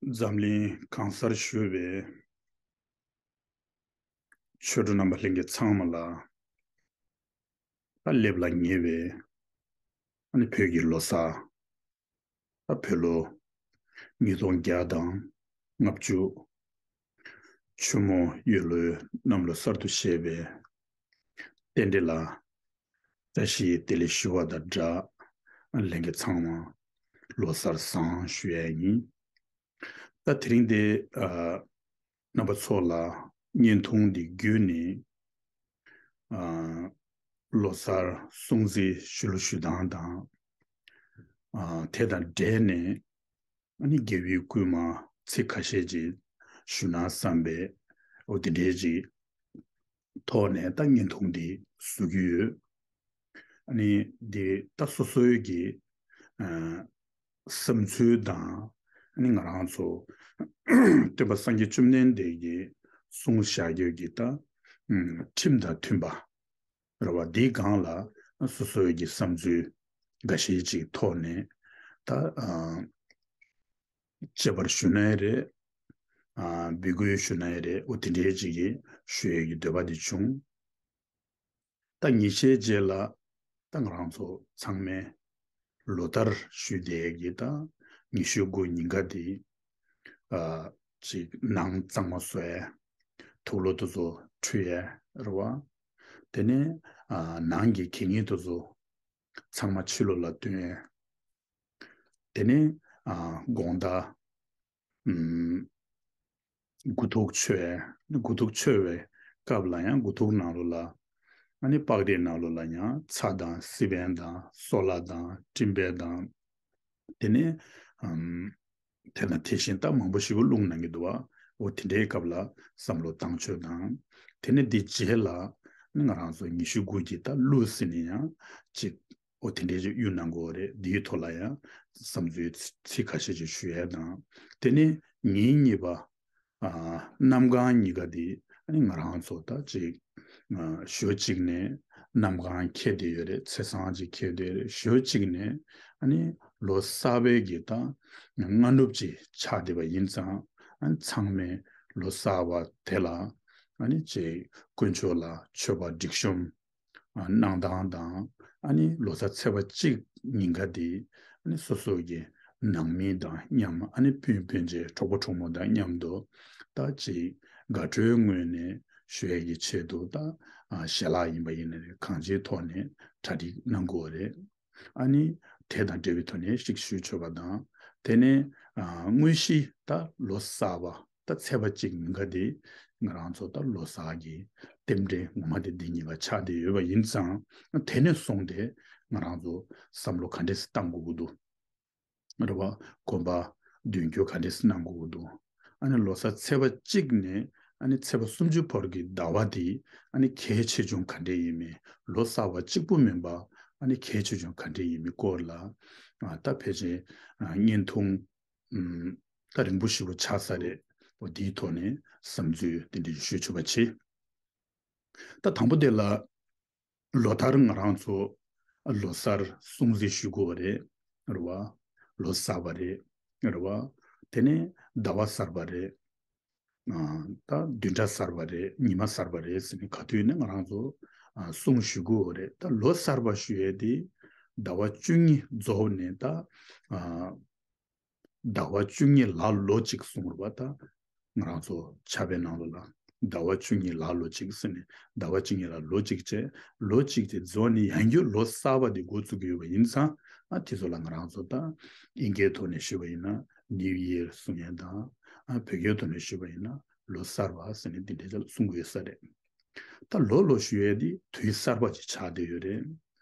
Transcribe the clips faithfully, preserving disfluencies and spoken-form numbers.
འཛམ་གླིང་གང་སར་བཞུགས་པའི་ཆོས་གྲོགས་རྣམ་པ་ལྷན་རྒྱས་ཚང་མ་ལ། ད་སླེབས་ལ་ཉེ་བའི་ཨ་ནི་བོད་ཀྱི་ལོ་གསར། ད་བོད་ལོ་ཉིས་སྟོང་བརྒྱ་དང་ལྔ་བཅུ། ཆུ་མོ་ཡོས་ལོའི་གནམ་ལོ་གསར་དུ་བཞད་པའི་རྟེན་འབྲེལ་ལ་བཀྲ་ཤིས་བདེ་ལེགས་ཞུ་བ་དང་སྦྲགས། ལྷན་རྒྱས་ཚང་མ་ལོ་གསར་བཟང་ཞུ་ཡ་ཡིན། ད་དེ་རིང་འདི་ཨ་རྣམ་པ་ཚོ་ལ་བརྙན་ཐུང་འདི་བརྒྱུད་ནས་ཨ་ལོ་གསར་སྲུང་བརྩི་ཞུ་ལུགས་ཞུ་སྟངས་དང་། ཨ་དེ་དང་འབྲེལ་ནས་ཨ་ནི་དགེ་བའི་བསྐུལ་མ་ཚིག་ཁ་ཤས་ཅིག་ཞུ་ན་བསམ་པས། འོ་དེ་འདྲའི་ཅིག་ཐོག་ནས་ད་བརྙན་ཐུང་འདི་བཟོ་གི་ཡོད། ཨ་ནི་འདི་ད་སོ་སོའི་གི་ཨ་བསམ་ཚུལ་དང་། ཨ་ནི་ང་རང་ཚོ་སྟོན་པ་སངས་རྒྱས་བཅོམ་ལྡན་འདས་ཀྱིས་གསུངས་བཞག་ཡོད་ཀྱི་ད་ཨ་ཁྲིམས་དང་མཐུན་པ་རེད་བ། འདིའི་སྒང་ལ་སོ་སོའི་གི་བསམ་ཚུལ་འགའ་ཤས་ཅིག་ཐོག་ནས་ད་ཨ་དཔྱད་པར་ཞུ་ན་ཡང་རེད། ཨ་འབོད་སྐུལ་ཞུ་ན་ཡང་རེད། འོ་དེ་འདྲའི་ཅིག་གི་ཞུ་ཡས་ཀྱི་འདོད་པ་དེ་བྱུང་། ད་ཉིན་ཤས་རྗེས་ལ་ད་ང་རང་ཚོ་ཚང་མས་ལོ་ལྟར་ཞུ་བསྡད་ཀྱི་ད་ཉི་ཤུ་དགུ་ཉིན་ཀ་དེ་ཨ་ཅིག་ནང་གཙང་མ་བཟོ་ཡས། དུག་ལོག་དེ་ཚོ་འཁྲུད་ཡས་རེད་བ། དེ་ནས་ཨ་ནང་གི་གད་སྙིགས་དེ་ཚོ་ཚང་མ་ཕྱི་ལོགས་ལ་བཏོན་ཡས། དེ་ནས་ཨ་དགོང་དག་ཨམ་དགུ་ཐུག་མཆོད་ཡས། དགུ་ཐུག་མཆོད་པའི་སྐབས་ལ་ཡང་དགུ་ཐུག་ནང་ལོགས་ལ་ཨ་ནི་པགས་རིགས་ནང་ལོགས་ལ་ཡང་ཚྭ་དང་སི་པན་དང་སོལ་བ་དང་སྤྲིན་པ་དང་། དེ་ནས་ཨམ་དེ་དང་དེ་བཞིན་ད་མང་པོ་ཞིག་བླུགས་གནང་གི་འདུག་བ། འོ་དེ་འདྲའི་སྐབས་ལ་བསམ་བློ་བཏང་ཕྱོགས་དང་། དེ་ནས་འདི་རྗེས་ལ་ང་རང་ཚོ་ཉི་ཤུ་དགུ་གི་ད་གླུ་ཟེར་ནས་ཡང་ཅིག་འོ་དེ་འདྲའི་ཅིག་གཡུག་གནང་དགོས་རེད། འདིའི་ཐོག་ལ་ཡང་བསམ་ཚུལ་ཚིག་ཁ་ཤས་ཅིག་ཞུ་ཡས་དང་། དེ་ནས་ཉིན་གཉིས་པ་ཨ་གནམ་གང་གཉིས་ཀ་དེ་ཨ་ནི་ང་རང་ཚོ་ད་ཅིག་ཨ་ཞོ་གཅིག་ནས་གནམ་གང་ཁེལ་བསྡད་ཡོད་རེད། ཚེས་བཟང་ཅིག་ཁེལ་བསྡད་ཡོད་རེད། ཞོ་གཅིག་ནས་ཨ་ནི་ལོ་གསར་པའི་གི་ད་སྔ་ནུབ་ཅིག་ཆགས་བསྡད་པ་ཡིན་ཙང་། ཨ་ནི་ཚང་མས་ལོ་གསར་པ་དེ་ལ་ཨ་ནི་ཅིག་དཀོན་མཆོག་ལ་མཆོད་པ་སྒྲིག་གཤོམ་གནང་སྟངས་དང་། ཨ་ནི་ལོ་གསར་ཚེས་པ་གཅིག་ཉིན་ཀ་དེ་ཨ་ནི་སོ་སོ་གི་ནང་མི་དང་མཉམ། ཨ་ནི་སྤུན་སྤུན་མཆེད་གྲོགས་པོ་གྲོགས་མོ་དང་མཉམ་དུ་ད་ཅིག་དགའ་སྤྲོའི་ངོས་ནས་ཞུ་ཡས་ཀྱི་ཆེད་དུ། ད་ཨ་ཞལ་ལག་ཡིན་པ་ཡིན་ན་རེད། གང་ཅིའི་ཐོག་ནས་གྲ་སྒྲིག་གནང་དགོས་རེད། ཨ་ནི་དེ་དང་འབྲེལ་བའི་ཐོག་ནས་ཤིག་ཞུ་ཆོག་པ་དང་། དེ་ནས་ཨ་དངོས་གཞི་ད་ལོ་གསར་པ་ད་ཚེས་པ་གཅིག་ཉིན་ཀ་དེ་ང་རང་ཚོ་ད་ལོ་གསར་གྱི་རྟེན་འབྲེལ་ངོ་མ་དེ་འདི་ཉིན་ཀ་ཆགས་བསྡད་ཡོད་པ་ཡིན་ཙང་། དེ་ནས་བཟུང་སྟེ་ང་རང་ཚོ་བསམ་བློ་ག་འདྲས་སེ་བཏང་དགོས་ཀྱི་འདུག་རེད་བ། གོམ་པ་མདུན་སྐྱོད་ག་འདྲས་སེ་གནང་དགོས་ཀྱི་འདུག་ཨ་ནི་ལོ་གསར་ཚེས་པ་གཅིག་ནས་ཨ་ནི་ཚེས་པ་སུམ་ཅུ་བར་གྱི་ཟླ་བ་དེ་ཨ་ནི་གལ་ཆེ་ཆུང་ག་འདྲས་ཡིན་མིན། ལོ་གསར་པ་གཅིག་པུ་མིན་པ་ཨ་ནི་གལ་ཆེ་ཆུང་ག་འདྲས་ཡིན་མིན་སྐོར་ལ་ཨ་ད་ཕལ་ཆེར་ཨ་བརྙན་ཐུང་ཨམ་ད་རིང་པོ་ཞེ་པོ་ཆགས་ས་རེད། འོ་དེའི་ཐོག་ནས་བསམ་ཚུལ་དེ་འདྲ་ཞུ་ཆོག་པ་བྱེད། ད་དང་པོ་དེ་ལ། ལོ་ལྟར་ང་རང་ཚོ་ལོ་གསར་སྲུང་བརྩི་ཞུ་དགོས་པ་རེད། རེད་བ། ལོ་གསར་པ་རེད། རེད་བ། དེ་ནས་ཟླ་བ་གསར་པ་རེད། ཨ་ད་བདུན་ཕྲག་གསར་པ་རེད། ཉི་མ་གསར་པ་རེད་ཟེར་ནས་ག་དུས་ནས་ང་རང་ཚོ་ཨ་སྲུང་ཞུ་དགོས་པ་རེད། ད་ལོ་གསར་པ་ཞུ་ཡས་དེ་ཟླ་བ་བཅུ་གཉིས་རྫོགས་ནས་ད་ཨ་ཟླ་བ་བཅུ་གཉིས་ལ་ལོ་གཅིག་གསུངས་རེད་པ། ད་ང་རང་ཚོ་ཕྱག་དཔེ་ནང་ལོགས་ལ་ཟླ་བ་བཅུ་གཉིས་ལ་ལོ་གཅིག་ཟེར་ནས། ཟླ་བ་བཅུ་གཉིས་ལ་ལོ་གཅིག་བྱས། ལོ་གཅིག་དེ་རྫོགས་ནས་ཡང་བསྐྱར་ལོ་གསར་པ་དེ་འགོ་བཙུགས་ཀྱི་ཡོད་པ་ཡིན་ཙང་། ཨ་དེ་ཚོ་ལ་ང་རང་ཚོ་ད་དབྱིན་སྐད་ཐོག་ནས་ཞུས་པ་ཡིན་ན་New Year གསུང་ཡས་དང་། ཨ་བོད་སྐད་ཐོག་ནས་ཞུས་པ་ཡིན་ན་ལོ་གསར་པ་ཟེར་ནས་དེ་འདྲའི་གསུང་གི་ཡོད་ས་རེད། ད་ལོ་ལོ་ཞུ་ཡས་དེ་དུས་གསར་པ་ཅིག་ཆགས་བསྡད་ཡོད་རེད།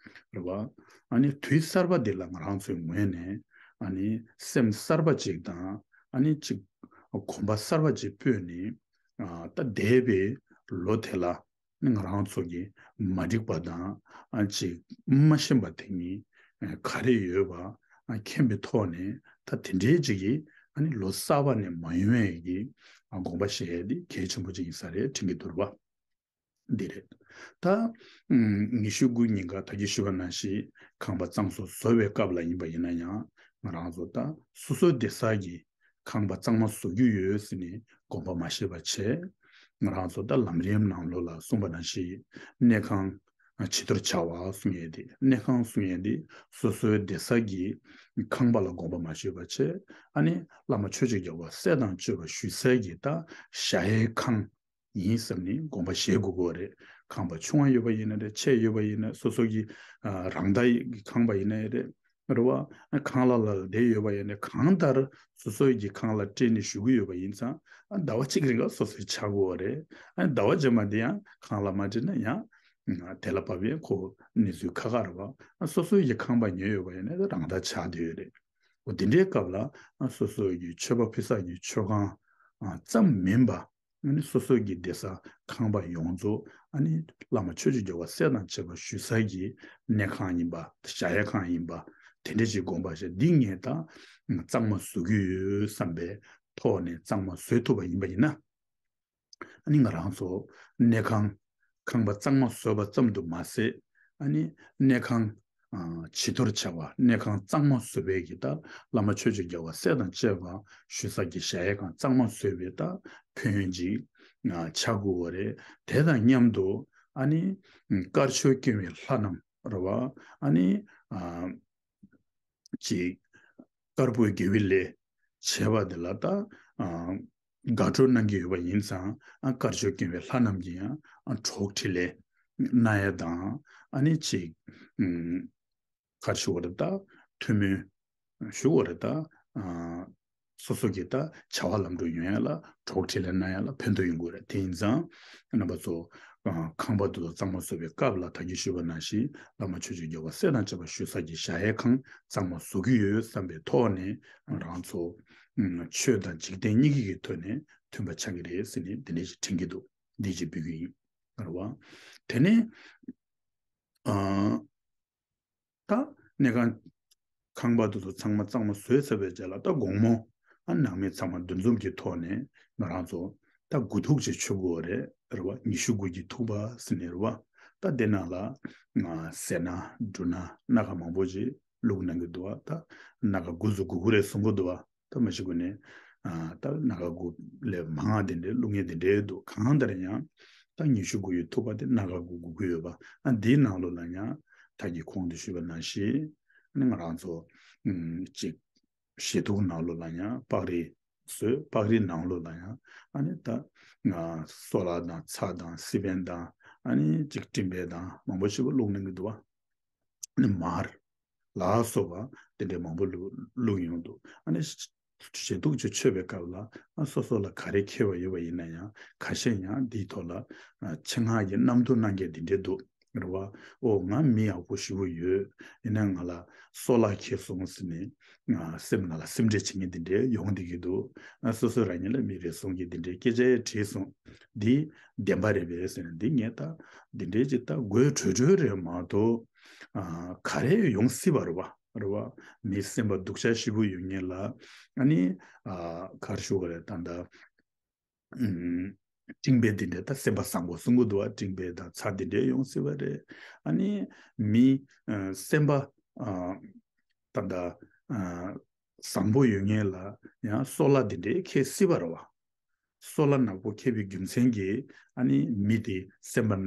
རེད་བ། ཨ་ནི་དུས་གསར་པ་འདི་ལ་ང་རང་ཚོའི་ངོས་ནས་ཨ་ནི་སེམས་གསར་པ་ཅིག་དང་། ཨ་ནི་ཅིག་གོམ་པ་གསར་པ་ཅིག་སྤོས་ནས། ཨ་ད་འདས་པའི་ལོ་དེ་ལ་ང་རང་ཚོ་གི་མ་འགྲིག་པ་དང་། ཨ་ཅིག་མ་ཤེས་པ་དེ་ཉིད་ག་རེ་ཡོད་པ་མཁྱེན་པའི་ཐོག་ནས། ད་དེ་འདྲའི་ཅིག་གི་ཨ་ནི་ལོ་གསར་པ་ནས་མ་ཡོང་ཡས་ཀྱི་དགོངས་པ་བཞེས་ཡས་དེ་གལ་ཆེན་པོ་ཅིག་ཡིན་ས་རེད་དྲན་གྱི་འདུག་རེད་བ། འདི་རེད། ད་ཨམ་ཉི་ཤུ་དགུ་ཉིན་ཀ་ད་གིན་ཞུས་པ་ནང་བཞིན་ཁང་པ་གཙང་བཟོ་བཟོ་བའི་སྐབས་ལ་ཡིན་པ་ཡིན་ན་ཡང་། ང་རང་ཚོ་ད་སོ་སོའི་སྡོད་ས་གི་ ཁང་པ་གཙང་མ་བཟོ་རྒྱུ་ཡོད་ཟེར་ནས་དགོངས་པ་མ་བཞེས་པ་བྱས། ང་རང་ཚོ་ད་ལམ་རིམ་ནང་ལོགས་ལ་གསུངས་པ་ནང་བཞིན་གནས་ཁང་། བྱི་དོར་བྱ་བ་གསུང་ཡས་དེ། གནས་ཁང་གསུང་ཡས་དེ་སོ་སོའི་བསྡད་ས་གི་ཁང་པ་ལ་དགོངས་པ་མ་བཞེས་པ་བྱས། ཨ་ནི་བླ་མ་ཆོས་ཀྱི་རྒྱལ་བ་སྲས་དང་བཅས་པ་བཞུགས་ས་གི་ད་ཞྭ་ཡི་ཁང་ཡིན་བསམ་ནས་དགོངས་པ་བཞེས་དགོས་ཀྱི་རེད། ཁང་པ་ཆུང་བ་ཡོད་པ་ཡིན་ན་རེད། ཆེ་ཡོད་པ་ཡིན་ན། སོ་སོ་གི་ཨ་རང་ད་གི་ཁང་པ་ཡིན་ན་རེད། རེད་བ། ཁང་གླ་ལ་བསྡད་ཡོད་པ་ཡིན་ན། གང་ལྟར་སོ་སོའི་གི་ཁང་གླ་སྤྲད་ནས་བཞུགས་ཀྱི་ཡོད་པ་ཡིན་ཙང་། ཨ་ཟླ་བ་གཅིག་རིང་ལ་སོ་སོའི་ཆགས་དགོས་པ་རེད། ཨ་ཟླ་བ་རྗེས་མ་དེ་ཡང་ཁང་གླ་མ་སྤྲད་ན་ཡང་དེ་ལ་བབས་པའི་ཁོ་གནས་ཚུལ་ཁག་ཁག་རེད་བ། ཨ་སོ་སོའི་གི་ཁང་པ་ཉོས་ཡོད་པ་ཡིན་ན་རང་ད་ཆགས་བསྡད་ཡོད་རེད། འོ་དེ་འདྲའི་སྐབས་ལ་ཨ་སོ་སོའི་གི་མཆོད་པ་ཕུལ་ས་གི་མཆོད་ཁང་ཨ་ཙམ་མིན་པ། ཨ་ནི་སོ་སོ་གི་བསྡད་ས་ཁང་པ་ཡོངས་རྫོགས་ཨ་ནི་བླ་མ་ཆོས་ཀྱི་རྒྱལ་བ་སྲས་དང་བཅས་པ་བཞུགས་ས་གི་གནས་ཁང་ཡིན་པ། ཞྭ་ཡི་ཁང་ཡིན་པ། དེ་འདྲ་ཞིག་དགོངས་པ་བཞེས། འདི་ངས་ད་གཙང་མ་བཟོ་གི་ཡོད་བསམ་པའི་ཐོག་ནས་གཙང་མ་བཟོ་ཐུབ་པ་ཡིན་པ་ཡིན་ན། ཨ་ནི་ང་རང་ཚོ་གནས་ཁང་། ཁང་པ་གཙང་མ་བཟོས་པ་ཙམ་དུ་མ་ཟད། ཨ་ནི་གནས་ཁང་། ཨ་བྱི་དོར་བྱ་བ། གནས་ཁང་གཙང་མ་བཟོ་བའི་གི་ད་བླ་མ་ཆོས་ཀྱི་རྒྱལ་བ་སྲས་དང་བཅས་པ་བཞུགས་ས་གི་ཞྭ་ཡི་ཁང་གཙང་མ་བཟོས་པའི་ད་ཕན་ཡོན་ཅིག་ཨ་ཆགས་དགོས་པ་རེད། དེ་དང་མཉམ་དུ་ཨ་ནི་དཀར་ཕྱོགས་སྐྱོང་བའི་ལྷ་རྣམས་རེད་བ། ཨ་ནི་ཨ་ཅིག་དཀར་པོའི་དགེ་བའི་ལས་བྱས་པ་དེ་ལ་ད་ཨ་དགའ་སྤྲོ་གནང་གི་ཡོད་པ་ཡིན་ཙང་། ཨ་དཀར་ཕྱོགས་སྐྱོང་བའི་ལྷ་རྣམས་ཀྱིས་ཡང་ཨ་གྲོགས་འཕྲིན་ལས་གནང་ཡ་དང་། ཨ་ནི་ཅིག་ཨུམ་ག་རེ་ཞུ་དགོས་རེད། ད་ཐུགས་སྨོན་ཞུ་དགོས་རེད། ད་ཨ་སོ་སོ་གི་ད་བྱ་བ་ལམ་འགྲོ་ཡོང་ཡ་ལ་གྲོགས་འཕྲིན་ལས་གནང་ཡ་ལ་ཕན་ཐོགས་ཡོང་གི་རེད། དེ་ཡིན་ཙང་རྣམ་པ་ཚོ། ཨ་ཁང་པ་དེ་ཚོ་གཙང་མ་བཟོ་བའི་སྐབས་ལ་ད་གིན་ཞུས་པ་ནང་བཞིན་བླ་མ་ཆོས་ཀྱི་རྒྱལ་བ་སྲས་དང་བཅས་པ་བཞུགས་ས་ཀྱི་ཞྭ་ཡི་ཁང་གཙང་མ་བཟོ་གི་ཡོད་བསམ་པའི་ཐོག་ནས། རང་ཚོ་ཨ་ཆོས་དང་འཇིག་རྟེན་གཉིས་ཀྱི་ཐོག་ནས་མཐུན་པ་ཆགས་ཀྱི་རེད་ཟེར་ནས་འདི་འདྲ་ཞིག་དྲན་གྱི་འདུག་འདི་ཅིག་འབུལ་གྱི་ཡིན། རེད་བ། དེ་ནས་ཨ། ད་གནས་ཁང་། ཁང་པ་དེ་ཚོ་ཚང་མ་གཙང་མ་བཟོས་ཚར་བའི་རྗེས་ལ། ད་དགོང་མོ་ཨ་ནང་མི་ཚང་མ་འདུ་འཛོམས་ཀྱི་ཐོག་ནས་ང་རང་ཚོ་ད་དགུ་ཐུག་ཅིག་མཆོད་དགོས་རེད། རེད་བ། ཉི་ཤུ་དགུ་གི་ཐུག་པ་ཟེར་ནས། རེད་བ། ད་དེ་ནང་ལ་ང་ཟས་སྣ་འབྲུ་སྣ་སྣ་ཁ་མང་པོ་ཅིག་བླུགས་གནང་གི་འདུག་བ། ད་སྣ་ཁ་དགུ་བཅུ་གོ་དགུ་རེད་གསུང་གི་འདུག་བ། ད་མ་གཞི་གོ་ནས་ཨ་ད་སྣ་ཁ་དགུ་ལས་མང་བ་དེ་འདྲའི་བླུག་མཁན་དེ་འདྲའི་འདུག་གང་ལྟར་ཡང་ད་ཉི་ཤུ་དགུ་ཡི་ཐུག་པ་དེ་སྣ་ཁ་དགུ་དགོས་ཀྱི་ཡོད་པ། ཨ་འདིའི་ནང་ལོགས་ལ་ཡང་ད་གིན་གོང་དུ་ཞུས་པ་ནང་བཞིན། ཨ་ནི་ང་རང་ཚོ་ཨམ་ཅིག་ཞལ་ཐུག་ནང་ལོགས་ལ་ཡང་པགས་རིལ་བཟོས། པགས་རིལ་ནང་ལོགས་ལ་ཡང་ཨ་ནི་ད་ང་སོ་ལ་དང་ཚྭ་དང་སི་པན་དང་། ཨ་ནི་ཅིག་སྤྲིན་པ་དང་མང་པོ་ཞིག་བླུགས་གནང་གི་འདུག་བ། ཨ་ནི་མར་ལ་སོགས་པ་དེ་འདྲའི་མང་པོ་བླུགས་བླུགས་ཡོང་འདུག་ཨ་ནི་ཞལ་ཐུག་ཅིག་མཆོད་པའི་སྐབས་ལ། ཨ་སོ་སོ་ལ་ག་རེ་ཁེལ་བ་ཡོད་པ་ཡིན་ན་ཡང་། ཁ་ཤས་ཡང་འདིའི་ཐོག་ལ་ཨ་ཆེད་མངགས་ཀྱི་རྣམ་རྟོག་གནང་མཁན་འདི་འདྲའི་འདུག་རེད་བ། ཨོ་ང་མི་ཡག་པོ་ཞེ་པོ་ཡོད། ཡིན་ན་ང་ལ་སོ་ལ་ཁེལ་སོང་ཟེར་ནས་ང་སེམས་ནང་ལ་སེམས་ཁྲལ་བྱེད་མཁན་འདི་འདྲའི་ཡོང་བསྡད་ཀྱི་འདུག་ཨ་སོ་སོ་རང་ཉིད་ལ་མི་རེ་ཟུང་གིས་འདི་འདྲའི་སྐད་ཆ་དྲིས་སོང་། འདི་བདེན་པ་རེད་པས་ཟེར་ནས། འདི་ངས་ད་འདི་འདྲའི་ཅིག་ད་དགོད་བྲོ་བྲོ་རེད་མ་གཏོགས། ཨ་ག་རེ་ཡོང་སྲིད་པ་རེད་བ། རེད་བ། མི་སེམས་པ་སྡུག་ཅག་ཞེ་པོ་ཡོད་མཁན་ལ། ཨ་ནི་ཨ་ག་རེ་ཞུ་དགོས་རེད། ད་ད་ཨུམ་སྤྲིན་པ་འདི་འདྲ། ད་སེམས་པ་བཟང་པོ་གསུང་གི་འདུག་བ། སྤྲིན་པ་དང་ཚྭ་འདི་འདྲ་ཡོང་སྲིད་པ་རེད། ཨ་ནི་མི་ཨ་སེམས་པ་ཨ་ད་ད་ཨ་བཟང་པོ་ཡོད་མཁན་ལ་ཡང་སོ་ལ་འདི་འདྲའི་ཁེལ་སྲིད་པ་རེད་བ། སོ་ལ་ནག་པོ་ཁེལ་བའི་རྒྱུ་མཚན་གྱིས་ཨ་ནི་མི་དེ་སེམས་པ་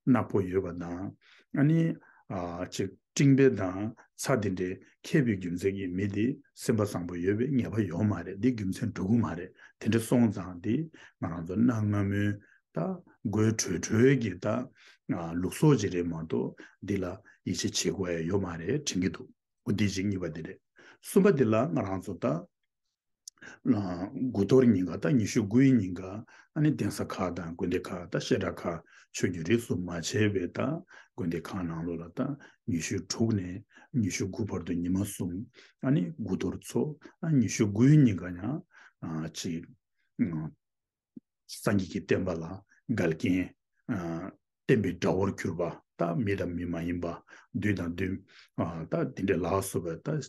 ནག་པོ་ཡོད་པ་དང་། ཨ་ནི་ཨ་ཅིག་སྤྲིན་པ་དང་ཚྭ་དེ་འདྲའི་ཁེལ་བའི་རྒྱུ་མཚན་གྱིས་མི་དེ་སེམས་པ་བཟང་པོ་ཡོད་པའི་ངེས་པ་ཡོད་མ་རེད། འདི་རྒྱུ་མཚན་འགྲོ་གི་མ་རེད། དེ་འདྲ་སོང་ཙང་འདི་ང་རང་ཚོ་གནའ་སྔ་མོའི་ད་དགོད་བྲོ་བྲོའི་གི་ད་ཨ་ལུགས་སྲོལ་ཅིག་རེད་མ་གཏོགས། འདི་ལ་ཡིད་ཆེས་བྱེད་དགོས་ཡ་ཡོད་མ་རེད་དྲན་གྱི་འདུག་འོ་འདི་གཅིག་གཉིས་པ་འདི་རེད། གསུམ་པ་འདི་ལ་ང་རང་ཚོ་ད་དགུ་གཏོར་ཉིན་ཀ། ད་ཉི་ཤུ་དགུའི་ཉིན་ཀ་ཨ་ནི་གདན་ས་ཁག་དང་དགོན་སྡེ་ཁག། ད་བཤད་གྲྭ་ཁག་ཆོས་བརྒྱུད་རིས་སུ་མ་ཆད་པའི་ད་དགོན་སྡེ་ཁག་ནང་ལོགས་ལ་ད་ཉི་ཤུ་དྲུག་ནས་ཉི་ཤུ་དགུ་བར་དུ་ཉི་མ་གསུམ་ཨ་ནི་དགུ་གཏོར་ཚོགས། ཨ་ཉི་ཤུ་དགུའི་ཉིན་ཀ་ཡང་ཨ་ཅིག་ཨ་སངས་རྒྱས་ཀྱི་བསྟན་པ་ལ་འགལ་རྐྱེན། ཨ་བསྟན་པའི་དགྲ་བོར་གྱུར་པ། ད་མི་དང་མི་མ་ཡིན་པ། བདུད་དང་བདུད། ཨ་ད་དེ་འདྲ་ལ་སོགས་པ། ད་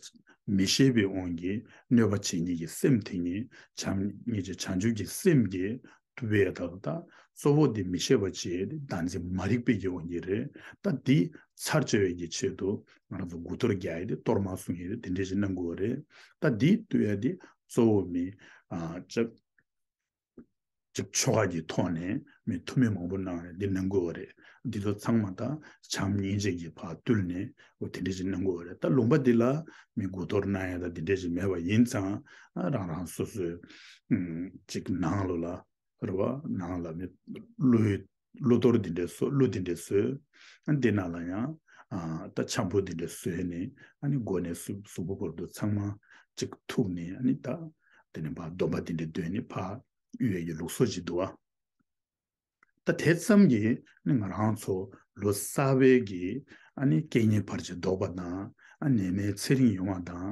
མི་ཤེས་པའི་དབང་གིས་གནོད་པ་བྱེད་མཁན་གྱི་སེམས་དེ་ཉིད་བྱམས་སྙིང་རྗེ་བྱང་ཆུབ་ཀྱི་སེམས་ཀྱིས་ཐུབ་པའི་ཐབས། ད་གཙོ་བོ་དེ་མི་ཤེས་པ་བྱས་ཏེ་བདག་འཛིན་མ་རིག་པའི་གི་དབང་གིས་རེད། ད་འདི་ཚར་གཅོད་ཡས་ཀྱི་ཆེད་དུ་ང་རང་ཚོ་དགུ་གཏོར་རྒྱག་ཡས་དེ། གཏོར་མ་སྲུང་ཡས་དེ། དེ་འདྲ་ཞིག་གནང་དགོས་པ་རེད། ད་འདི་བཏུལ་ཡས་དེ་ གཙོ་བོ་མི་ཨ་ཅིག་ཅིག་ཆོ་ག་གི་ཐོག་ནས་མི་ཐུགས་སྨོན་མང་པོ་གནང་རེད། འདི་གནང་དགོས་པ་རེད། འདི་ཚོ་ཚང་མ་ད་བྱམས་སྙིང་རྗེ་གི་ཕར་བཏུལ་ནས་འོ་དེ་འདྲས་ཅིག་གནང་དགོས་པ་རེད། ད་ལུང་པ་འདི་ལ་མི་དགུ་གཏོར་གནང་ཡ་ད་འདི་འདྲས་ཅིག་མེད་པ་ཡིན་ཙང་ཨ་རང་རང་སོ་སོའི་ཨུམ་ཅིག་ནང་ལོགས་ལ་རེད་བ། ནང་ལ་མི་ཀླུ་ཀླུ་གཏོར་འདི་འདྲས་བཟོ། ཀླུ་འདི་འདྲས་བཟོས། ཨ་འདི་ནང་ལ་ཡང་ཨ་ད་འཆམ་པོ་འདི་འདྲས་བཟོས་ནས་ཨ་ནི་སྒོ་ནས་གཟུགས་གཟུགས་པོ་བར་དུ་ཚང་མ་ཅིག་ཐུག་ནས་ཨ་ནི་ད་དེ་ནས་ཕར་སྡོམ་པ་འདི་འདྲས་འདོན་ནས་ཕར་གཡུག་ཡས་ཀྱི་ལུགས་སྲོལ་ཅིག་འདུག་བ། ད་དེ་ཙམ་གྱིས་ནི་ང་རང་ཚོ་ལོ་གསར་པའི་གི་ཨ་ནི་རྐྱེན་ངན་བར་ཆད་ཟློག་པ་དང་ཨ་ནི་ནད་མེད་ཚེ་རིང་ཡོང་བ་དང་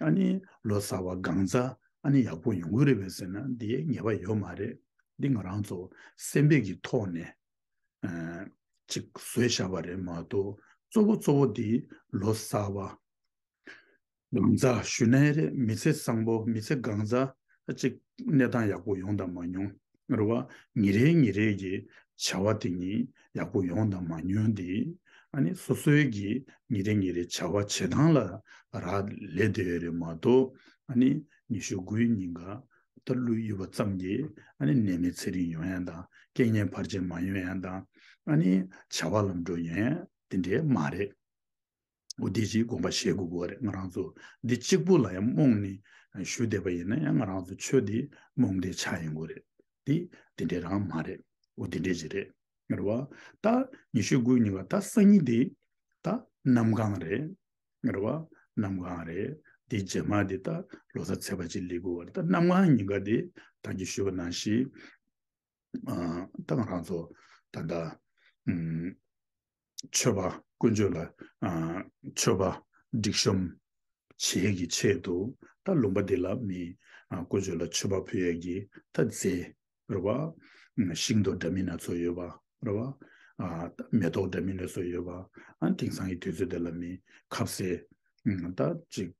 ཨ་ནི་ལོ་གསར་པ་གང་ཚ་ཨ་ནི་ཡག་པོ་ཡོང་གི་རེད་པས་ཟེར་ན་འདི་ངེས་པ་ཡོད་མ་རེད། འདི་ང་རང་ཚོ་སེམས་པའི་གི་ཐོག་ནས་ཨ་ཅིག་བཟོས་བཞག་པ་རེད་མ་གཏོགས་གཙོ་བོ་གཙོ་བོ་འདི་ལོ་གསར་པ་གང་ཟག་ཞུ་ནའི་རེད། མི་ཚེ་བཟང་པོ་མི་ཚེ་གང་ཟག་ཅིག་གནས་སྟངས་ཡག་པོ་ཡོང་དང་མ་མྱོང་རེད་བ། ཉིན་རེ་ཉིན་རེ་གི་བྱ་བ་དེ་ཉིད་ཡག་པོ་ཡོང་དང་མ་མྱོང་དེ་ཨ་ནི་སོ་སོའི་གི་ཉིན་རེ་ཉིན་རེ་བྱ་བ་བྱེད་སྟངས་ལ་རག་ལས་བསྡད་ཡོད་རེད་མ་གཏོགས་ཨ་ནི་ཉི་ཤུ་དགུའི་ཉིན་ག་ད་ཀླུ་ཡོད་པ་ཙམ་གྱིས་ཨ་ནི་ནད་མེད་ཚེ་རིང་ཡོང་ཡ་དང་རྐྱེན་ངན་བར་ཆད་མ་ཡོང་ཡ་དང་ཨ་ནི་བྱ་བ་ལམ་འགྲོ་ཡོང་ཡ་དེ་འདྲའི་མ་རེད། འོ་དེ་ཅིག་དགོངས་པ་བཞེས་དགོས་ཀྱི་ཡོད་རེད། ང་རང་ཚོ་འདི་གཅིག་པུ་ལ་ཡང་རྨོངས་ནས་ཞུ་བསྡད་པ་ཡིན་ན་ཡང་ང་རང་ཚོ་ཆོས་འདི་རྨོངས་དད་ཆགས་ཡོང་གི་རེད། འདི་དེ་འདྲའི་རང་མ་རེད། འོ་དེ་འདྲའི་ཅིག་རེད། རེད་བ། ད་ཉི་ཤུ་དགུ་ཉིན་ག་ད་སང་ཉིན་འདི་ད་གནམ་གང་རེད། རེད་བ། གནམ་གང་རེད། འདི་རྗེས་མ་འདི་ད་ལོ་གསར་ཚེས་པ་ཅིག་སླེབས་ཀྱི་ཡོད་རེད། ད་གནམ་གང་ཉིན་ག་འདི་ད་གིན་ཞུས་པ་ནང་བཞིན། ཨ་ད་ང་རང་ཚོ་ད་ལྟ་ཨུམ་ཆོས་པ་དཀོན་མཆོག་ལ་ཨ་མཆོད་པ་སྒྲིག་གཤོམ་བྱེད་ཀྱི་ཆེད་དུ་ད་ལུང་པ་འདི་ལ་མི་ཨ་དཀོན་མཆོག་ལ་མཆོད་པ་ཕུལ་ཡས་ཀྱི་ད་རྫས་རེད་བ། ཨ་ཤིང་ཏོག་འདྲ་མིན་སྣ་ཚོགས་ཡོད་པ་རེད་བ། ཨ་ད་མེ་ཏོག་འདྲ་མིན་སྣ་ཚོགས་ཡོད་པ། ཨ་དེང་སང་གི་དུས་ཚོད་འདི་ལ་མི་ཁབ་ཟས་ཨ་ད་ཅིག་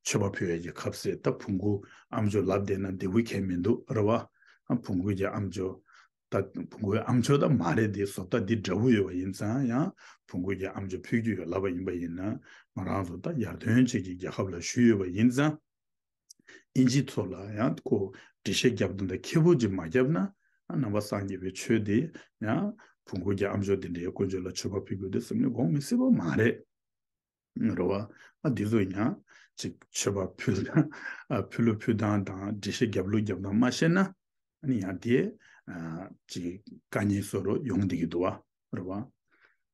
མཆོད་པ་ཕུལ་བའི་གི་ཁབ་ཟས་ད་བོང་གུ་ཨ་མཆོག་ལབ་བསྡད་ན་བདེ་པོ་གང་མི་འདུག་རེད་བ། ཨ་བོང་གུ་གི་ཨ་མཆོག་ད་བོང་གུའི་ཨ་མཆོག་ད་མ་རེད་དེ་བཟོ་ལྟ་འདི་འདྲ་པོ་ཡོད་པ་ཡིན་ཙང་ཡང་བོང་གུ་གི་ཨ་མཆོག་ཕུལ་རྒྱུ་ཡོད་ལབ་པ་ཡིན་པ་ཡིན་ན་ང་རང་ཚོ་ད་ཡར་ཐོན་ཅིག་གི་རྒྱལ་ཁབ་ལ་བཞུགས་ཡོད་པ་ཡིན་ཙང་ཨིན་ཇིའི་ཐོག་ལ་ཡང་ཁོ་འགྲེལ་བཤད་རྒྱབ་དུས་ད་ཁེ་པོ་ཅིག་མ་བརྒྱབ་ན་ཨ་ནང་པ་སངས་རྒྱས་པའི་ཆོས་དེ་ཡང་བོང་གུ་གི་ཨ་མཆོག་དེ་འདྲའི་དཀོན་མཆོག་ལ་མཆོད་པ་ཕུལ་རྒྱུ་དེ་སེམས་ནས་དགོངས་མི་སྲིད་པ་མ་རེད། རེད་བ། ཨ་འདི་ཚོ་ཡང་ཅིག་མཆོད་པ་ཕུལ་ཨ་ཕུལ་ལུགས་ཕུལ་སྟངས་དང་འགྲེལ་བཤད་རྒྱབ་ལུགས་རྒྱབ་སྟངས་མ་ཤེས་ན་ཨ་ནི་ཡང་དེ་ཨ་ཅིག་དཀའ་ངལ་བཟོ་རུ་ཡོང་བསྡད་ཀྱི་འདུག་བ། རེད་བ།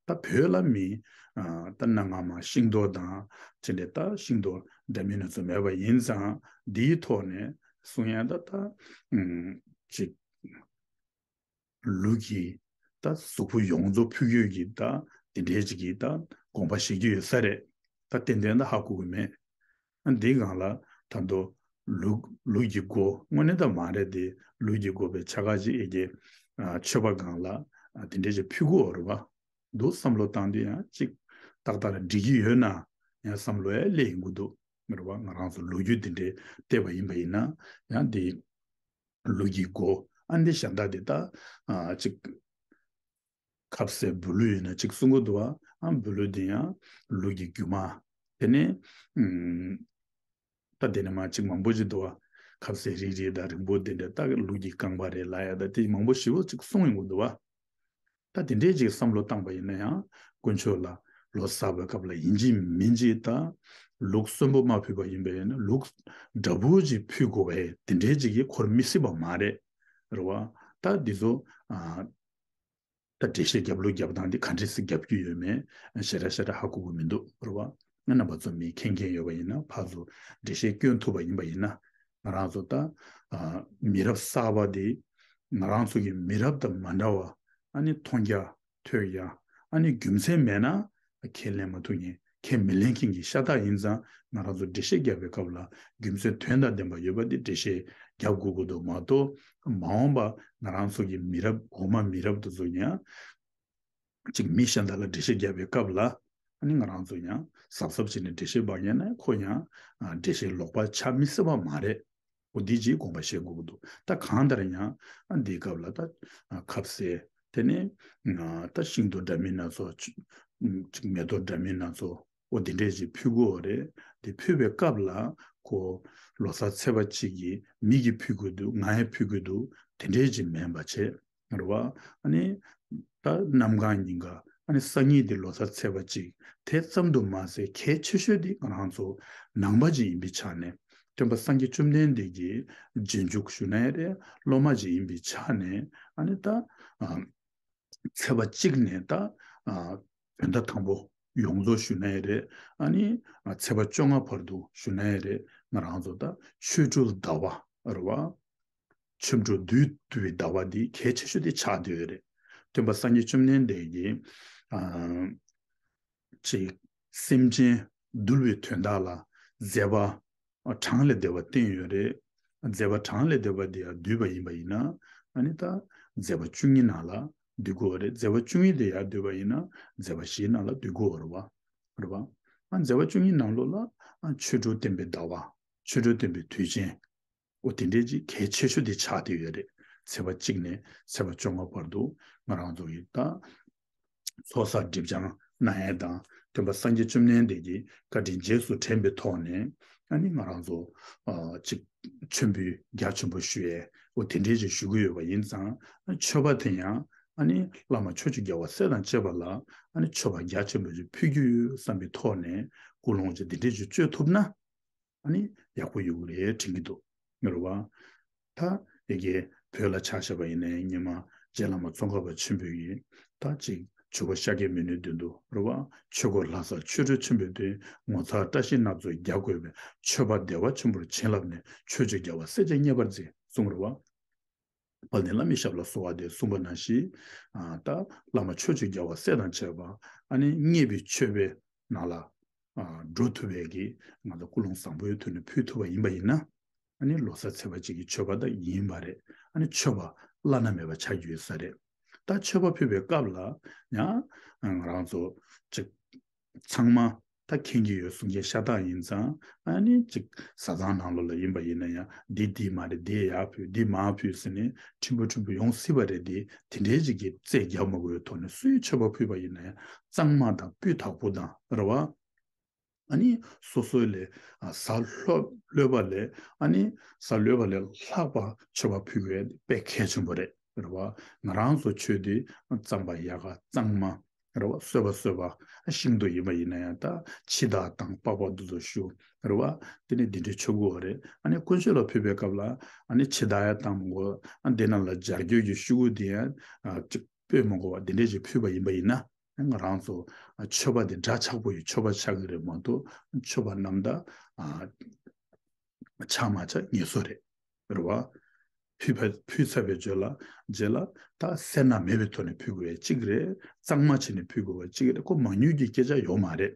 ད་བོད་ལ་མི་ཨ་ད་གནའ་སྔ་མ་ཤིང་ཏོག་དང་ཅི་འདྲ་ད་ཤིང་ཏོག་འདྲ་མིན་སྣ་ཚོགས་མེད་པ་ཡིན་ཙང་འདིའི་ཐོག་ནས་གསུང་ཡ་ད་ད་ཨ་ཅིག་ལུག་གི་ད་གཟུགས་པོ་ཡོངས་རྫོགས་ཕུལ་རྒྱུ་གི་ད་དེ་འདྲའི་ཅིག་གི་ད་དགོངས་པ་བཞེས་རྒྱུ་ཡོད་ས་རེད། ད་ཏན་ཏན་ད་ཧ་གོ་གི་མེད། ཨ་འདི་སྒང་ལ་ད་དུང་ལུག་ལུག་གི་མགོ་དངོས་གནས་ད་མ་རེད་དེ་ལུག་གི་མགོ་བའི་ཆ་ག་ཅིག་ཨེ་གི་ཨ་མཆོད་པ་སྒང་ལ་ཨ་དེ་འདྲའི་ཅིག་ཕུལ་དགོས་རེད་བ། འདུག་བསམ་བློ་བཏང་དུས་ཡང་ཅིག་ཏག་ཏག་ལ་འགྲིག་གི་ཡོད་ན་ཡང་བསམ་བློ་ཡང་སླེབས་ཡོང་གི་འདུག་རེད་བ། ང་རང་ཚོ་ལོ་རྒྱུས་དེ་འདྲའི་བལྟས་པ་ཡིན་པ་ཡིན་ན་ཡང་དེ། ལུག་གི་མགོ་ཨ་འདི་གཞན་དག་འདི་ད་ཨ་ཅིག་ཁབ་ཟས་སྦུ་ལུ་ཡོད་ན་ཅིག་གསུང་གི་འདུག་བ། ཨ་སྦུ་ལུ་འདི་ཡང་ལུག་གི་རྒྱུ་མ། དེ་ནས་ཨུམ་ད་དེ་ནས་མ་ཅིག་མང་པོ་ཅིག་འདུག་བ། ཁབ་ཟས་རིལ་རིལ་དང་རིང་པོ་དེ་འདྲ་ད་ལུག་གི་རྐང་པ་རེད་ལབ་ཡ་ད་དེ་མང་པོ་ཞེ་པོ་ཅིག་གསུང་ཡོང་གི་འདུག་བ། ད་དེ་འདྲའི་ཅིག་བསམ་བློ་བཏང་པ་ཡིན་ན་ཡང་དཀོན་མཆོག་ལ་ལོ་གསར་པའི་སྐབས་ལ་ཡིན་གཅིག་མིན་གཅིག་ད་ལུག་གསོན་པོ་མ་ཕུལ་བ་ཡིན་པ་ཡིན་ན་ལུག་འདྲ་པོ་ཅིག་ཕུལ་དགོས་པའི་དེ་འདྲའི་ཅིག་གིས་འཁོར་མི་སྲིད་པ་མ་རེད། རེད་བ། ད་འདི་ཚོ་ཨ་ད་འགྲེལ་བཤད་རྒྱབ་ལུགས་རྒྱབ་སྟངས་འདི་ག་འདྲས་སེ་རྒྱབ་རྒྱུ་ཡོད་མེད་ཞེ་དྲག་ཞེ་དྲག་ཧ་གོ་གི་མི་འདུག་རེད་བ། ང་རྣམ་པ་ཚོ་མི་མཁྱེན་མཁན་ཡོད་པ་ཡིན་ན་ཕར་ཚུར་འགྲེལ་བཤད་སྐྱོན་ཐུབ་པ་ཡིན་པ་ཡིན་ན་ང་རང་ཚོ་ད་ཨ་མི་རབས་གསར་པ་འདི་ང་རང་ཚོ་གི་མི་རབས་དང་མ་འདྲ་བ་ཨ་ནི་མཐོང་རྒྱ་ཐོས་རྒྱ་ཨ་ནི་རྒྱུ་མཚན་མེད་ན་ཁས་ལེན་མ་ཐུབ་མཁན་ཁས་མི་ལེན་མཁན་གྱི་ཤ་སྟག་ཡིན་ཙང་ང་རང་ཚོ་འགྲེལ་བཤད་རྒྱབ་པའི་སྐབས་ལ་རྒྱུ་མཚན་དོན་དང་ལྡན་པ་ཡོད་པ་དེ་འགྲེལ་བཤད་རྒྱབ་དགོས་ཀྱི་འདུག་མ་གཏོགས་མ་འོངས་པ་ང་རང་ཚོ་གི་མི་རབས་འོག་མ་མི་རབས་དེ་ཚོ་ཡང་ཅིག་མི་གཞན་དག་ལ་འགྲེལ་བཤད་རྒྱབ་པའི་སྐབས་ལ་ཨ་ནི་ང་རང་ཚོ་ཡང་གཟབ་གཟབ་བྱས་ནས་འགྲེལ་བཤད་འབག་ཉན་ན་ཁོ་ཡང་ཨ་འགྲེལ་བཤད་ལོག་པ་ཆགས་མི་སྲིད་པ་མ་རེད། འོ་འདི་ཅིག་དགོངས་པ་བཞེས་དགོས་ཀྱི་འདུག་ད་གང་ལྟར་ཡང་ཨ་འདིའི་སྐབས་ལ་ད་ཨ་ཁབ་ཟས་དེ་ནས་ཨ་ད་ཤིང་ཏོག་འདྲ་མིན་སྣ་ཚོགས་ཅིག་མེ་ཏོག་འདྲ་མིན་སྣ་ཚོགས་འོ་འདི་འདྲས་ཅིག་ཕུལ་དགོས་རེད། དེ་ཕུལ་བའི་སྐབས་ལ་ ཀོ་ལོ་གསར་ཚེས་པ་གཅིག་གི་མི་གིས་ཕུལ་དགོས་འདུག་ང་ཡིས་ཕུལ་དགོས་འདུག་དེ་འདྲའི་ཅིག་མིན་པ་བྱས། རེད་བ། ཨ་ནི་ད་གནམ་གང་ཉིན་ག་ཨ་ནི་སང་ཉིན་དེ་ལོ་གསར་ཚེས་པ་གཅིག་དེ་ཙམ་དུ་མ་ཟད་གལ་ཆེ་ཤོས་དེ་ང་རང་ཚོ་ནང་པ་ཅིག་ཡིན་པའི་ཆ་ནས། སྟོན་པ་སངས་རྒྱས་བཅོམ་ལྡན་འདས་ཀྱི་རྗེས་འཇུག་ཞུ་ན་ཡང་རེད། སློབ་མ་ཅིག་ཡིན་པའི་ཆ་ནས། ཨ་ནི་ད་ཨ་ཚེས་པ་གཅིག་ནས་ད་ཨ་བོད་ཟླ་དང་པོ་ཡོངས་རྫོགས་ཞུ་ན་ཡང་རེད། ཨ་ནི་ཨ་ཚེས་པ་བཅོ་ལྔ་བར་དུ་ཞུ་ན་ཡང་རེད། ང་རང་ཚོ་ད་ཆོ་འཕྲུལ་ཟླ་བ་རེད་བ། ཆོ་འཕྲུལ་བདུད་འདུལ་བའི་ཟླ་བ་འདི་གལ་ཆེ་ཤོས་དེ་ཆགས་བསྡད་ཡོད་རེད། སྟོན་པ་སངས་རྒྱས་བཅོམ་ལྡན་འདས་ཀྱིས་ཨ་ཅིག་སེམས་ཅན་འདུལ་བའི་དོན་དག་ལ་མཛད་པ་གྲངས་ལས་འདས་པ་བསྟན་ཡོད་རེད། མཛད་པ་གྲངས་ལས་འདས་པ་འདི་ཡང་བསྡུས་པ་ཡིན་པ་ཡིན་ན། ཨ་ནི་ད་མཛད་པ་བཅུ་གཉིས་ནང་ལ་འདུས་དགོས་པ་རེད། མཛད་པ་བཅུ་གཉིས་དེ་ཡང་བསྡུས་པ་ཡིན་ན་མཛད་པ་བཞིའི་ནང་ལ་འདུས་དགོས་པ་རེད་བ། རེད་བ། ཨ་མཛད་པ་བཅུ་གཉིས་ནང་ལོགས་ལ་ཨ་ཆོ་འཕྲུལ་བསྟན་པའི་ཟླ་བ། ཆོ་འཕྲུལ་བསྟན་པའི་དུས་ཆེན། འོ་དེ་འདྲའི་ཅིག་གལ་ཆེ་ཤོས་དེ་ཆགས་བསྡད་ཡོད་རེད། ཚེས་པ་གཅིག་ནས་ཚེས་པ་བཅོ་ལྔ་བར་དུ་ང་རང་ཚོ་ཡི་ད་ཚོགས་བསགས་སྒྲིབ་སྦྱང་གནང་ཡས་དང་། སྟོན་པ་སངས་རྒྱས་བཅོམ་ལྡན་འདས་ཀྱི་བཀའ་དྲིན་རྗེས་སུ་དྲན་པའི་ཐོག་ནས། ཨ་ནི་ང་རང་ཚོ་ཨ་ཅིག་མཆོད་འབུལ་རྒྱ་ཆེན་པོ་ཞུ་ཡས། འོ་དེ་འདྲའི་ཅིག་ཞུ་གི་ཡོད་པ་ཡིན་ཙང་། ཨ་མཆོད་པ་དེ་ཡང་ཨ་ནི་བླ་མ་ཕྱོགས་བཅུའི་རྒྱལ་བ་སྲས་དང་བཅས་པ་ལ་ཨ་ནི་མཆོད་པ་རྒྱ་ཆེན་པོ་ཅིག་ཕུལ་རྒྱུ་ཡོད་བསམ་པའི་ཐོག་ནས་སྐུལ་སློང་ཅིག་དེ་འདྲའི་ཅིག་བཅོལ་ཐུབ་ན། ཨ་ནི་ཡག་པོ་ཡོད་རེད་དྲན་གྱི་འདུག་རེད་བ། ད་ཡ་གི་བོད་ལ་ཆ་བཞག་པ་ཡིན་ནའི་སྔོན་མ་རྗེ་བླ་མ་ཙོང་ཁ་པ་ཆེན་པོ་ཡིས་ད་ཅིག་ཇོ་བོ་ཤཱཀྱའི་མི་ནུས་མདུན་དུ་རེད་བ། ཆོས་འཁོར་ལྷ་ས་ཆོ་འཕྲུལ་ཆེན་པོའི་དུས། ངོ་མཚར་བཀྲ་ཤིས་སྣ་ཚོགས་རྒྱ་བཀོད་པའི། མཆོད་པ་བདེ་བ་ཆེན་པོར་བྱིན་བརླབས་ནས། ཕྱོགས་བཅུའི་རྒྱལ་བ་སྲས་བཅས་མཉེས་པར་མཛད། གསུངས་རེད་བ། དཔལ་ལྡན་བླ་མའི་ཞབས་ལ་གསོལ་བ་འདེབས་གསུངས་པ་ནང་བཞིན། ཨ་ད་བླ་མ་ཕྱོགས་བཅུའི་རྒྱལ་བ་སྲས་དང་བཅས་པ་ཨ་ནི་མཉེས་པའི་མཆོད་པའི་ནང་ལ་ཨ་འགྲོ་ཐུབ་པའི་གི་ང་ཚོ་ཀུན་སློང་བཟང་པོའི་ཐོག་ནས་ཕུལ་ཐུབ་པ་ཡིན་པ་ཡིན་ན། ཨ་ནི་ལོ་གསར་ཚེས་པ་གཅིག་གི་མཆོད་པ་ད་ཡིན་པ་རེད། ཨ་ནི་མཆོད་པ་བླ་ན་མེད་པ་ཆགས་རྒྱུ་ཡོད་ས་རེད། ད་མཆོད་པ་ཕུལ་བའི་སྐབས་ལ་ཡང་ང་རང་ཚོ་ཅིག་ཚང་མ་ད་མཁྱེན་གྱི་ཡོད་གསུང་མཁན་ཤ་སྟག་ཡིན་ཙང་། ཨ་ནི་ཅིག་བཟའ་ཚང་ནང་ལོགས་ལ་ཡིན་པ་ཡིན་ན་ཡང་འདི་འདི་མ་རེད། འདི་ཡར་ཕུལ། འདི་མར་ཕུལ་ཟེར་ནས་ཕྲན་བུ་ཕྲན་བུ་ཡོང་སྲིད་པ་རེད་དེ། དེ་འདྲའི་ཅིག་གི་རྩོད་རྒྱག་མ་དགོས་པའི་ཐོག་ནས་སུའི་མཆོད་པ་ཕུལ་བ་ཡིན་ན་ཡང་གཙང་མ་དང་སྤུས་དག་པོ་དང་རེད་བ། ཨ་ནི་སོ་སོའི་ལས་ཨ་གཟའ་ལྷོ་ལྷོད་པ་ལས། ཨ་ནི་གཟའ་ལྷོད་པ་ལས་ལྷག་པ་མཆོད་པ་ཕུལ་དགོས་དཔེ་གལ་ཆེན་པོ་རེད། རེད་བ། ང་རང་ཚོ་ཆོས་འདི་རྩམ་པ་ཡལ་ག་གཙང་མ་རེད་བ། སོས་པ་སོས་པ་ཤིན་ཏུ་ཡིན་པ་ཡིན་ན་ཡང་ད་ཕྱི་དག་དང་པགས་པ་འདི་ཚོ་བཤུ་རེད་བ། དེ་ནས་འདི་འདྲའི་ཆོ་གི་ཡོད་རེད། ཨ་ནི་དཀོན་མཆོག་ལ་ཕུལ་བའི་སྐབས་ལ་ཨ་ནི་ཕྱི་དག་ཡང་བཏང་མི་དགོས། ཨ་འདི་ནང་ལ་སྦྱར་གྱི་ཡོད་ཀྱི་ཤོག་གུ་འདི་ཡང་ཨ་ཅིག་སྤོས་མི་དགོས་པ་འདི་འདྲའི་ཅིག་ཕུལ་བ་ཡིན་པ་ཡིན་ན། ང་རང་ཚོ་མཆོད་པ་འདི་འདྲ་ཆགས་པོ་ཡི་མཆོད་པ་ཆགས་ཀྱི་རེད་མ་གཏོགས། མཆོད་པ་རྣམ་དག་ཨ་ཆགས་མ་ཆགས་ངེས་སོ་རེད། རེད་བ། ཕུལ་བ་ཕུལ་ཚར་བའི་རྗེས་ལ་རྗེས་ལ་ད་སེར་སྣ་མེད་པའི་ཐོག་ནས་ཕུལ་དགོས་པ་གཅིག་རེད། གཙང་མ་བྱས་ནས་ཕུལ་དགོས་པ་གཅིག་རེད། ཁོ་མ་ཉུང་གི་སྐད་ཆ་ཡོད་མ་རེད།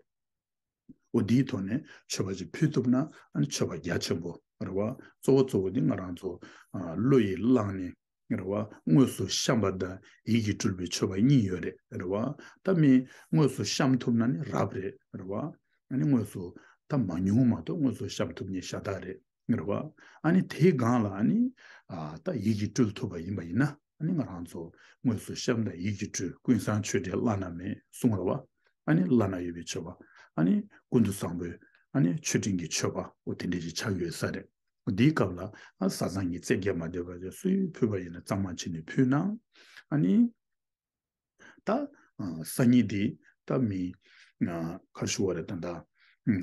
འོ་འདིའི་ཐོག་ནས་མཆོད་པ་ཅིག་ཕུལ་ཐུབ་ན་ཨ་ནི་མཆོད་པ་རྒྱ་ཆེན་པོ་རེད་བ། གཙོ་བོ་གཙོ་བོ་འདི་ང་རང་ཚོ་ཨ་བློ་ཡིས་བླངས་ནས་རེད་བ། དངོས་སུ་བཤམས་པ་དང་ཡིད་ཀྱིས་སྤྲུལ་པའི་མཆོད་པ་གཉིས་ཡོད་རེད། རེད་བ། ད་མི་དངོས་སུ་བཤམས་ཐུབ་ན་ནི་རབ་རེད། རེད་བ། ཨ་ནི་དངོས་སུ་ད་མ་ཉུང་མ་གཏོགས་དངོས་སུ་བཤམས་ཐུབ་མཁན་ཤ་སྟག་རེད། རེད་བ། ཨ་ནི་དེའི་སྒང་ལ་ཨ་ནི་ཨ་ད་ཡིད་ཀྱིས་སྤྲུལ་ཐུབ་པ་ཡིན་པ་ཡིན་ན། ཨ་ནི་ང་རང་ཚོ་དངོས་སུ་བཤམས་དང་ཡིད་ཀྱིས་སྤྲུལ། ཀུན་བཟང་མཆོད་འབྲེལ་བླ་ན་མེད་གསུངས་རེད་བ། ཨ་ནི་བླ་ན་ཡོད་པའི་མཆོད་པ། ཨ་ནི་ཀུན་ཏུ་བཟང་པོའི་ཨ་ནི་མཆོད་སྤྲིན་གྱི་མཆོད་པ། འོ་དེ་འདྲ་ཞིག་ཆགས་ཡོད་ས་རེད། འདིའི་སྐབས་ལ་ཨ་བཟའ་ཚང་གི་རྩེད་རྒྱག་མ་བསྡད་པ་དེ་སུས་ཕུལ་བ་ཡིན་ན་གཙང་མ་བྱས་ནས་ཕུལ་ན། ཨ་ནི་ད་ཨ་སང་ཉིན་འདི་ད་མི་ཨ་ག་རེ་ཞུ་བ་རེད། ད་ད་ཨ་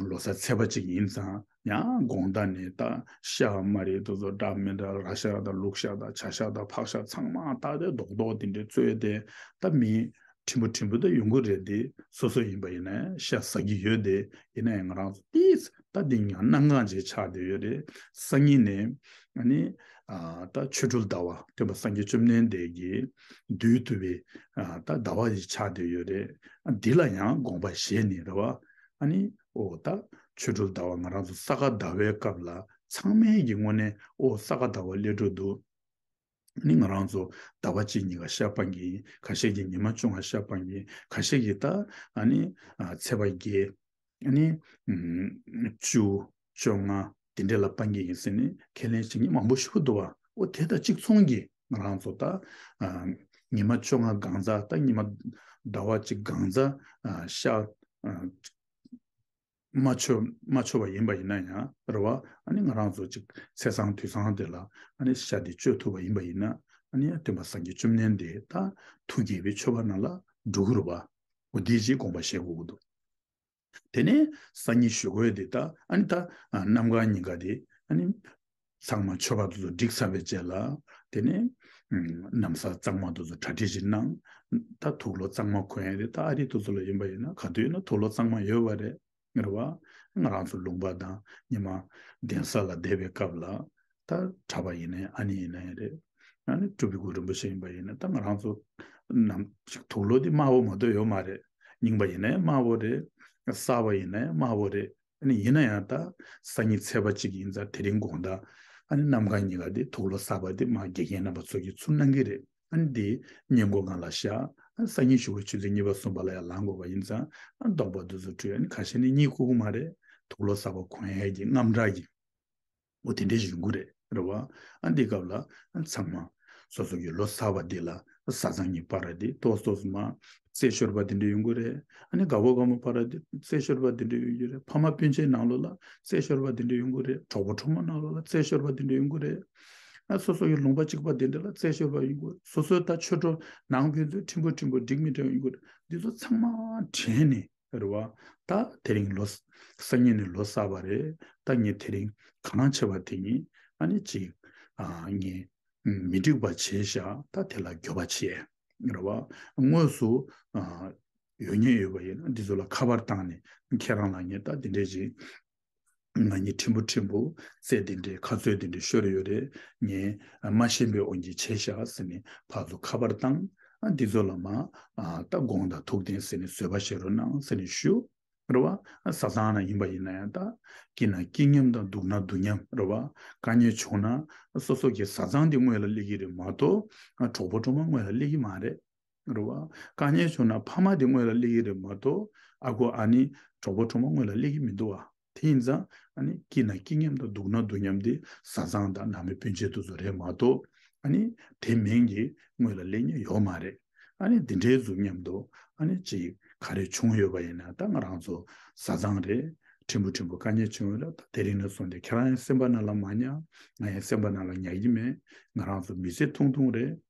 ལོ་གསར་ཚེས་པ་གཅིག་ཡིན་ཙང་ཡང་དགོང་དག་ནས་ད་ཤ་མ་རེད། དེ་ཚོ་འདྲ་མི་འདྲ་ར་ཤ་དང་ལུག་ཤ་དང་བྱ་ཤ་དང་ཕག་ཤ་ཚང་མ་ད་དེ་རྡོག་རྡོག་དེ་འདྲས་བཙོས་ཏེ། ད་མི་ཕྲན་བུ་ཕྲན་བུ་ད་ཡོང་གི་རེད་དེ། སོ་སོ་ཡིན་པ་ཡིན་ན་ཤ་ཟ་གི་ཡོད་དེ། ཡིན་ན་ཡང་ང་རང་ཚོ་ཏིས་ད་འདི་ཡང་གནད་འགག་ཅིག་ཆགས་བསྡད་ཡོད་རེད། སང་ཉིན་ནས་ཨ་ནི་ཨ་ད་ཆོ་འཕྲུལ་ཟླ་བ། སྟོན་པ་སངས་རྒྱས་བཅོམ་ལྡན་འདས་ཀྱིས་བསྡུས་ཐུབ་པའི་ཨ་ད་ཟླ་བ་ཞིག་ཆགས་བསྡད་ཡོད་རེད། ཨ་འདི་ལ་ཡང་དགོངས་པ་བཞེས་ནས་རེད་བ། ཨ་ནི་ཨོ་ད་ཆོ་འཕྲུལ་ཟླ་བ་ང་རང་ཚོ་ས་ག་ཟླ་བའི་སྐབས་ལ་ཚང་མས་ཀྱི་ངོས་ནས་ཨོ་ས་ག་ཟླ་བ་སླེབས་འགྲོ་འདུག་ཨ་ནི་ང་རང་ཚོ་ཟླ་བ་གཅིག་གཉིས་ཀ་ཤ་སྤང་གི་ཡིན། ཁ་ཤས་ཀྱིས་ཉི་མ་བཅོ་ལྔ་ཤ་སྤང་གི་ཡིན། ཁ་ཤས་ཀྱིས་ད་ཨ་ནི་ཨ་ཚེས་པ་བརྒྱད། ཨ་ནི་ཨམ་བཅུ་བཅོ་ལྔ་དེ་འདྲ་ལ་སྤང་གི་ཡིན་ཟེར་ནས་ཁས་ལེན་བྱེད་མཁན་མང་པོ་ཞིག་འདུག་བ། འོ་དེ་དང་གཅིག་མཚུངས་ཀྱི་ང་རང་ཚོ་ད་ཨ་ཉི་མ་བཅོ་ལྔ་གང་ཚ། ད་ཉི་མ་ཟླ་བ་གཅིག་གང་ཚ་ཨ་ཤ་ཨ་ མ་ཆོད་མ་ཆོད་པ་ཡིན་པ་ཡིན་ན་ཡང་རེད་བ། ཨ་ནི་ང་རང་ཚོ་ཅིག་ཚེས་བཟང་དུས་བཟང་དེ་ལ་ཨ་ནི་ཤ་དེ་གཅོད་ཐུབ་པ་ཡིན་པ་ཡིན་ན། ཨ་ནི་སྟོན་པ་སངས་རྒྱས་བཅོམ་ལྡན་འདས་ད་ཐུགས་དགྱེས་པའི་མཆོད་པ་ནང་ལ་འགྲོ་གི་རེད་བ། འོ་དེ་ཅིག་དགོངས་པ་བཞེས་དགོས་ཀྱི་འདུག་དེ་ནས་སང་ཉིན་ཞུ་དགོས་དེ་ད་ཨ་ནི་ད་གནམ་གང་ཉིན་ག་དེ་ཨ་ནི་ཚང་མ་མཆོད་པ་དེ་ཚོ་བསྒྲིགས་ཚར་བའི་རྗེས་ལ། དེ་ནས་ཨམ་ན་བཟའ་གཙང་མ་དེ་ཚོ་གྲ་སྒྲིག་ཅིག་གནང་། ད་དུག་ལོག་གཙང་མ་གོན་ཡ་དེ་ད་ཨ་རི་དེ་ཚོ་ལ་ཡིན་པ་ཡིན་ན་ག་དུས་ཡིན་ན་དུག་ལོག་གཙང་མ་ཡོད་པ་རེད། རེད་བ། ང་རང་ཚོ་ལུང་པ་དང་ཉི་མ་གདན་ས་ལ་བསྡད་པའི་སྐབས་ལ། ད་གྲྭ་པ་ཡིན་ནའི་ཨ་ནེ་ཡིན་ནའི་རེད། ཨ་ནི་སྤྲུལ་པའི་སྐུ་རིན་པོ་ཆེ་ཡིན་པ་ཡིན་ན་ད་ང་རང་ཚོ་ནམ་ཞིག་དུག་ལོག་དེ་དམར་པོ་མ་གཏོགས་ཡོད་མ་རེད། རྙིང་པ་ཡིན་ནའི་དམར་པོ་རེད། གསར་པ་ཡིན་ནའི་དམར་པོ་རེད། ཨ་ནི་ཡིན་ན་ཡང་ད་སང་ཉིན་ཚེས་པ་གཅིག་ཡིན་ཙང་དེ་རིང་དགོང་དག་ཨ་ནི་གནམ་གང་ཉིན་ག་དེ་དུག་ལོག་གསར་པ་དེ་མར་དགེ་རྒན་རྣམ་པ་ཚོ་གིས་ཚུར་གནང་གི་རེད། ཨ་ནི་དེ་སྔས་མགོ་ང་ལ་བཞག་ཨ་ནི་སང་ཉིན་ཞུ་བའི་ཆུ་ཚོད་གཉིས་པ་གསུམ་པ་ལ་ཡང་ལངས་དགོས་པ་ཡིན་ཙང་ཨ་ནི་རྡོག་པ་དེ་ཚོ་བཀྲུས། ཨ་ནི་ཁ་ཤས་ནི་གཉིད་ཁུག་གི་མ་རེད། དུག་ལོག་གསར་པ་གོན་ཡས་ཀྱི་དངངས་སྐྲག་གི་འོ་དེ་འདྲ་ཞིག་ཡོང་གི་རེད། རེད་བ། ཨ་འདི་སྐབས་ལ་ཨ་ཚང་མ་སོ་སོ་གི་ལོ་གསར་པ་འདི་ལ་བཟའ་ཚང་གཉིས་པར་འདི་ཏོག་ཏོག་མ་རྩེ་ཤོར་བ་འདི་འདྲ་ཡོང་གི་རེད། ཨ་ནི་དགའ་བོ་དགའ་མོ་བར་འདི་རྩེ་ཤོར་བ་འདི་འདྲ་ཡོང་གི་རེད། ཕ་མ་སྤུན་མཆེད་ནང་ལོགས་ལ་རྩེ་ཤོར་བ་འདི་འདྲ་ཡོང་གི་རེད། གྲོགས་པོ་གྲོགས་མོ་ནང་ལོགས་ལ་རྩེ་ཤོར་བ་འདི་འདྲ་ཡོང་གི་རེད། ཨ་སོ་སོ་གི་ལུང་པ་གཅིག་པ་འདི་འདྲ་ལ་རྩེ་ཤོར་བ་ཡོང་གི་རེད། སོ་སོའི་ད་ཆོས་གྲོགས་ནང་ཁུལ་དུ་ཕྲན་བུ་ཕྲན་བུ་འགྲིག་མི་འགྲིག་ཡོང་གི་རེད། འདི་ཚོ་ཚང་མ་དྲན་ནས། རེད་བ། ད་དེ་རིང་ལོ་ས་སང་ཉིན་ནས་ལོ་གསར་པ་རེད། ད་ངས་དེ་རིང་གང་བྱས་པ་དེ་ཉིད་ཨ་ནི་ཅིག་ཨ་ངས་མི་འགྲིག་པ་བྱས་ཤག་ད་དེ་ལ་འགྱོད་པ་བྱས། རེད་བ། དངོས་སུ་ཨ་ཡོད་ཉེན་ཡོད་པ་ཡིན་ན་འདི་ཚོ་ལ་ཁ་པར་བཏང་ནས་ཁྱེད་རང་ལ་ངས་ད་འདི་འདྲས་ཅིག་ང་གཉིས་ཕྲན་བུ་ཕྲན་བུ་རྩེ་འདི་འདྲས་ཁ་རྩོད་འདི་འདྲས་ཤོར་ཡོད་རེད། ངས་མ་ཤེས་པའི་དབང་གིས་བྱས་ཤག་ཟེར་ནས་ཕར་ཚུར་ཁ་པར་བཏང་། ཨ་འདི་ཚོ་ལ་མ་ཨ་ད་དགོངས་དག་ཐུགས་བདེན་ཟེར་ནས་བཟོད་པ་བཞེས་རོགས་གནང་ཟེར་ནས་ཞུ། རེད་བ། ཨ་བཟའ་ཚང་ནང་ཡིན་པ་ཡིན་ན་ཡང་ད་སྐྱིད་ན་སྐྱིད་མཉམ་དང་སྡུག་ན་སྡུག་མཉམ། རེད་བ། དཀའ་ངལ་བྱུང་ན་སོ་སོ་གི་བཟའ་ཚང་དེ་སྔོན་ལ་སླེབས་ཀྱི་རེད་མ་གཏོགས་ཨ་གྲོགས་པོ་གྲོགས་མོ་སྔོན་ལ་སླེབས་ཀྱི་མ་རེད། རེད་བ། དཀའ་ངལ་བྱུང་ན་ཕ་མ་དེ་སྔོན་ལ་སླེབས་ཀྱི་རེད་མ་གཏོགས་ཨ་ཁུ་ཨ་ནེ་གྲོགས་པོ་གྲོགས་མོ་སྔོན་ལ་སླེབས་ཀྱི་མི་འདུག་བ། དེ་ཡིན་ཙང་ཨ་ནི་སྐྱིད་ན་སྐྱིད་མཉམ་དང་སྡུག་ན་སྡུག་མཉམ་དེ་བཟའ་ཚང་དང་ནང་མི་སྤུན་མཆེད་དེ་ཚོ་རེད་མ་གཏོགས་ཨ་ནི་དེ་མིན་གྱི་སྔོན་ལ་སླེབས་མཁན་ཡོད་མ་རེད། ཨ་ནི་འདི་འདྲའི་གཟུགས་མཉམ་དུ་ཨ་ནི་ཅིག་ག་རེ་བྱུང་ཡོད་པ་ཡིན་ན་ད་ང་རང་ཚོ་བཟའ་ཚང་རེད། ཕྲན་བུ་ཕྲན་བུ་དཀའ་ངལ་བྱུང་ཡོད་ལ་ད་དེ་རིང་ནས་བཟུང་སྟེ་ཁྱེད་རང་ཡང་སེམས་པ་ནང་ལ་མ་ཉར། ང་ཡང་སེམས་པ་ནང་ལ་ཉར་གྱི་མེད། ང་རང་ཚོ་མི་ཚེ་ཐུང་ཐུང་རེད།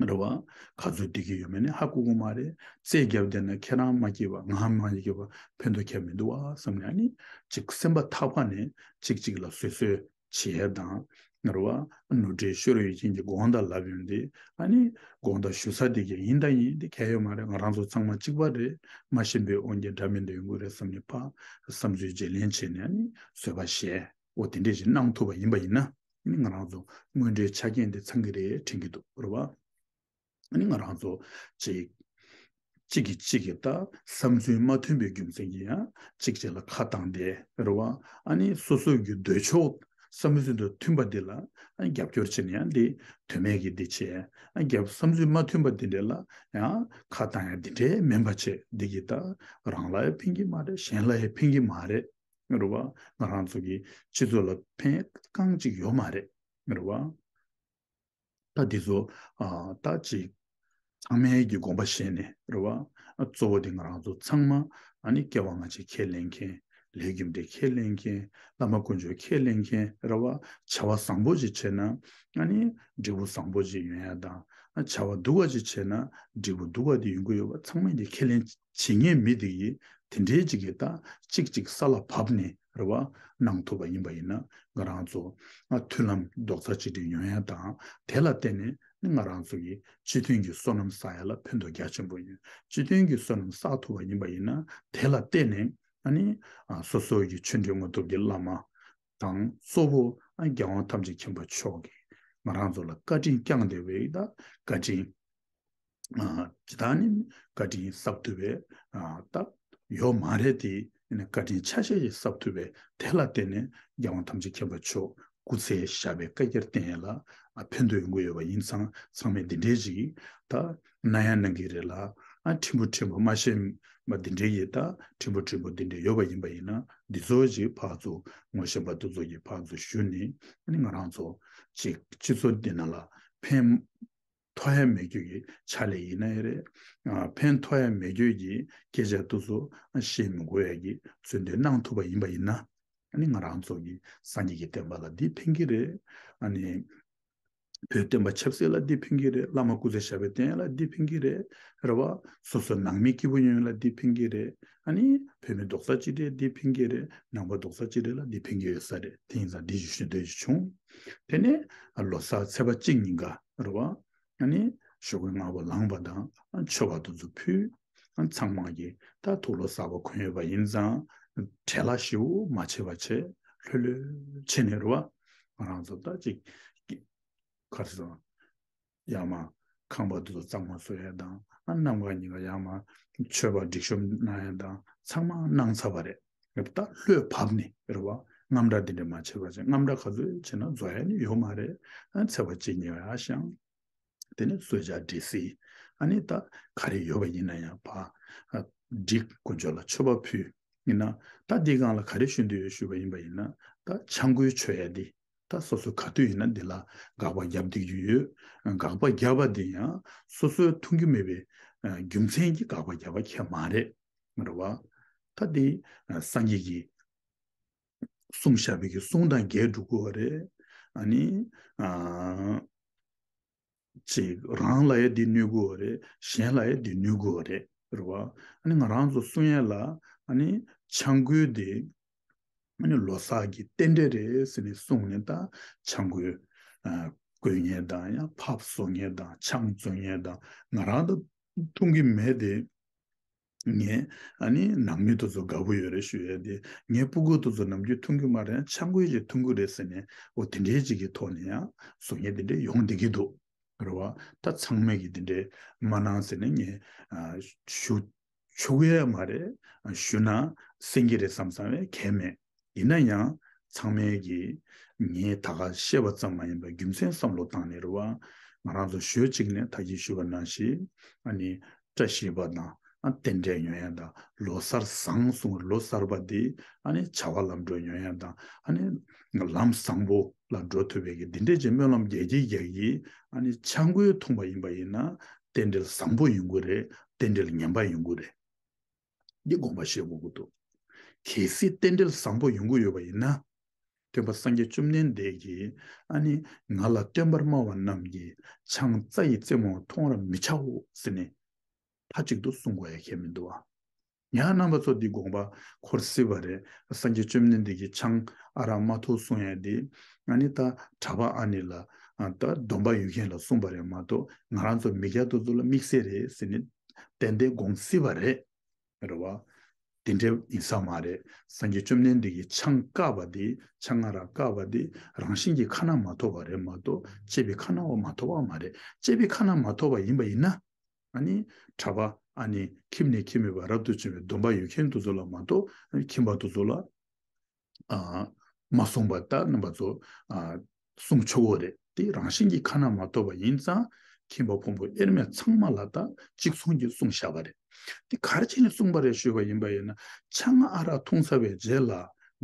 རེད་བ། ག་ཚོད་བསྡད་ཀྱི་ཡོད་མེད་ནི་ཧ་གོ་གི་མ་རེད། རྩེད་རྒྱབ་བསྡད་ན་ཁྱེད་རང་མ་སྐྱིད་པ་ང་མ་སྐྱིད་པ་ཕན་ཐོགས་ཁྱད་མི་འདུག་བ་བསམ་ནས་ཨ་ནི་ཅིག་སེམས་པ་ཐག་པ་ནས་ཅིག་ཅིག་ལ་བཟོད་གསོལ་བྱེད་ཡས་དང་། རེད་བ། ནོར་འཁྲུལ་ཤོར་ཡོད་མཁན་གྱི་དགོངས་དག་ལབ་ཡོང་དུས་ཨ་ནི་དགོངས་དག་ཞུ་ས་དེ་ག་ཡིན་ད་ཡིན་དེ་ག་ཡོད་མ་རེད། ང་རང་ཚོ་ཚང་མ་གཅིག་པ་རེད། མ་ཤེས་པའི་དབང་གིས་འདྲ་མི་འདྲ་ཡོང་གི་རེད་བསམ་ནས་ཕར་བསམ་ཚུལ་བརྗེ་ལེན་བྱས་ནས་ཨ་ནི་བཟོད་པ་བཞེས། འོ་དེ་འདྲས་ཞིག་གནང་ཐུབ་པ་ཡིན་པ་ཡིན་ན་ཨ་ནི་ང་རང་ཚོ་དངོས་འབྲེལ་ཆ་རྐྱེན་དེ་ཚང་གི་རེད་དྲན་གྱི་འདུག་རེད་བ། ཨ་ནི་ང་རང་ཚོ་གཅིག་གཅིག་གིས་གཅིག་གི་ད་བསམ་ཚུལ་མ་མཐུན་པའི་རྒྱུ་མཚན་གྱིས་ཡང་གཅིག་གཅིག་ལ་ཁ་བཏང་སྟེ་རེད་བ། ཨ་ནི་སོ་སོ་གི་འདོད་ཕྱོགས་བསམ་ཚུལ་དང་མཐུན་པ་འདི་ལ་རྒྱབ་སྐྱོར་བྱེད་ནས་ཡང་འདི་དོན་མེད་ཀྱི་འདི་བྱས། རྒྱབ་བསམ་ཚུལ་མ་མཐུན་པ་འདི་འདྲ་ལ་ཡང་ཁ་བཏང་ཡང་འདི་འདྲའི་མིན་པ་བྱས་འདི་གིས་ད་རང་ལ་ཡང་ཕན་གྱི་མ་རེད། གཞན་ལ་ཡང་ཕན་གྱི་མ་རེད། རེད་བ། ང་རང་ཚོ་གི་སྤྱི་ཚོགས་ལ་ཕན་རྐང་གཅིག་ཡོད་མ་རེད། རེད་བ། ད་འདི་ཚོ་ཨ་ད་ཅིག་ཚང་མའི་གི་དགོངས་པ་བཞེས་ནས་རེད་བ། ཨ་གཙོ་བོ་དེ་ང་རང་ཚོ་ཚང་མ་ཨ་ནི་སྐྱེ་བ་སྔ་ཕྱི་ཁས་ལེན་མཁན། ལས་རྒྱུ་འབྲས་ཁས་ལེན་མཁན། བླ་མ་དཀོན་མཆོག་ཁས་ལེན་མཁན་རེད་བ། བྱ་བ་བཟང་པོ་ཅིག་བྱས་ན་ཨ་ནི་འབྲས་བུ་བཟང་པོ་ཅིག་ཡོང་ཡ་དང་། ཨ་བྱ་བ་སྡུག་པ་ཅིག་བྱས་ན་འབྲས་བུ་སྡུག་པ་དེ་ཡོང་གི་ཡོད་པ་ཚང་མས་དེ་ཁས་ལེན་བྱེད་མཁན་མི་དེ་ཡིས་དེ་འདྲའི་ཅིག་གི་ད་གཅིག་གཅིག་ས་ལ་བབས་ནས་རེད་བ། གནང་ཐུབ་པ་ཡིན་པ་ཡིན་ན་ང་རང་ཚོ་ཨ་མཐུན་ལམ་རྡོག་རྩ་གཅིག་སྒྲིལ་ཡོང་ཡ་དང་། དེ་ལ་བརྟེན་ནས་ནི་ང་རང་ཚོ་གི་སྤྱི་མཐུན་གྱི་སོ་ནམ་བསགས་ཡ་ལ་ཕན་ཐོགས་རྒྱ་ཆེན་པོ་ཡོད། སྤྱི་མཐུན་གྱི་སོ་ནམ་བསགས་ཐུབ་པ་ཡིན་པ་ཡིན་ན་དེ་ལ་བརྟེན་ནས་ཨ་ནི་ཨ་སོ་སོ་གི་ཆོས་འབྲེལ་དངོས་ཐོབ་ཀྱི་བླ་མ་དང་གཙོ་བོ་ཨ་རྒྱལ་དབང་ཐམས་ཅད་མཁྱེན་པ་མཆོག་གིས་ང་རང་ཚོ་ལ་བཀའ་དྲིན་བསྐྱངས་བསྡད་པའི་ད་བཀའ་དྲིན་ཨ་ཇི་ལྟར་ནི་བཀའ་དྲིན་གསབ་ཐུབ་པའི་ཨ་ད་ཡོད་མ་རེད་དེ། ཡིན་ན་བཀའ་དྲིན་ཆ་ཤས་ཤིག་གསབ་ཐུབ་པའི་དེ་ལ་བརྟེན་ནས་རྒྱལ་དབང་ཐམས་ཅད་མཁྱེན་པ་མཆོག་སྐུ་ཚེ་ཞབས་པད་བསྐལ་བརྒྱར་བརྟན་ཡས་ལ་ཨ་ཕན་ཐོགས་ཡོང་གི་ཡོད་པ་ཡིན་ཙང་ཚང་མས་འདི་འདྲའི་ཅིག་ད་གནང་ཡ་གནང་གི་རེད་ལ། ཨ་ཕྲན་བུ་ཕྲན་བུ་མ་ཤེས་པ་འདི་འདྲའི་ཡིན། ད་ཕྲན་བུ་ཕྲན་བུ་འདི་འདྲའི་ཡོད་པ་ཡིན་པ་ཡིན་ན་འདི་ཚོ་ཅིག་ཕར་ཚུར་ངོ་ཤེས་པ་འདི་ཚོ་གིས་ཕར་ཚུར་ཞུས་ནས་ཨ་ནི་ང་རང་ཚོ་ཅིག་སྤྱི་ཚོགས་འདི་ནང་ལ་ཕན་ ཐོགས་ཡ་མེད་རྒྱུ་གི་ཕྱག་ལས་ཡིན་ན་ཡང་རེད། ཨ་ཕན་ཐོགས་ཡ་མེད་རྒྱུ་གི་སྐད་ཆ་དེ་ཚོ་བཤད་མི་དགོས་ཡ་གི་བརྩོན་འགྲུས་གནང་ཐུབ་པ་ཡིན་པ་ཡིན་ན། ཨ་ནི་ང་རང་ཚོ་གི་སངས་རྒྱས་ཀྱི་བསྟན་པ་ལ་འདི་ཕན་གྱི་རེད། ཨ་ནི་བོད་བསྟན་པ་ཆབ་སྲིད་ལ་འདི་ཕན་གྱི་རེད། བླ་མ་སྐུ་ཚེ་ཞབས་པད་བརྟན་ཡ་ལ་འདི་ཕན་གྱི་རེད། རེད་བ། སོ་སོ་ནང་མི་སྐྱིད་པོ་ཡོང་ཡ་ལ་འདི་ཕན་གྱི་རེད། ཨ་ནི་བོད་མི་རྡོག་རྩ་གཅིག་སྒྲིལ་འདི་ཕན་གྱི་རེད། ནང་པ་རྡོག་རྩ་གཅིག་སྒྲིལ་ལ་འདི་ཕན་གྱི་ཡོད་ས་རེད། དེ་ཡིན་ཙང་འདི་ཞུ་ཞུ་འདོད་ཀྱི་བྱུང་། དེ་ནས་ལོ་གསར་ཚེས་པ་གཅིག་ཉིན་ཀ་རེད་བ། ཨ་ནི་ཞོགས་ཀའི་སྔ་པོ་ལངས་པ་དང་མཆོད་པ་དེ་ཚོ་ཕུལ། ཚང་མ་གིས་ད་དུག་ལོག་གསར་པ་གོན་ཡོད་པ་ཡིན་ཙང་བྲེལ་བ་ཞེ་པོ་མ་བྱེད་པ་བྱས་ལྷོད་ལྷོད་བྱས་ནས་རེད་བ། ང་རང་ཚོ་ད་ཅིག་ག་རེ་ཟེར། ཡར་མར་ཁང་པ་དེ་ཚོ་གཙང་མ་བཟོ་ཡ་དང་ཨ་གནམ་གང་ཉིན་གང་ཡར་མར་མཆོད་པ་སྒྲིག་གཤོམ་གནང་ཡ་དང་ཚང་མ་གནང་ཚར་བ་རེད། ད་ལྷོད་བབས་ནས་རེད་བ། དངངས་སྐྲག་འདི་འདྲ་མ་བྱེད་པ་བྱས། དངངས་སྐྲག་ག་ཚོད་བྱས་ན་རྫོགས་ཡ་ནི་ཡོད་མ་རེད། ཨ་ཚེས་པ་གཅིག་ཉིན་ཡར་བཞེངས། དེ་ནས་གསོལ་ཇ་འབྲས་སིལ། ཨ་ནི་ད་ག་རེ་ཡོད་པ་ཡིན་ན་ཡང་ཕར་ཨ་སྒྲིག་དཀོན་མཆོག་ལ་མཆོད་པ་ཕུལ། ཡིན་ན་ད་འདི་སྒང་ལ་ག་རེ་ཞུ་འདོད་ཡོད་ཞུས་པ་ཡིན་པ་ཡིན་ན། ད་ཆང་གོས་མཆོད་ཡ་འདི་ད་སོ་སོ་ག་དུས་ཡིན་ན་འདི་ལ་དགག་པ་རྒྱབ་བསྡད་ཀྱི་ཡོད། དགག་པ་རྒྱབ་པ་འདི་ཡང་སོ་སོའི་མཐུན་གྱི་མེད་པའི་ཨ་རྒྱུ་མཚན་གྱིས་དགག་པ་རྒྱབ་པ་ཁྱད་མ་རེད། རེད་བ། ད་འདི་ཨ་སངས་རྒྱས་ཀྱིས་གསུངས་བཞག་པའི་གི་གསུང་དང་འགལ་འགྲོ་གི་ཡོད་རེད། ཨ་ནི་ཨ་ཅིག་རང་ལ་ཡང་འདི་གནོད་གི་ཡོད་རེད། གཞན་ལ་ཡང་འདི་གནོད་གི་ཡོད་རེད། རེད་བ། ཨ་ནི་ང་རང་ཚོ་གསུང་ཡས་ལ་ཨ་ནི་ཆང་གོས་དེ་ཨ་ནི་ལོ་གསར་གྱི་རྟེན་འབྲེལ་རེད་ཟེར་ནས་གསུངས་ནས། ད་ཆང་གོས་ཨ་གོན་མཁན་དང་ཡང་ཕགཔ་བཟོ་མཁན་དང་ཆང་བཙོང་མཁན་དང་ང་རང་ད་མཐུན་གྱི་མེད་དེ། ངས་ཨ་ནི་ནང་མི་དེ་ཚོ་དགའ་པོ་ཡོད་རེད་ཞུ་ཡས་དེ། ངའི་སྤུ་གུ་དེ་ཚོ་ནམ་རྒྱུན་མཐུན་གྱི་མ་རེད། ཆང་གོས་ཅིག་མཐུན་གྱི་རེད་ཟེར་ནས་འོ་དེ་འདྲའི་ཅིག་གི་ཐོག་ནས་ཡང་བཟོ་མཁན་དེ་འདྲ་ཡོང་བསྡད་ཀྱི་འདུག། རེད་བ། ད་ཚང་མས་ཀྱི་དེ་འདྲའི་མ་གནང་ཟེར་ནས་ངས་ཨ་ཞུ་ཆོག་གི་ཡ་མ་རེད། ཞུ་ན་སེང་གི་རེད་བསམ་བསམ་བས་གལ་མེད། ཡིན་ན་ཡང་ཚང་མས་ཀྱི་ངས་ད་ག་བཤད་པ་ཙམ་མ་ཡིན་པར་རྒྱུ་མཚན་བསམ་བློ་བཏང་ནས་རེད་བ། ང་རང་ཚོ་ཞོལ་གཅིག་ནས་ད་གིན་ཞུས་པ་ནང་བཞིན་ཨ་ནི་བཀྲ་ཤིས་པ་དང་ཨ་རྟེན་འབྲེལ་ཡོང་ཡ་དང་ལོ་གསར་བཟང་གསུང་བའི་ལོ་གསར་པ་འདི་ཨ་ནི་བྱ་བ་ལམ་འགྲོ་ཡོང་ཡ་དང་ཨ་ནི་ལམ་བཟང་པོ་ལ་འགྲོ་ཐུབ་པའི་གི་འདི་འདྲའི་ཅིག་སྨོན་ལམ་རྒྱག་གི་རྒྱག་གི་ཨ་ནི་ཆང་གོས་འཐུང་པ་ཡིན་པ་ཡིན་ན་རྟེན་འབྲེལ་བཟང་པོ་ཡོང་གི་རེད། རྟེན་འབྲེལ་ངན་པ་ཡོང་གི་རེད། འདི་དགོངས་པ་བཞེས་དགོས་ཀྱི་འདུག། གལ་སྲིད་རྟེན་འབྲེལ་བཟང་པོ་ཡོང་གི་ཡོད་པ་ཡིན་ན། སྟོན་པ་སངས་རྒྱས་བཅོམ་ལྡན་འདས་ཀྱིས་ཨ་ནི་ང་ལ་སྟོན་པར་སྨྲ་བ་རྣམས་ཀྱིས་ཆང་རྩྭ་ཡི་རྩེ་མོ་མཐོང་བར་མི་བྱའོ་ཟེར་ནས་མཐའ་གཅིག་ཏུ་གསུང་དགོས་ཡ་གལ་མི་འདུག་བ། ཡང་རྣམ་པ་ཚོ་འདི་དགོངས་པ་འཁོར་སྲིད་པ་རེད། སངས་རྒྱས་བཅོམ་ལྡན་འདས་ཀྱིས་ཆང་ཨ་རག་མ་འཐུང་གསུང་ཡ་འདི་ཨ་ནི་ད་གྲྭ་པ་ཨ་ནི་ལ་ཨ་ད་སྡོམ་པ་ཡོད་མཁན་ལ་གསུངས་པ་རེད་མ་གཏོགས་ང་རང་ཚོ་མི་སྐྱ་དེ་ཚོ་ལ་དམིགས་བསལ་རེད་ཟེར་ནས་ཏན་ཏན་དགོངས་སྲིད་པ་རེད། རེད་བ། དེ་འདྲ་ཡིན་ས་མ་རེད། སངས་རྒྱས་བཅོམ་ལྡན་འདས་ཀྱིས་ཆང་བཀག་པ་དེ་ཆང་ཨ་རག་བཀག་པ་དེ་རང་བཞིན་གྱིས་ཁ་ན་མ་ཐོ་བ་རེད་མ་གཏོགས་སྤྱད་པའི་ཁ་ན་བ་མ་ཐོ་བ་མ་རེད། སྤྱད་པའི་ཁ་ན་མ་ཐོ་བ་ཡིན་པ་ཡིན་ན་ཨ་ནི་གྲྭ་པ་ཨ་ནི་ཁྱིམ་ནས་ཁྱིམ་མེད་པར་རབ་ཏུ་བྱུང་བའི་སྡོམ་པ་ཡོད་མཁན་དེ་ཚོ་ལ་མ་གཏོགས་ཁྱིམ་པ་དེ་ཚོ་ལ་ཨ་མ་གསུངས་པ་ད་རྣམ་པ་ཚོ་ཨ་གསུང་ཆོག་གི་རེད། དེ་རང་བཞིན་གྱིས་ཁ་ན་མ་ཐོ་བ་ཡིན་ཙང་ཁྱིམ་པ་ཕུང་པོ་དབྱེར་མེད་ཚང་མ་ལ་ད་གཅིག་མཚུངས་ཀྱིས་གསུངས་བཞག་པ་རེད། དེ་ག་རེ་བྱས་ནས་གསུངས་པ་རེད་ཞུས་པ་ཡིན་པ་ཡིན་ན་ཆང་ཨ་རག་འཐུང་ཚར་བའི་རྗེས་ལ་